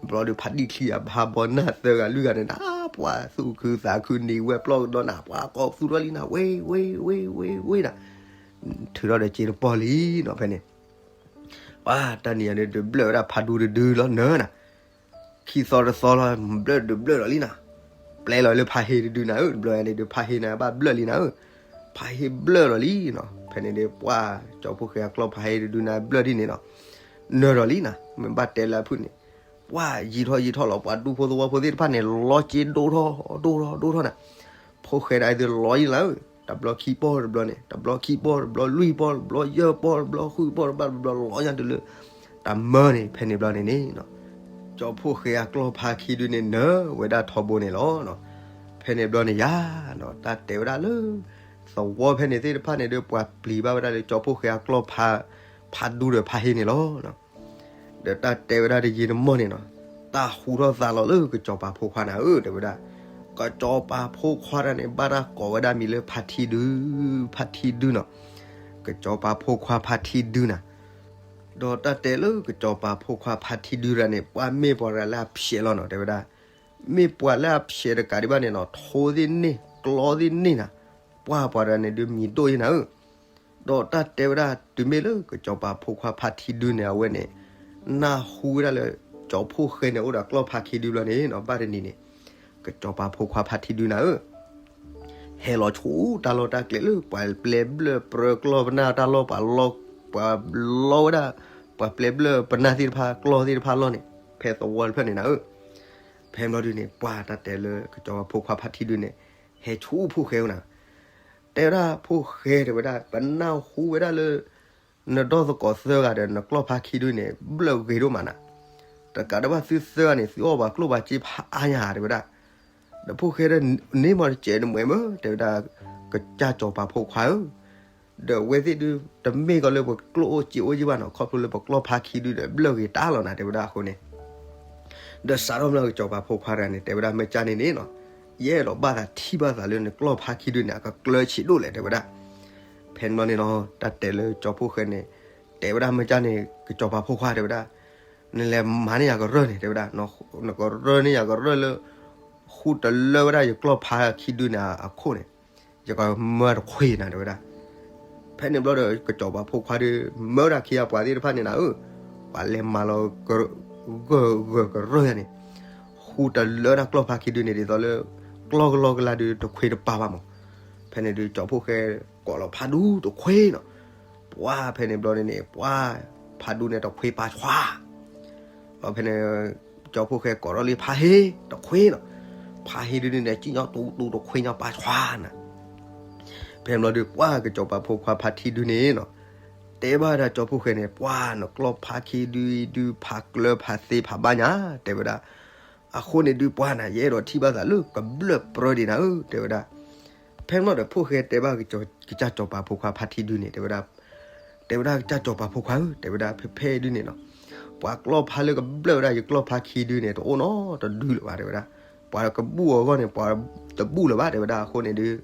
ဘျီဒုးဖါဒံၣ်ချံအဖါဘီနၢ်သၢဂၤလွံၢ်ဂၤန့ၣ်နၤ ပှၤသူၣ်ခုသးခုနံၤဝဲပျီၢ်ကဒီးနၤ ပှၤကိးသူထီၣ်လံနၤ ဝ့ ဝ့ ဝ့ ဝ့ ဝ့ နၤ, ထုးထီၣ်ဒီးစ့တပီၢ်လံနီၤ ဖဲန့ၣ် ပှၤတၢ်နံၤအံၤဒုးဘျၢၣ်ဝဲဒၣ်ဖါဒူတဒုလီၤနၢၤနၤ, ခံသီတသီလီၤ ဘျၢၣ်ဒုးဘျၢၣ်လီၤလံနၤ, ပျဲလီၤလၢဖါဟ့တဒုနၤဧၢ, တဘျီန့ၣ်ဒုးဖါဟ့န့ၣ်ဘၣ်ဘျၢၣ်လံနၤဧၢ, ဖါဟ့ဘျၢၣ်လီၤလံနီၤ, ဖဲန့ၣ်ဒုးပှၤ ကၠီဖှိၣ်ဃဲအကျီၢ်ဖါဟ့တဒုန့ၣ်ဘျၢၣ်ဒ်န့ၣ်နီၤ, နၢၤဒီးလံနၤ, မ့ၢ်ဘၣ်တဲလၢအဖုၣ်န့ၣ်, ပှၤယံာ်ထီၣ်ယံာ်ထီၣ်လီၤ ပှၤဒူဖိသဝီဖိသ့ၣ်တဖၣ်န့ၣ် လီၤစ့ဒိၣ်ထီၣ် ဒိၣ်ထီၣ် ဒိၣ်ထီၣ်နၤ, ဖိၣ်ဃဲဒၣ်အံၤဒုးလီၤယံာ်လၢ တဘျီခံပီၢ်တဘျီန့ၣ် တဘျီခံပီၢ်တဘျီ လွံၢ်ပီၢ်တဘျီ ယဲၢ်ပီၢ်တဘျီ ဃုပီၢ်တဘျီ တဘျီလီၤညါတုၤလၢ တၢ်မၢန့ၣ် ဖဲန့ၣ်ဘျီန့ၣ်န့ၣ်နီၤ, ကၠီဖှိၣ်ဃဲအကျီၢ်ဖါခံဒုန့ၣ် နၢၤဝဲဒၣ်ထီဘိန့ၣ်လီၤ. ဖဲန့ၣ်ဘျီန့ၣ်ယၤနီၤ တၢ်တဲဝဲဒၣ်လၢ သဝီဖဲန့ၣ်သ့ၣ်တဖၣ်န့ၣ်ဒီး ပှၤပျံၤဘၣ်ဝဲဒၣ်လၢ ကၠီဖှိၣ်ဃဲအကျီၢ်ဖါ ဖါဒူဒီးဖါဟ့န့ၣ်လီၤ. ဒီးတၢ်တဲဝဲဒၣ်တယံာ်တမီၢ်န့ၣ်နီၤ, တၢ်ဟူထီၣ်သါလီၤလၢကစီၤပၤဖိခွါနၤဧၢ တဲဝဲဒၣ်, ကစီၤပၤဖိခွါတၢ်န့ၣ် ဘၣ်တၢ်ကိးဝဲဒၣ်မံၤလၢဖါထံဒု, ဖါထံဒုနီၤ, ကစီၤပၤဖိခွါဖါထံဒုနၤ. ဒီးတၢ်တဲလၢကစီၤပၤဖိခွါဖါထံဒုတၢ်န့ၣ် ပှၤမ့ၢ်ပှၤတဂၤလၢအဖျဲးလီၤနီၤ တဲဝဲဒၣ်, မ့ၢ်ပှၤလၢအဖျဲးတကးဒံးဘၣ်န့ၣ်နီၤ ထိသ့ၣ်န့ၢ် ကျီသ့ၣ်န့ၢ်နၤ, ပှၤပှၤတဂၤန့ၣ်ဒုးမံၤဒိၣ်ယဲနၤဧၢ ဒီးတၢ်တဲဝဲဒၣ်တုၤမ့ၢ်လၢကစီၤပၤဖိခွါဖါထံဒုန့ၣ် အဝဲန့ၣ် နၢ်ဟူဝဲဒၣ်လၢ ကၠီဖှိၣ်ဃဲန့ၣ် အိၣ်ဒီးကျီၢ်ဖါခံဒုဘျီန့ၣ်နီၤ ဘၣ်တနံၤန့ၣ် ကစီၤပၤဖိခွါဖါထံဒုနၤဧၢ ဟဲလီၤဆူတၢ်လီၢ်တၢ်ကျဲလၢ ပှၤပျဲဘျၢၣ်ပြၢကျီၢ်ပနၢ်တၢ်လီၢ် ပှၤလီ ပှၤလီဝဲဒၣ် ပှၤပျဲဘျၢၣ်ပနၢ်သ့ၣ်တဖၣ် ကျီၢ်သ့ၣ်တဖၣ်လီၢ်န့ၣ် ဖဲသဝီတဖျၢၣ်န့ၣ်နၤဧၢ ဖဲဘျီဒုန့ၣ် ပှၤတၢ်တဲလၢကစီၤပၤဖိခွါဖါထံဒုန့ၣ် ဟဲဆူဖှိၣ်ဃဲဧိၤနၤ တဲဝဲဒၣ်ဖှိၣ်ဃဲတဲဝဲဒၣ် ပနၢ်ဟူဝဲဒၣ်လၢ နဒီသကိးသၢဂၤဒီးနကျီၢ်ဖါခံဒုန့ၣ် ဘျၢၣ်ဂ့ၤဒိၣ်မးနၤ တကးဒံးဘၣ်သုသၢဂၤန့ၣ် သုအီၣ်ပှၤကျိၣ်ပှၤစ့ဖးအါညါတဲဝဲဒၣ် ဒီးဖှိၣ်ဃဲဒီးန့ၢ်မီၢ်တစဲးနမှဲမၢ တဲဝဲဒၣ် ကစၢ်စီၤပၤဖိခွါဧၢ ဒီးအဝဲသ့ၣ်ဒု တမ့ၢ်ကီးလၢပကျိၣ်အိၣ်စ့အိၣ်ယံၢ်ဘၣ်နီၤ ခီဖျိလၢပကျီၢ်ဖါခံဒုဒီး ဘျၢၣ်ဂ့ၤတၢ်လီၤနၤ တဲဝဲဒၣ်အဃိန့ၣ် ဒီးစးထီၣ်မ့ၢ်ကစီၤပၤဖိခွါတဂၤန့ၣ် တဲဝဲဒၣ်မ့ၢ်ကၢ်န့ၣ်န့ၣ်နီၤ ယအဲၣ်ဒိးဘၣ်သးထံၣ်ဘၣ်သးလၢနကျီၢ်ဖါခံဒုန့ၣ် အကကျၢဆံးဒိၣ်လဲၣ် တဲဝဲဒၣ် ဖဲန့ၣ်ဘျီန့ၣ်နီၤ တၢ်တဲလၢကၠီဖှိၣ်ဃဲန့ၣ် တဲဝဲဒၣ်မ့ၢ်ကၢ်န့ၣ် ကစီၤပၤဖိခွါတဲဝဲဒၣ် နလဲၤမၤန့ၢ်ယၤကရၢၢ်န့ၣ် တဲဝဲဒၣ် နကရၢၢ်န့ၢ်ယၤကရၢၢ်လၢ ဃူတလၢဝဲဒၣ်ယကျီၢ်ဖါခံဒုန့ၣ်အခိၣ်န့ၣ် ယကမၢတခွ့နၤ တဲဝဲဒၣ် ဖဲန့ၣ်ဘျီဒီး ကစီၤပၤဖိခွါဒီး မၢဝဲဒၣ်ခံဂၤပှၤသ့ၣ်တဖၣ်န့ၣ်နၤဧၢ, ပှၤလဲၤမၤလီၤ ဂၢၢ်ဂၢၢ်ကရၢၢ်ယၤန့ၣ်, ဃူတလၢဒၣ်ကျီၢ်ဖါခံဒုန့ၣ် ဒ်သိးလၢ ကျီၢ်ကလီကလါဒုတခွ့တပာ်ဘၣ်မး. ဖဲန့ၣ်ဒုး ကၠီဖှိၣ်ဃဲကိးလီၤဖးဒူတခွ့နီၤ, ပှၤဖဲန့ၣ်ဘျီန့ၣ်န့ၣ် ပှၤဖးဒူန့ၣ်တခွ့ပာ်ဆှါ ဒီးဖဲန့ၣ် ကၠီဖှိၣ်ဃဲကိးထီၣ်လံဖးဟ့တခွ့နီၤ, ဖးဟ့ဒုန့ၣ် စံၣ်ညီၣ်တူတူတခွ့ညီပာ်ဆှါနၤ. ဖဲန့ၣ်ဘျီဒုး ပှၤကစီၤပၤဖိခွါဖါထံဒုန့ၣ်နီၤ, တဲဘၣ်ဒၣ်ကၠီဖှိၣ်ဃဲန့ၣ် ပှၤနကျီၢ်ဖါခံဒုအံၤဒုး ဖးကျၢဖးသ့ဖးဘၣ်ညါ တဲဝဲဒၣ်. အဃိန့ၣ်ဒုး ပှၤနၤ ယအဲၣ်ဒိးထံၣ်ဘၣ်သးလၢကဘျၢၣ်ပြၢဒံးနၤဧၢ တဲဝဲဒၣ်. ဖဲန့ၣ်ဘျီဒီး ဖှိၣ်ဃဲတဲဘၣ် ကစၢ်စီၤပၤဖိခွါဖါထံဒုန့ၣ် တဲဝဲဒၣ်, တဲဝဲဒၣ် ကစၢ်စီၤပၤဖိခွါဧၢ တဲဝဲဒၣ် ဖဲဖဲဒုန့ၣ်နီၤ, ပှၤကျီၢ်ဖါလၢကဘျၢၣ်ဝဲဒၣ်ယကျီၢ်ဖါခံဒုန့ၣ် တအိၣ်နီတဒုလၢၤဘၣ် တဲဝဲဒၣ်. ပှၤကဘူၣ်အဂီၢ်န့ၣ် ပှၤတဘူၣ်လၢၤဘၣ် တဲဝဲဒၣ်. အဃိန့ၣ်ဒုး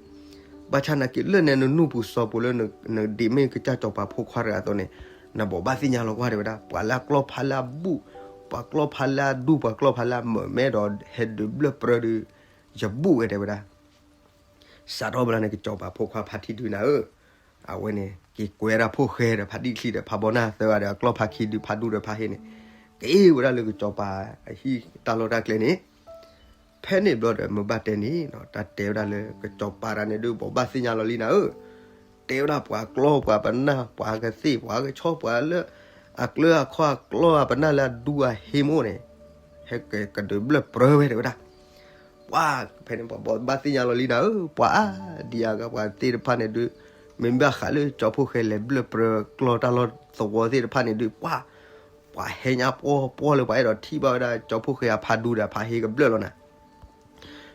ဘၣ်ဆၣ်နာ်က့လၢနဲနနူၢ်ပူၤစီၤပူၤလၢ နဒ်မ့ၢ်ကစၢ်စီၤပၤဖိခွါတဂၤအသိးန့ၣ် နဘိးဘၣ်သ့ၣ်ညါလီၤကွၢ် တဲဝဲဒၣ်. ပှၤလၢအကျီၢ်ဖါလၢအဘူၣ်, ပှၤကျီၢ်ဖါလၢအဒူ ပှၤကျီၢ်ဖါလၢအမၢၢ်မဲဒီး ဟဲဒုးဘျၢၣ်ပြၢဒုး ယဘူၣ်ဝဲ တဲဝဲဒၣ်. စးထီၣ်ဘျီန့ၣ် ကစီၤပၤဖိခွါဖါထံဒုနၤဧၢ, အဝဲန့ၣ် က့ၤကွဲဒၣ်ဖှိၣ်ဃဲဒီးဖါဒံၣ်ချံဒီးဖးဘီနၢ်သၢဂၤဒီးအကျီၢ်ဖါခံဒု ဖးဒူဒီးဖးဟ့န့ၣ် က့ၤဝဲဒၣ်လၢကစီၤပၤအဟံၣ်တၢ်လီၢ်တၢ်ကျဲန့ၣ်. ဖဲန့ၣ်ဘျီဒီး မ့ၢ်ဘၣ်တဲန့ၣ်နီၤ, တၢ်တဲဝဲဒၣ်လၢကစီၤပၤတဂၤန့ၣ်ဒုး ဘိးဘၣ်သ့ၣ်ညါလီၤလံနၤဧၢ, တဲဝဲဒၣ်ပှၤကျီၢ်ပှၤပနၢ် ပှၤကသ့ၣ် ပှၤကဆီ ပှၤလၢ အကျၢအခီအကျီၢ်အပနၢ်လၢအဒူအဟ့မ့ၢ်အိၣ်န့ၣ် ဟဲက့ၤကဒုးဘျၢၣ်ပြၢဝဲ တဲဝဲဒၣ်. ပှၤဖဲန့ၣ် ပှၤဘိးဘၣ်သ့ၣ်ညါလီၤလံနၤဧၢ, ပှၤအါဒံအါဂၤ ပှၤသ့ၣ်တဖၣ်န့ၣ်ဒုး မ့ၢ်ဘၣ်ဃးလၢကၠီဖှိၣ်ဃဲလဲၤဘျၢၣ်ပြၢကျီၢ်တၢ်လီၢ်သဝီသ့ၣ်တဖၣ်န့ၣ်ဒုး ပှၤ ပှၤဟဲညါပှီၢ်ပှီၢ်လၢပှၤအဲၣ်ဒိးထံၣ်ဘၣ်ဝဲဒၣ်ကၠီဖှိၣ်ဃဲအဖးဒူဒီးဖးဟ့ကဘျၢၣ်လီၤနၤ.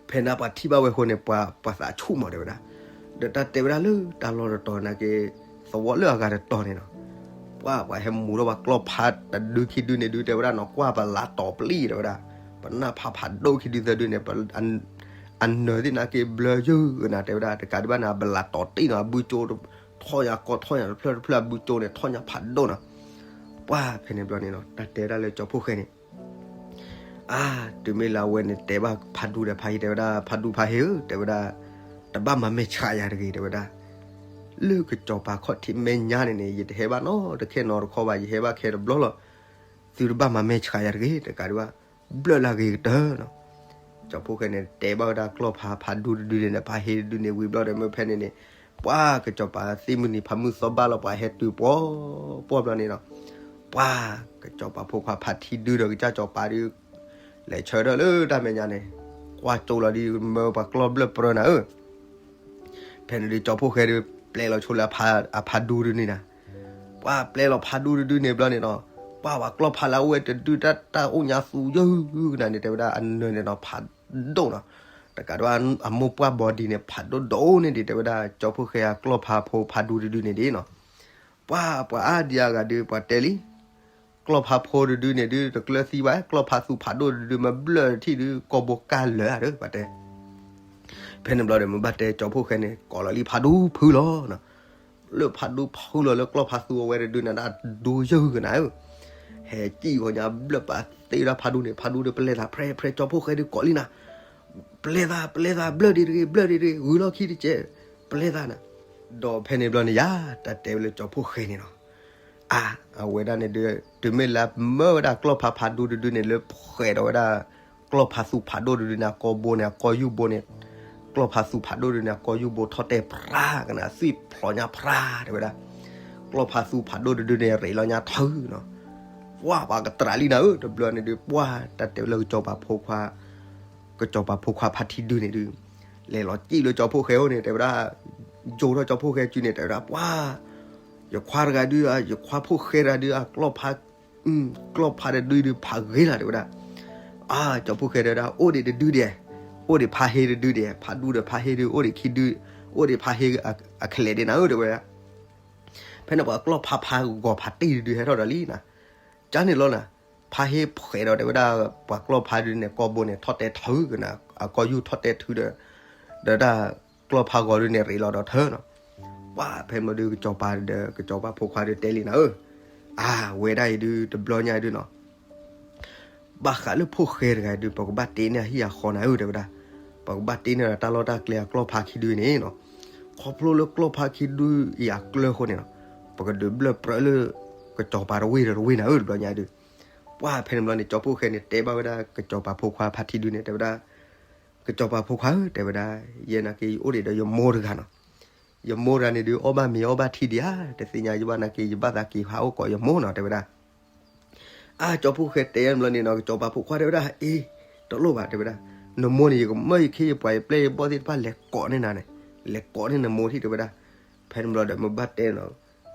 ဖဲန့ၣ်ပှၤထံၣ်ဘၣ်ဝဲအဃိန့ၣ် ပှၤ ပှၤသးဆူၣ်မး တဲဝဲဒၣ်. ဒီးတၢ်တဲဝဲဒၣ်လၢတၢ်လီၢ်တတီၤနာ်က့ သဝီလၢအဂၤတတီၤန့ၣ်နီၤ, ပှၤ ပှၤဟဲမူထီၣ်ပှၤကျီၢ်ဖါတဒုခံဒုန့ၣ်ဒုး တဲဝဲဒၣ်နီၤ ကွၢ်ပလးတီၤပျံၤ တဲဝဲဒၣ်. ပနၢ်ဖးဖးဒိၣ်ခံဒုသၢဒုန့ၣ် အနၢၤသ့ၣ်နာ်က့ဘျၢယုၢ်နၤ တဲဝဲဒၣ်. တကးဒံးဘၣ်န့ၣ် အပလးတီၤတံၢ်နီၤ အဘုကၠိ ထီၣ်ညါကီထီၣ်ညါတဖျၢၣ်တဖျၢၣ် အဘုကၠိန့ၣ် ထီၣ်ညါဖးဒိၣ်နီၤ. ပှၤဖဲန့ၣ်ဘျီန့ၣ်နီၤ တၢ်တဲဝဲဒၣ်လၢကၠီဖှိၣ်ဃဲန့ၣ် အါ တုၤမ့ၢ်လၢအဝဲန့ၣ် တဲဘၣ်ဖးဒူဒီးဖးဟ့ တဲဝဲဒၣ် ဖးဒူဖးဟ့ဧၢ တဲဝဲဒၣ်, တဘၣ်မၤမဲာ်ဆှးယၤတဂ့ၤ တဲဝဲဒၣ်. လၢကစီၤပၤခီၣ်ထံးမဲာ်ညါန့ၣ်န့ၣ် ယတဟဲဘၣ်နီတခဲနီတခီဘၣ် ယဟဲဘၣ်ခဲတဘျီလီၤ. သုတဘၣ်မၤမဲာ်ဆှးယၤတဂ့ၤ တကးဒံးဘၣ် ဘျၢၣ်လၢအဂ့ၤကတၢၢ်နီၤ. ကၠီဖှိၣ်ဃဲန့ၣ် တဲဘၣ်ဝဲဒၣ်ကျီၢ်ဖးဖးဒူတဒုန့ၣ်ဒီး ဖးဟ့တဒုန့ၣ်ဝံၤဘျီဒီး မ့ၢ်ဖဲန့ၣ်န့ၣ် ပှၤကစီၤပၤသ့ၣ်မုၢ်နံၤဖးမုၢ်သီဘၣ်လီၤ ပှၤဟဲတုၤပှီၢ်ပှီၢ်ဘျီန့ၣ်နီၤ. ပှၤကစီၤပၤဖိခွါဖးထံဒုဒီးကစၢ်စီၤပၤဒုး လဲၤဆၢထၢၣ်လၢတၢ်မဲာ်ညါန့ၣ် ကွၢ်ကၠိလီၤဒုး မၢပှၤကျီၢ်ဘျၢၣ်ပြၢနၤဧၢ. ဖဲန့ၣ်ဒုး ကၠီဖှိၣ်ဃဲဒုး ပျဲလီၤဆိလၢအဖးဒူတဒုန့ၣ်နၤ. ပှၤပျဲလီၤဖးဒူတဒုန့ၣ်ဘျီန့ၣ်နီၤ, ပှၤပှၤကျီၢ်ဖးလၢအဝဲတဒုတၢ်တၢ်အိၣ်ညါသူယုၢ်ကနၤန့ၣ် တဲဝဲဒၣ်အနၢၤန့ၣ်နီၤ ဖးဒိၣ်နီၤ. တကးဒံးဘၣ် အမိၢ်ပှၢ်ဘီဒံးန့ၣ် ဖးဒိၣ်ဒိၣ်န့ၢ်ဒံး တဲဝဲဒၣ် ကၠီဖှိၣ်ဃဲအကျီၢ်ဖးဖိဖးဒူတဒုန့ၣ်ဒ်နီၤ. ပှၤပှၤအါဒံအါဂၤဒုး ပှၤတဲလံ ကျီၢ်ဖးဖိတဒုန့ၣ်ဒုး တကျၢၤသံဘၣ် ကျီၢ်ဖးသူဖးဒိၣ်တဒု မ့ၢ်ဘျၢၣ်ထံၣ်ဒုး ကီၢ်ဘိကၢ်လၢာ်ဧါဒီး ပှၤတဲ. ဖဲန့ၣ်ဘျီဒီး မ့ၢ်ဘၣ်တဲကၠီဖှိၣ်ဃဲန့ၣ် ကိးလီၤလံဖးဒူဖုလီၤနီၤ. လၢဖးဒူဖုလီၤလၢကျီၢ်ဖးသူအဝဲတဒုန့ၣ် ဒၣ်ဒိယုၢ်ကနၤဧၢ. ဟဲကံၣ်ဂီၤညါဘျၢၣ်ပာ်သ့ဒၣ်ဖးဒူန့ၣ် ဖးဒူဒီးပျဲသး ဖြဲဖြဲ ကၠီဖှိၣ်ဃဲဒုးကိးလံနၤ ပျဲသး ပျဲသး ဘျၢၣ်ဒံးတဂ့ၤ ဘျၢၣ်ဒံးတဂ့ၤ ဂုၤလီၢ်ခံတကဲး ပျဲသးနၤ. ဒီးဖဲန့ၣ်ဘျီန့ၣ်ယါ တၢ်တဲဝဲလၢကၠီဖှိၣ်ဃဲန့ၣ်နီၤ, အါ အဝဲဒၣ်န့ၣ်ဒုး တုၤမ့ၢ်လၢမၢဝဲဒၣ်ကျီၢ်ဖးဖးဒူတဒုန့ၣ် လၢဖှဲးဒီးဝဲဒၣ် ကျီၢ်ဖးသူဖးဒိၣ်တဒုန့ၣ် အကိာ်ဘိန့ၣ် အကိာ်ယူၢ်ဘိန့ၣ်, ကျီၢ်ဖးသူဖးဒိၣ်တဒုန့ၣ် အကိာ်ယူၢ်ဘိထီၣ်တဲာ်ဖြါကနၤ သွံၣ်ဖျိးညါဖြါ တဲဝဲဒၣ်. ကျီၢ်ဖးသူဖးဒိၣ်တဒုန့ၣ် ရ့းလီၤညါထၢနီၤ. ပှၢ်ပှၤကတြးလံနၤဧၢ တဘျီန့ၣ်ဒုး ပှၢ်တၢ်တဲဝဲလၢကၠီၤပၤဖိခွါ ကၠီၤပၤဖိခွါဖါထံဒုန့ၣ်ဒုး လဲၤလီၤစံၣ်လၢကၠီဖှိၣ်ဃဲအိၣ်န့ၣ် တဲဝဲဒၣ်, ယိၤထီၣ်ကၠီဖှိၣ်ဃဲစုန့ၣ် တဲဝဲဒၣ် ပှၢ် ယခွါတဂၤဒုး ယခွါဖှိၣ်ဃဲတဂၤဒုး အကျီၢ်ဖး ကျီၢ်ဖးတဒုဒုး ဖးဂ့ၤလီၤ တဲဝဲဒၣ်. အါ ကၠီဖှိၣ်ဃဲတဲဝဲဒၣ် အိၣ်ဒံးတဒုဒံး, အိၣ်ဒံးဖးဟ့တဒုဒံး, ဖးဒူဒီးဖးဟ့ဒုး အိၣ်ဒံးခံဒု, အိၣ်ဒံးဖးဟ့အကလဲာ်ဒံးနၤဧၢ တဲဝဲဒၣ်. ဖဲန့ၣ်ပှၤကျီၢ်ဖးဖးဂီၤဖးတ့ၢ်တဒုဟဲထီၣ်ဒီးလံနၤ. ကန့ၣ်လီၤနၤ, ဖးဟ့ဖှဲးဒီးတဲဝဲဒၣ် ပှၤကျီၢ်ဖးဒုန့ၣ် ကိာ်ဘိန့ၣ် ထီၣ်တဲာ်ထုကနၤ အကိာ်ယူၢ်ထီၣ်တဲာ်ထုဒီး ဒီးတၢ်ကျီၢ်ဖးဂီၤဒုန့ၣ်ရ့းလီၤဒီးထၢနီၤ. ပှၢ်ဖဲမ့ၢ်ဒုး ကၠီၤပၤဒီး ကၠီၤပၤဖိခွါဒုးတဲလံနၤဧၢ, အါ ဝဲဒၣ်အံၤဒုး တဘျီညါဒုးနီၤ ဘၣ်ဃးလၢဖိၣ်ဃဲတဂၤဒုး ပကဘၣ်တ့န့ၢ်အဟံၣ်အဃီနၤဧၢ တဲဝဲဒၣ်. ပကဘၣ်တ့န့ၢ်ဒီးတၢ်လီၢ်တၢ်ကျဲအကျီၢ်ဖးခံဒုန့ၣ်နီၤ. ခီဖျိလၢကျီၢ်ဖးခံဒုအံၤအကျၢၤအဃိန့ၣ်နီၤ ပကဒုးဘျၢၣ်ပြၢလၢ ကစီၤပၤတဝ့ၢ်ဒီးတဝ့ၢ်နၤဧၢ တဘျီညါဒုး. ပှၢ်ဖဲန့ၣ်ဘျီန့ၣ် ကၠီဖှိၣ်ဃဲန့ၣ် တဲဘၣ်ဝဲဒၣ် ကစီၤပၤဖိခွါဖါထံဒုန့ၣ် တဲဝဲဒၣ်, ကစီၤပၤဖိခွါဧၢ တဲဝဲဒၣ်, ယဲနာ်က့ ယအိၣ်ဒံးဒီးယမိၢ်တဂၤနီၤ. ယမိၢ်တဂၤန့ၣ်ဒုး အီၣ်ဘၣ်မ့ၤအီၣ်ဘၣ်ထံဒံးဧါ, တသ့ၣ်ညါယဘၣ်နာ်က့ ယဘၣ်သးက့ၤဟးအိၣ်ကိးယမိၢ်နီၤ တဲဝဲဒၣ်. အါ ကၠီဖှိၣ်ဃဲတဲဘျီန့ၣ်နီၤ ကစီၤပၤဖိခွါတဲဝဲဒၣ် အ့ တလိၣ်ဘၣ် တဲဝဲဒၣ်. နမိၢ်န့ၣ် ယကမၢယခ့ယပှၤယပျဲၢ်ယဘီၣ်သ့ၣ်တဖၣ်လဲၤကိးန့ၢ်နၤန့ၣ်, လဲၤကိးန့ၢ်နမိၢ်ထံၣ် တဲဝဲဒၣ်. ဖဲန့ၣ်ဘျီဒီးမ့ၢ်ဘၣ်တဲနီၤ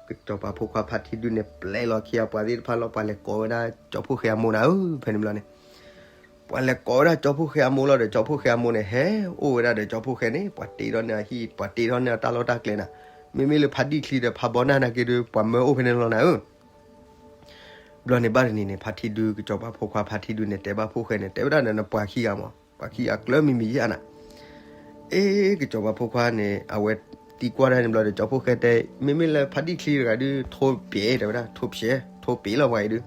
ကစီၤပၤဖိခွါဖါထံဒုန့ၣ် ပျဲလီၤခံဂၤပှၤသ့ၣ်တဖၣ်လီၤ ပှၤလဲၤကိးဝဲဒၣ်ကၠီဖှိၣ်ဃဲအမိၢ်နၤဧၢ ဖဲန့ၣ်ဘျီန့ၣ် ပှၤလဲၤကိးဝဲဒၣ်ကၠီဖှိၣ်ဃဲအမိၢ်လီၤဒီး ကၠီဖှိၣ်ဃဲအမိၢ်န့ၣ် ဟဲအိၣ်ဝဲဒၣ်ဒီးကၠီဖှိၣ်ဃဲန့ၣ် ပှၤတ့ထီၣ်န့ၢ်အဟံၣ် ပှၤတ့ထီၣ်န့ၢ်အတၢ်လီၢ်တၢ်ကျဲနၤ. မ့မ့ၢ်လၢဖါဒံၣ်ချံဒီးဖါဘီနၢ်နာ်က့ဒုး ပှၤမၢအိၣ်ဖဲန့ၣ်လီၤနၤဧၢ. ဘျီန့ၣ်ဘၣ်တနံၤန့ၣ် ဖါထံဒုကစီၤပၤဖိခွါဖါထံဒုန့ၣ် တဲဘၣ်ဖိၣ်ဃဲန့ၣ် တဲဝဲဒၣ်ဒီး နပှၤခံဂၤမး ပှၤခံဂၤကျၢၤမံၤမံၤယါနၤ. အ့ ကစီၤပၤဖိခွါန့ၣ် အဝဲသံကွၢ်ဒၣ်န့ၣ်ဘျီဒီး ကၠီဖှိၣ်ဃဲတဲ မ့မ့ၢ်လၢဖါဒံၣ်ချံတဂၤဒုး ထိပှဲၤ တဲဝဲဒၣ် ထိပှဲၤ ထိပှဲၤလီၤပှၤအံၤဒုး.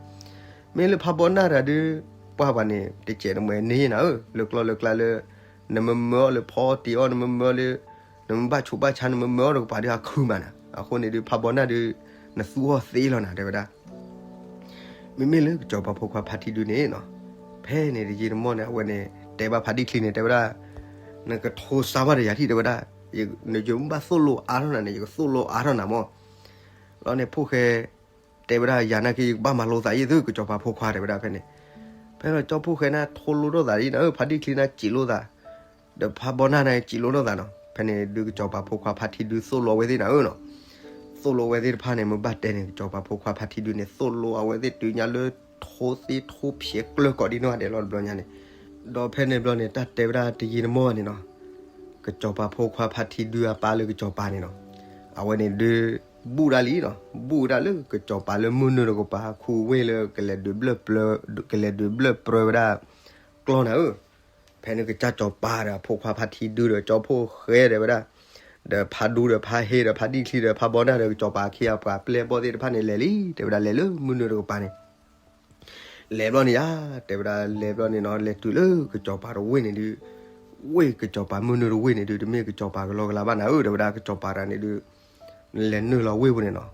မ့ၢ်လၢဖါဘီနၢ်တဂၤဒုး ပှၢ်ပှၤန့ၣ် တကဲးနမဲာ်န့ၢ်နၤဧၢ လၢကျီၢ်လၢကျါလၢ နမၢမၢအီၤလၢဖီတ့အီၤ နမၢမၢလၢ နမ့ၢ်ဘၣ်ဆူးဘၣ်ဆါ နမၢမၢအီၤတကပၤဒုး အခုမးနၤ. အဃိန့ၣ်ဒုး ဖါဘီနၢ်ဒုး နသူအီၤသ့လီၤနၤ တဲဝဲဒၣ်. မ့မ့ၢ်လၢကစီၤပၤဖိခွါဖါထံဒုန့ၣ်နီၤ ဖဲန့ၣ်တယံာ်တမီၢ်န့ၣ် အဝဲန့ၣ် တဲဘၣ်ဖါဒံၣ်ချံန့ၣ် တဲဝဲဒၣ် နကထိစါဘၣ်ဒီးယၤထံၣ် တဲဝဲဒၣ်, ယမ့ၢ်ဘၣ်သိၣ်လိအါထီၣ်နၤန့ၣ် ယကသိၣ်လိအါထီၣ်နၤမး. လီၤန့ၣ် ဖိၣ်ဃဲ တဲဝဲဒၣ် ယၤနာ်က့ ယကဘၣ်မၤလိသးယ့ၢ်သု ကစီၤပၤဖိခွါ တဲဝဲဒၣ်ဖဲန့ၣ်. ဖဲလီၤကၠီဖှိၣ်ဃဲန့ၣ် ထိလိထီၣ်သးဒ်နၤဧၢ ဖါဒံၣ်ချံန့ၣ် စံးလိသး ဒီးဖါဘီနၢ်န့ၣ် စံးလိထီၣ်သးနီၤ. ဖဲန့ၣ်ဒုး ကစီၤပၤဖိခွါဖါထံဒုးသိၣ်လိအဝဲသ့ၣ်နၤဧၢနီၤ. သိၣ်လိအဝဲသ့ၣ်တဖၣ်န့ၣ် မ့ၢ်ဘၣ်တဲန့ၣ် ကစီၤပၤဖိခွါဖါထံဒုးန့ၣ် သိၣ်လိအဝဲသ့ၣ်တုၤညါလၢ ထိသ့ထိဖျဲးကျၢၤကိးဒ်နီၢ်ဂၤဒဲးလီၤတဘျီညါန့ၣ်. ဒီးဖဲန့ၣ်ဘျီန့ၣ် တၢ်တဲဝဲဒၣ်တယံာ်တမီၢ်န့ၣ်နီၤ ကစီၤပၤဖိခွါဖါထံဒုးအပၢ်လၢကစီၤပၤန့ၣ်နီၤ အဝဲန့ၣ်ဒုး ဘူၣ်ဒၣ်လံနီၤ ဘူၣ်ဝဲဒၣ်လၢကစီၤပၤလၢမုၢ်နုာ်တကပၤ ခူဝ့ၢ်လၢ ကလဲၤဒုးဘျၢၣ်ပြၢဝဲဒၣ် ကျီၢ်နၤဧၢ. ဖဲန့ၣ်ကစၢ်စီၤပၤဒီးအဖိခွါဖါထံဒုးဒီးကၠီဖှိၣ်ဃဲတဲဝဲဒၣ် ဒီးဖါဒူဒီးဖါဟ့ဒီးဖါဒံၣ်ချံဒီးဖါဘီနၢ်ဒီးကစီၤပၤခံဂၤပှၤပျဲၢ်ဘီၣ်သ့ၣ်တဖၣ်န့ၣ်လဲၤလံ တဲဝဲဒၣ်လဲၤလၢမုၢ်နုာ်တကပၤန့ၣ် လဲၤဘျီန့ၣ်ယါ တဲဝဲဒၣ်လဲၤဘျီန့ၣ်နီၤ လဲၤတုၤလၢကစီၤပၤတဝ့ၢ်န့ၣ်ဒုး ဝ့ၢ်ကစီၤပၤမုၢ်နုာ်တဝ့ၢ်န့ၣ်ဒုး တမ့ၢ်ကစီၤပၤကလီကလီဘၣ်နၤဧၢ တဲဝဲဒၣ် ကစီၤပၤတဂၤန့ၣ်ဒုး လဲၤနုာ်လီၤဝ့ၢ်ပူၤန့ၣ်နီၤ.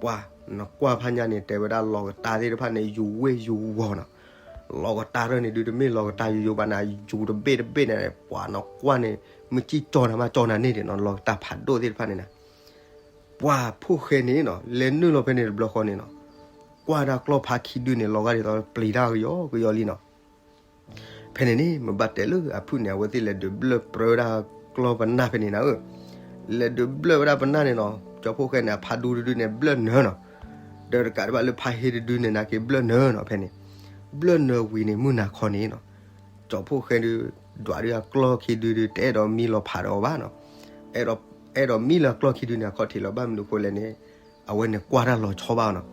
ပှၤ နကွၢ်ဖးညါန့ၣ် တဲဝဲဒၣ်လီၤကတၢ်သ့ၣ်တဖၣ်န့ၣ် ယူၤဝ့ၢ်ယူၤဝီၤနီၤ. လီၤကတၢ်ထီၣ်န့ၣ်ဒုး တမ့ၢ်လီၤကတၢ်ယိယိဘၣ်နၤ ယူၤတဘ့ၣ်တဘ့ၣ်န့ၣ် ပှၤနကွၢ်န့ၣ် မုၢ်ကံၣ်ကၠီနၤမးကၠီနၤန့ၣ်ဒၣ်နီၤ လီၤကတၢ်ဖးဒိၣ်သ့ၣ်တဖၣ်န့ၣ်နၤ. ပှၤဖိၣ်ဃဲန့ၣ်နီၤ လဲၤနုာ်လီၤဖဲန့ၣ်တဘျီဃီန့ၣ်နီၤ ကွၢ်ဒၣ်ကျီၢ်ဖးခံဒုန့ၣ် လီၤဂာ်ဒ်သိးပျံၤတၢ်ကယီကယီလံနီၤ. ဖဲန့ၣ်န့ၣ် မ့ၢ်ဘၣ်တဲလၢအဖုၣ်န့ၣ် အဝဲသ့ၣ်လဲၤဒုးဘျၢၣ်ပြၢဝဲဒၣ်ကျီၢ်ပနၢ်ဖဲန့ၣ်နၤဧၢ. လဲၤဒုးဘျၢၣ်ဝဲဒၣ်ပနၢ်န့ၣ်နီၤ ကၠီဖှိၣ်ဃဲန့ၣ် အဖးဒူတဒုန့ၣ် ဘျၢၣ်နၢၤနီၤ. ဒီးတကးဒံးဘၣ်လၢဖးဟ့တဒုန့ၣ် နာ်က့ဘျၢၣ်နၢၤနီၤဖဲန့ၣ်. ဘျၢၣ်နၢၤဝံၤန့ၣ် မုၢ်နၤခီန့ၣ်နီၤ ကၠီဖှိၣ်ဃဲဒုး ဒွးဒုးအကျီၢ်ခံဒုဒုး တအဲၣ်ဒိးမံလီၤဖးဒီးအီၤဘၣ်နီၤ. အဲၣ်ဒိး အဲၣ်ဒိးမံလၢအကျီၢ်ခံဒုန့ၣ် အခီၣ်ထံးလီၤ ဘၣ်မနုၤအဃိလဲၣ်န့ၣ် အဝဲန့ၣ်ကွၢ်တၢ်လီၤဆီဘၣ်နီၤ.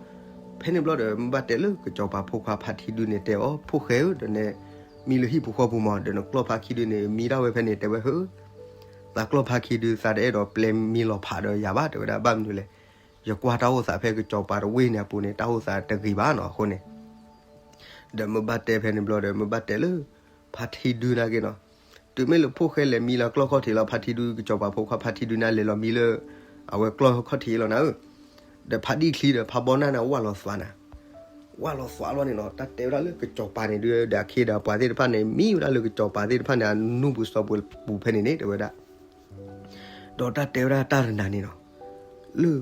ဖဲန့ၣ်ဘျီဒီး မ့ၢ်ဘၣ်တဲလၢကစီၤပၤဖိခွါဖါထံဒုန့ၣ်တဲအီၤ ဖိၣ်ဃဲဧၢ ဒီးနမံလၢဟံၣ်ပူၤဃီပူၤမး ဒီးနကျီၢ်ဖးခံဒုန့ၣ် မံဒၣ်ဝဲဖဲန့ၣ် တဲဝဲဧၢ သးကျီၢ်ဖးခံဒု သးတအဲၣ်ဒိးပျဲမံလီၤဖးဒီးယၤဘၣ် တဲဝဲဒၣ် ဘၣ်မနုၤလဲၣ် ယကွၢ်တၢ်အိၣ်သးဖဲကစီၤပၤတဝ့ၢ်န့ၣ်အပူၤန့ၣ် တၢ်အိၣ်သးတဂ့ၤဘၣ်နီၤ အဃိန့ၣ် ဒီးမ့ၢ်ဘၣ်တဲဖဲန့ၣ်ဘျီဒီး မ့ၢ်ဘၣ်တဲလၢ ဖါထံဒုနာ်က့နီၤ. တုၤမ့ၢ်လၢဖိၣ်ဃဲလဲၤမံလၢကျီၢ်ခီၣ်ထံးလီၤ ဖါထံဒု ကစီၤပၤဖိခွါဖါထံဒုန့ၣ် လဲၤလီၤမံလၢ အဝဲကျီၢ်ခီၣ်ထံးလီၤနၤဧၢ, ဒီးဖါဒံၣ်ချံဒီးဖါဘီနၢ်န့ၣ် ဝၢ်လီၤသွးနၤ, ဝၢ်လီၤသွးလီၤန့ၣ်နီၤ တၢ်တဲဝဲဒၣ်လၢကစီၤပၤန့ၣ်ဒုး ဒီးအခ့ဒီးပှၤသ့ၣ်တဖၣ်န့ၣ် မံဝဲဒၣ်လၢကစီၤပၤသ့ၣ်တဖၣ်န့ၣ် အနူၢ်ပူၤစီၤပူၤပူၤဖဲန့ၣ်န့ၣ် တဲဝဲဒၣ်, ဒီးတၢ်တဲဝဲဒၣ်တၢ်တနၤန့ၣ်နီၤ, လၢ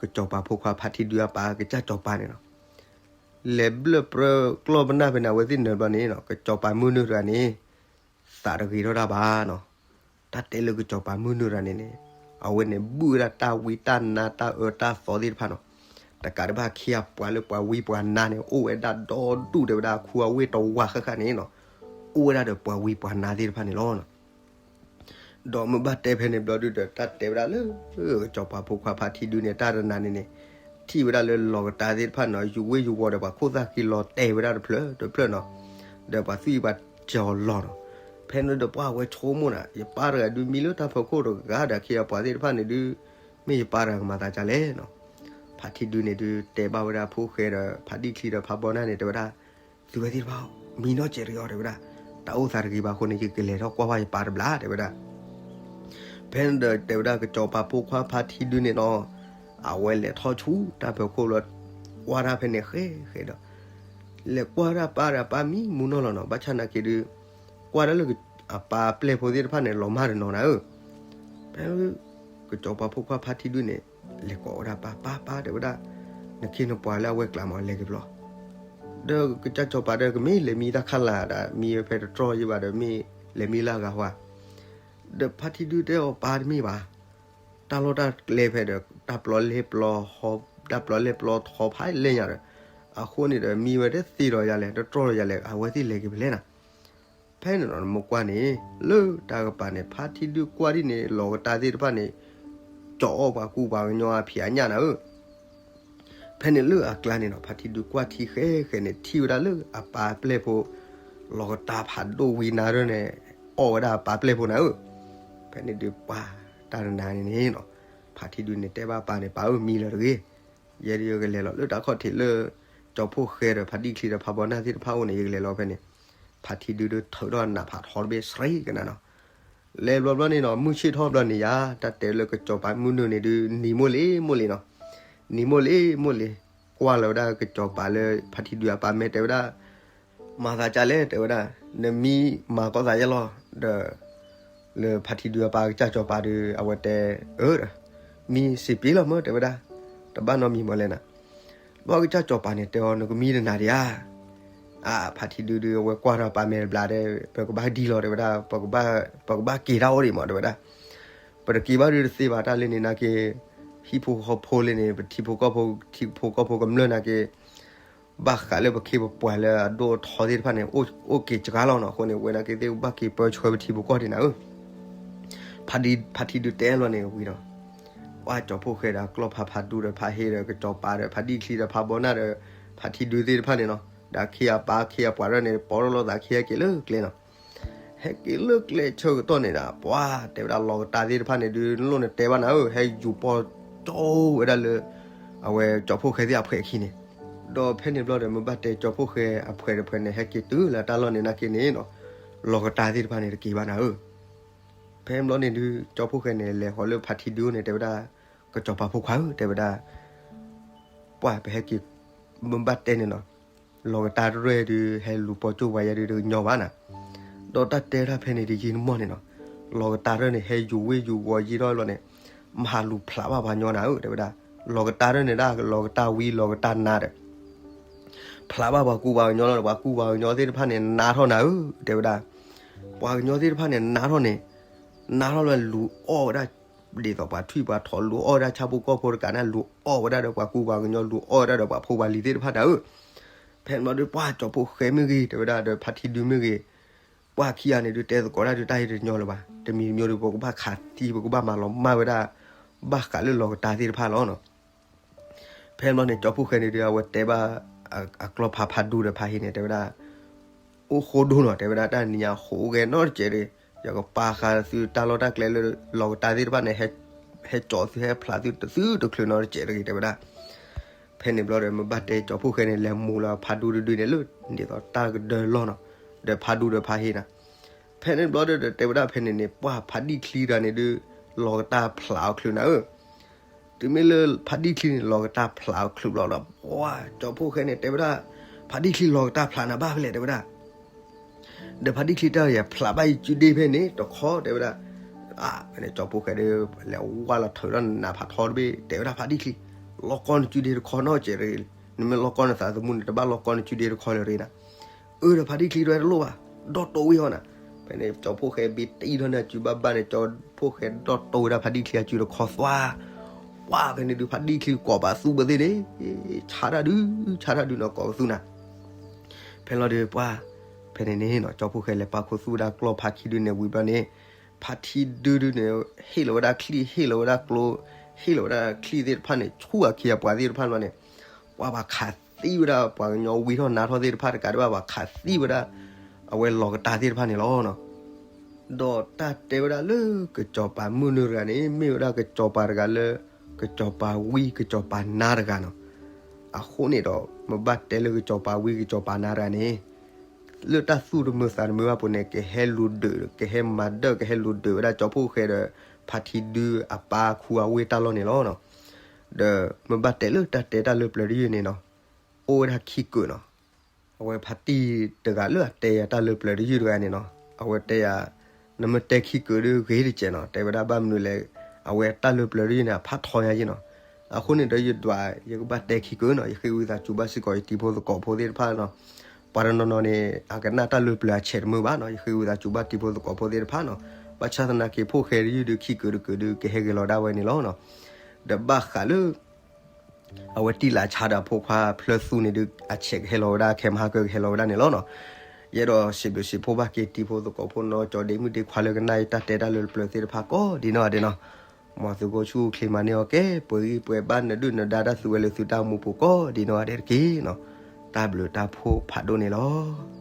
ကစီၤပၤဖိခွါဖါထံဒုအပၢ်ကစၢ်စီၤပၤန့ၣ်နီၤ, လဲၤဘျၢၣ်ပြၢကျီၢ်ပနၢ်ဖဲန့ၣ် အဝဲသ့ၣ်နၢၤဘျီန့ၣ်နီၤ ကစီၤပၤမုၢ်နုာ်တဂၤန့ၣ် သးတဂ့ၤထီၣ်တၢ်ဘၣ်နီၤ, တၢ်တဲလၢကစီၤပၤမုၢ်နုာ်တဂၤန့ၣ်န့ၣ် အဝဲန့ၣ်ဘုၣ်ဝဲဒၣ်တၢ်ဝံတၢ်နါတၢ်အၢတၢ်သီသ့ၣ်တဖၣ်နီၤ, တကးဒံးဘၣ်အခ့အပှၤလၢပှၤဝံပှၤနါန့ၣ် အိၣ်ဝဲဒၣ်ဒီဒူၣ်တဲဝဲဒၣ် ခူအဝ့ၢ်တဝးဃၣ်ဃၣ်န့ၣ်နီၤ, အိၣ်ဝဲဒၣ်ဒီးပှၤဝံပှၤနါသ့ၣ်တဖၣ်န့ၣ်လီၤ. ဒီးမ့ၢ်ဘၣ်တဲဖဲန့ၣ်ဘျီဒုဒီး တၢ်တဲဝဲဒၣ်လၢ ကစီၤပၤဖိခွါဖါထံဒုန့ၣ် တၢ်တနၤန့ၣ်န့ၣ် ထံၣ်ဝဲဒၣ်လၢလီၤကတၢ်သ့ၣ်တဖၣ်န့ၣ် ယူၤဝ့ၢ်ယူၤဝီၤဒီး ပှၤခိၣ်သၣ်ဃံလီၤတဲာ်ဝဲဒၣ်တဖျၢၣ်တဖျၢၣ်နီၤ, ဒီးပှၤသွံၣ်ပှၤစီၤလီၤနီၤ, ဖဲန့ၣ်ဒီးပှၤဝဲဆိကမိၣ်နၤ ယပၢ်တဂၤဒုးမံလၢတၢ်ဖီခိၣ်တဂၤဒီး အခ့အပှၤသ့ၣ်တဖၣ်န့ၣ်ဒုး မ့ၢ်ယပၢ်တဂၤကမၤသးဒ်လဲၣ်နီၤ, ဖါထံဒုန့ၣ်ဒုး တဲဘၣ်ဝဲဒၣ်ဖိၣ်ဃဲဒီး ဖါဒံၣ်ချံဒီးဖါဘီနၢ်န့ၣ် တဲဝဲဒၣ် သုဝဲသ့ၣ်တဖၣ် မံနီၢ်ကဲးတဂ့ၤအီၤ တဲဝဲဒၣ်, တၢ်အိၣ်သးတဂ့ၤဘၣ်အဃိန့ၣ် ယကလဲၤထီၣ်ကွၢ်ဝဲယပၢ်တဘျီ တဲဝဲဒၣ်. ဖဲန့ၣ်ဒီးတဲဝဲဒၣ် ကစီၤပၤဖိခွါဖါထံဒုန့ၣ်နီၤ, အဝဲလဲၤထီၣ်ဆူတၢ်ဖီခိၣ်လီၤ, ကွၢ်တၢ်ဖဲန့ၣ်ဃဲဃဲဒီး လဲၤကွၢ်ဒၣ်ပၢ်ဒီး ပၢ်မံမူနီၢ်လီၤနီၤ, ဘၣ်ဆၣ်နာ်က့ဒုး ကွၢ်ဒၣ်လၢအပၢ်ပျဲၢ်ဖိသ့ၣ်တဖၣ်န့ၣ် လီၤမၢ်တနီၤနၤဧၢ. ဖဲ ကစီၤပၤဖိခွါဖါထံဒုန့ၣ် လဲၤကိးဝဲဒၣ်ပၢ်, ပၢ်ပၢ် တဲဝဲဒၣ်, နခ့နပှၤလၢအဝဲကျါမး လဲၤက့ၤဘျီ, ဒီးကစၢ်စီၤပၤဒီးကမ့ၢ်လဲၤမံတၢ်ခါလၢ်ဒၣ် မံဝဲဖဲတတြီၢ်ယံၤဘၣ်ဒီး မ့ၢ်လဲၤမံလၢအဂၤဝါ, ဒီးဖါထံဒုတဲအီၤ ပၢ်တမ့ၢ်ဘၣ်, တၢ်လီၢ်တၢ်ကျဲဖဲဒီး တၢ်ပျီလဲၢ်ပျီဟီ, တၢ်ပျီလဲၢ်ပျီထီဖးလဲၢ်ညါဒီး အဃိန့ၣ်ဒီး မံဝဲတသ့ဒီးယၤလဲၣ် တတြီၢ်ဒီးယၤလဲၣ် အဝဲသ့ၣ်လဲၤက့ၤဖဲလဲၣ်နၤ. ဖဲန့ၣ်နီၤ နမ့ၢ်ကွၢ်န့ၣ် လၢတၢ်ကပၤန့ၣ် ဖါထံဒုကွၢ်ဒ်န့ၣ် လီၤကတၢ်သ့ၣ်တဖၣ်န့ၣ် ကၠီၤအီၣ်ပှၤကူပှၤကညီအဖံးအညၣ်နၤဧၢ. ဖဲန့ၣ်လၢအကျါန့ၣ်နီၤ ဖါထံဒုကွၢ်ထံဃဲဃဲန့ၣ် ထံၣ်ဝဲဒၣ်လၢအပၢ်ပျဲၢ်ဖိ လီၤကတၢ်ဖးဒိၣ်ဝံနါဒၢန့ၣ် အီၣ်ဝဲဒၣ်အပၢ်ပျဲၢ်ဖိနၤဧၢ. ဖဲန့ၣ်ဒုးပှၤတၢ်တနၤန့ၣ်န့ၣ်နီၤ ဖါထံဒုန့ၣ်တဲဘၣ်ပၢ်န့ၣ် ပၢ်ဧၢ မံလၢၤတဂ့ၤ, ယဲဒၣ်ယကလဲၤလီၤလၢတၢ်ခီၣ်ထံးလၢ ကၠီၤဖိၣ်ဃဲဒီးဖါဒံၣ်ချံဒီးဖါဘီနၢ်သ့ၣ်တဖၣ်အိၣ်န့ၣ် ယကလဲၤလီၤဖဲန့ၣ်. ဖါထံဒုဒီးထုးထီၣ်နးဖးထီတဘ့ၣ်စရံကနၤနီၤ လဲၤဘျီဘျီန့ၣ်နီၤ မုၢ်ဆ့ၣ်ထီၣ်ဘျီန့ၣ်ယါ တၢ်တဲလၢကစီၤပၤမုၢ်နုာ်န့ၣ်ဒုး နံၤမိၢ်လံမိၢ်လံနီၤ, နံၤမိၢ်လံမိၢ်လံ, ကွၢ်လီၤဝဲဒၣ်ကစီၤပၤလၢဖါထံဒုအပၢ်မဲာ်တဲဝဲဒၣ်, မၤသးဒ်လဲၣ် တဲဝဲဒၣ်, နမံမၤကီသးယဲလီၤ, ဒီး လၢဖါထံဒုအပၢ်ကစၢ်စီၤပၤဒီး အဝဲတဲ, အၢ, မံစံးပ့ၤလီၤမၢ တဲဝဲဒၣ်, တဘၣ်နီတမံၤမၢလဲၣ်နၤ. ဘၣ်ကစၢ်စီၤပၤန့ၣ်တဲအီၤ နကမံတနၤဒံးဧါ. အါ, ဖါထံဒုဒုး အဝဲကွၢ်ထီၣ်ပၢ်မဲာ်တဘျီဒီး ပကဘၣ်ဒ်လီၤ တဲဝဲဒၣ်, ပကဘၣ်က့ၤတၢ်အိၣ်ဒံးမး တဲဝဲဒၣ်. ပတက့ၤဘၣ်ဒုးတသ့ဘၣ် တၢ်လၢန့ၣ်နာ်က့, ဟံၣ်ဖိဃီဖိလၢန့ၣ် ပထံဖိကီၢ်ဖိ, ထံဖိကီၢ်ဖိကမျၢၢ်နာ်က့ ဘၣ်ဃးလၢပခ့ပပှၤလၢအဒိၣ်အထီသ့ၣ်တဖၣ်န့ၣ် အိၣ်က့ၤစှၤလီၤနီၤ. အဃိန့ၣ် ဝဲနာ်က့သ့ၣ်ဘၣ်က့ၤပၢဆှၢပထံပကီၢ်ဒံးနၤဧၢ. ဖါထံဒုတဲလီၤန့ၣ်ဝံၤဒီး ပှၤကၠီၤဖိၣ်ဃဲဒီးကျီၢ်ဖးဖးဒူဒီးဖးဟ့ဒီးကစီၤပၤဒီးဖါဒံၣ်ချံဒီးဖးဘီနၢ်ဒီး ဖါထံဒုသ့ၣ်တဖၣ်န့ၣ်နီၤ ဒီးအခ့အပၢ်အခ့အပှၤဒၢန့ၣ် ပိာ်ထီၣ်လိာ်သးခ့ဟဲက့ၤလၢကျဲနီၤ. ဟဲက့ၤလၢကျဲဆၢကတီၢ်န့ၣ်ဒီး ပှၤတဲဝဲဒၣ်လီၤကတၢ်သ့ၣ်တဖၣ်န့ၣ်ဒုး နလိၣ်နတဲဘၣ်နၤဧၢ, ဟဲယူၤပီၢ်ကၠီဝဲဒၣ်လၢ အဝဲကၠီၤဖိၣ်ဃဲသ့ၣ်အဖှဲးခံန့ၣ်. ဒီးဖဲန့ၣ်ဘျီဒီး မ့ၢ်ဘၣ်တဲကၠီၤဖိၣ်ဃဲအဖှဲးတဖှဲးန့ၣ် ဟဲက့ၤတုၤလၢတၢ်လီၢ်န့ၣ်နာ်က့န့ၣ်နီၤ လီၤကတၢ်သ့ၣ်တဖၣ်န့ၣ် တက့ၤဘၣ်နၤဧၢ. ဖဲန့ၣ်ဘျီန့ၣ်ဒုး ကၠီၤဖိၣ်ဃဲန့ၣ် လဲၤဃီၤလၢဖါထံဒုန့ၣ် တဲဝဲဒၣ်, ကစီၤပၤဖိခွါဧၢ တဲဝဲဒၣ်, ပှၤပဟဲက့ၤ မ့ၢ်ဘၣ်တဲန့ၣ်နီၤ လီၤကတၢ်တရၢၣ်ဒုး ဟဲလူၤပီၢ်ကၠိပှၤယဲဒုးတကညီဘၣ်နၤ. ဒီးတၢ်တဲတၢ်ဖဲန့ၣ်ဒုးယံာ်တမီၢ်န့ၣ်နီၤ လီၤကတၢ်တရၢၣ်န့ၣ် ဟဲယူၤဝ့ၢ်ယူၤဝီၤယံာ်ထီၣ်လီၤန့ၣ် မဟးလူၤဖျးဘၣ်ပှၤကညီနၤဧၢ တဲဝဲဒၣ်. လီၤကတၢ်တရၢၣ်န့ၣ်ဒၣ် လီၤကတၢ်ဝံလီၤကတၢ်နါဒီး ဖျးဘၣ်ပှၤကူပှၤကညီလီၤဒီး ပှၤကူပှၤကညီသ့ၣ်တဖၣ်န့ၣ် နါထီၣ်နၤဧၢ တဲဝဲဒၣ်. ပှၤကညီသ့ၣ်တဖၣ်န့ၣ် နါထီၣ်န့ၣ် နါထီၣ်လီၤလူၤအီၣ်ဝဲဒၣ် ဒ်သိးပှၤထွံၣ်ပှၤထိးလူၤအီၣ်ဝဲဒၣ်ဆၣ်ဖိကီၢ်ဖိတကးန့ၣ် လူၤအီၣ်ဝဲဒၣ်ဒီးပှၤကူပှၤကညီ လူၤအီၣ်ဝဲဒၣ်ဒီးပှၤဖိပှၤလံၤသ့ၣ်တဖၣ်နၤဧၢ. ဖဲန့ၣ်ဘျီဒီး ပှၤကၠီၤဖိၣ်ဃဲမ့ၢ်ဂ့ၤ တဲဝဲဒၣ်ဒီး ဖါထံဒုမ့ၢ်ဂ့ၤ ပှၤခံဂၤန့ၣ်ဒုး တဲသကိးတၢ်ဒုးတၢ်ဟ့ၣ်တညီလၢၤဘၣ်. တမံၤတမံၤဒီး ပကဘၣ်ခးသံ ပကဘၣ်မၤလီၤမၢ်ဝဲဒၣ် ဘၣ်ဃးလၢလီၤကတၢ်သ့ၣ်တဖၣ်လီၤနီၤ. ဖဲန့ၣ်ဘျီန့ၣ် ကၠီၤဖိၣ်ဃဲန့ၣ်ဒုး အဝဲတဲဘၣ် အကျီၢ်ဖးဖးဒူဒီးဖးဟ့န့ၣ် တဲဝဲဒၣ် အိၣ်ဃိဒိၣ်နီၤ တဲဝဲဒၣ် တၢ်နံၤညါဃိးဂဲၤနီတစဲးတဂ့ၤ, ယကပာ်ဃာ်သုတၢ်လီၢ်တၢ်ကျဲလၢ လီၤကတၢ်သ့ၣ်တဖၣ်န့ၣ် ဟဲကၠီၤသုဟဲဖျးသုတသုတချုးနီတစဲးတဂ့ၤ တဲဝဲဒၣ်. ဖဲန့ၣ်ဘျီဒီး မ့ၢ်ဘၣ်တဲကၠီၤဖိၣ်ဃဲန့ၣ် လဲၤမူၤလၢဖးဒူတဒုန့ၣ်လၢ ဒ်သိးတၢ်ကဒၢလီၢ်နီၤ, ဒီးဖးဒူဒီးဖးဟ့နီၤ. ဖဲန့ၣ်ဘျီဒီး တဲဝဲဒၣ်ဖဲန့ၣ်န့ၣ် ပှၤဖးဒံၣ်ချံတဂၤန့ၣ်ဒုး လီၤကတၢ်ဖျးအီၤချုးနၤဧၢ. တုၤမ့ၢ်လၢဖါတံၢ်ချံန့ၣ် လီၤကတၢ်ဖျးအီၤချုးဘျီဒီး ပှၤကၠီဖှိၣ်ဃဲန့ၣ် တဲဝဲဒၣ်, ဖါတံၢ်ချံလီၤကတၢ်ဖျးနၤဘၣ်ဖဲလဲၣ် တဲဝဲဒၣ်. ဒီးဖါတံၢ်ချံတဲ ယဖျးဘၣ်ယစုဒ့ဖဲန့ၣ်တခီ တဲဝဲဒၣ်. ဖဲန့ၣ်ကၠီဖှိၣ်ဃဲဒီး လဲၤဝါလီၤထုးထီၣ်နးဖးထီတဘ့ၣ် တဲဝဲဒၣ် ဖါတံၢ်ချံ, လီၢ်ကီနစုဒ့တခီနီၢ်ကဲး, နမ့ၢ်လီၢ်ကီနသးသမူန့ၣ် တဘၣ်လီၢ်ကီနစုဒ့တခီလၢၤရ့နၤ. အၢ ဒီးဖါတံၢ်ချံတဲဝဲ တလိၣ်ဘၣ်, ဒီၣ်တိၢ်ဝံၤဟီနၤ. ဖဲန့ၣ်ကၠီဖှိၣ်ဃဲဘ့ၣ်တံၢ်ထီၣ်န့ၢ်အစုဘၣ်ဘၣ်န့ၣ် ကၠီဖှိၣ်ဃဲဒီၣ်တိၢ်ဝဲဒၣ်ဖါတံၢ်ချံအစုတခီသွါ ပှၤဖဲန့ၣ်ဒုး ဖါတံၢ်ချံကိးပသူဘၣ်သ့ၣ်န့ၣ်, ဆါတၢ်ဒုး, ဆါတၢ်ဒုးနီၤ ကိးပသူနၤ. ဖဲလီၤဒီးပှၤ, ဖဲန့ၣ်န့ၣ်နီၤ ကၠီဖှိၣ်ဃဲလဲၤပာ်ခူသူၣ်ဝဲဒၣ်ကျီၢ်ဖါခံဒုန့ၣ်ဝံၤဘျီန့ၣ်, ဖါထံဒုဒုန့ၣ် ဟ့ၣ်လီၤဝဲဒၣ်ချံၣ် ဟ့ၣ်လီၤဝဲဒၣ်ကျိ, ဟ့ၣ်လီၤဝဲဒၣ်ချံၣ်သ့ၣ်တဖၣ်န့ၣ် ဆူၣ်အခ့အပှၤသ့ၣ်တဖၣ်ဘျီန့ၣ်, ပှၤဘၣ်ခးသံဝဲဒၣ်ပှၤကညီဝံထီၣ်နါထီၣ်သ့ၣ်တဖၣ်တကးဒံးဘၣ် ဘၣ်ခးသံဝဲဒၣ် အဝဲလီၤကတၢ်သ့ၣ်တဖၣ်န့ၣ်လီၤနီၤ. ဒီးတၢ်တဲဝဲဒၣ်လၢကစီၤပၤမုၢ်နုာ်တဂၤန့ၣ် မ့ၢ်ဝဲဒၣ်ကစီၤပၤတဂၤလၢ ကစီၤပၤဝံကစီၤပၤနါတဂၤနီၤ. အဃိန့ၣ်ဒီး မ့ၢ်ဘၣ်တဲလၢကစီၤပၤဝံကစီၤပၤနါတဂၤန့ၣ် လၢတၢ်သူၣ်တမုာ်သးတမုာ်ဘၣ်ပူၤန့ၣ် ကဟဲလူၤဒုး ကဟဲမၤဒၢၣ် ကဟဲလူၤဒုးဝဲဒၣ်ကၠီဖှိၣ်ဃဲဒီး ဖါထံဒုအပၢ်ခူအဝ့ၢ်တၢ်လီၢ်န့ၣ်လီၤနီၤ. ဒီးမ့ၢ်ဘၣ်တဲလၢတၢ်တဲတၢ်လၢပျၢၤတယုၢ်န့ၣ်နီၤ, အိၣ်ဝဲဒၣ်ခံကုာ်နီၤ. အဝဲဖါတံၢ်တဂၤလၢအတဲယၤတၢ်လၢပျၢၤတယုၢ်တဂၤန့ၣ်နီၤ, အဝဲတဲယၤ, နမ့ၢ်တဲခံကုာ်ဒီးဂ့ၤတကဲးနီၤ, တဲဝဲဒၣ်ဘၣ်မနုၤလဲၣ်, အဝဲတၢ်လၢပျၢၤတယုၢ်န့ၣ် အဖးထီညါယ့ၣ်နီၤ. အဃိန့ၣ်ဒီးယဒွး ယကဘၣ်တဲခံကုာ်နီၤ, ယဃ့ဝံသးစူၤဘၣ်စ့ၢ်ကီးယတံၤဖိသကိးဖိသ့ၣ်တဖၣ်နီၤ. ပှၤတနီၤနီၤန့ၣ် အကနၣ်တၢ်လၢပျၢၤအဆဲးတမုာ်ဘၣ်နီၤ, ယဃ့ဝံသးစူၤဘၣ်တံၤဖိသကိးဖိသ့ၣ်တဖၣ်နီၤ. ဘၣ်ဆၣ်သနာ်က့ ဖှိၣ်ဃဲတယုၢ်ဒီးခံကုာ်တကုာ်ဒီး ကဟဲဂဲၤလီၤဒၣ်ဝဲန့ၣ်လီၤနီၤ. ဒီးဘၣ်ဃးလၢ အဝဲတံၢ်လၢဆါဒီးအဖိခွါဖျၢသူန့ၣ်ဒုး အဆဲးကဟဲလီၤဝဲဒၣ် ခဲမဟါကကဟဲလီၤဝဲဒၣ်န့ၣ်လီၤနီၤ. ယအဲၣ်ဒိးစံးဘျုးစံးဖှိၣ်ဘၣ်က့ၤတံၤဖိသကိးဖိနီၤ, ကၠီဒ့မုၣ်ဒ့ခွါလၢကနၣ်ယတၢ်တဲတၢ်လၢပျၢၤသ့ၣ်တဖၣ်ကိးဒ်နီၢ်ဂၤဒဲးနီၤ. မ်သုကအိၣ်ဆူၣ်အိၣ်ချ့မၤန့ၢ်အီၤကဲ ပှဲၤဂံၢ်ပှဲၤဘါ နဒုၣ်နဒါတၢ်သုဝဲလၢသုတၢ်အိၣ်မူပူၤကိးဒ်နီၢ်ဂၤဒဲးတက့ၢ်နီၤ. တၢ်ဘျုးတၢ်ဖှိၣ်ဖးဒိၣ်န့ၣ်လီၤ.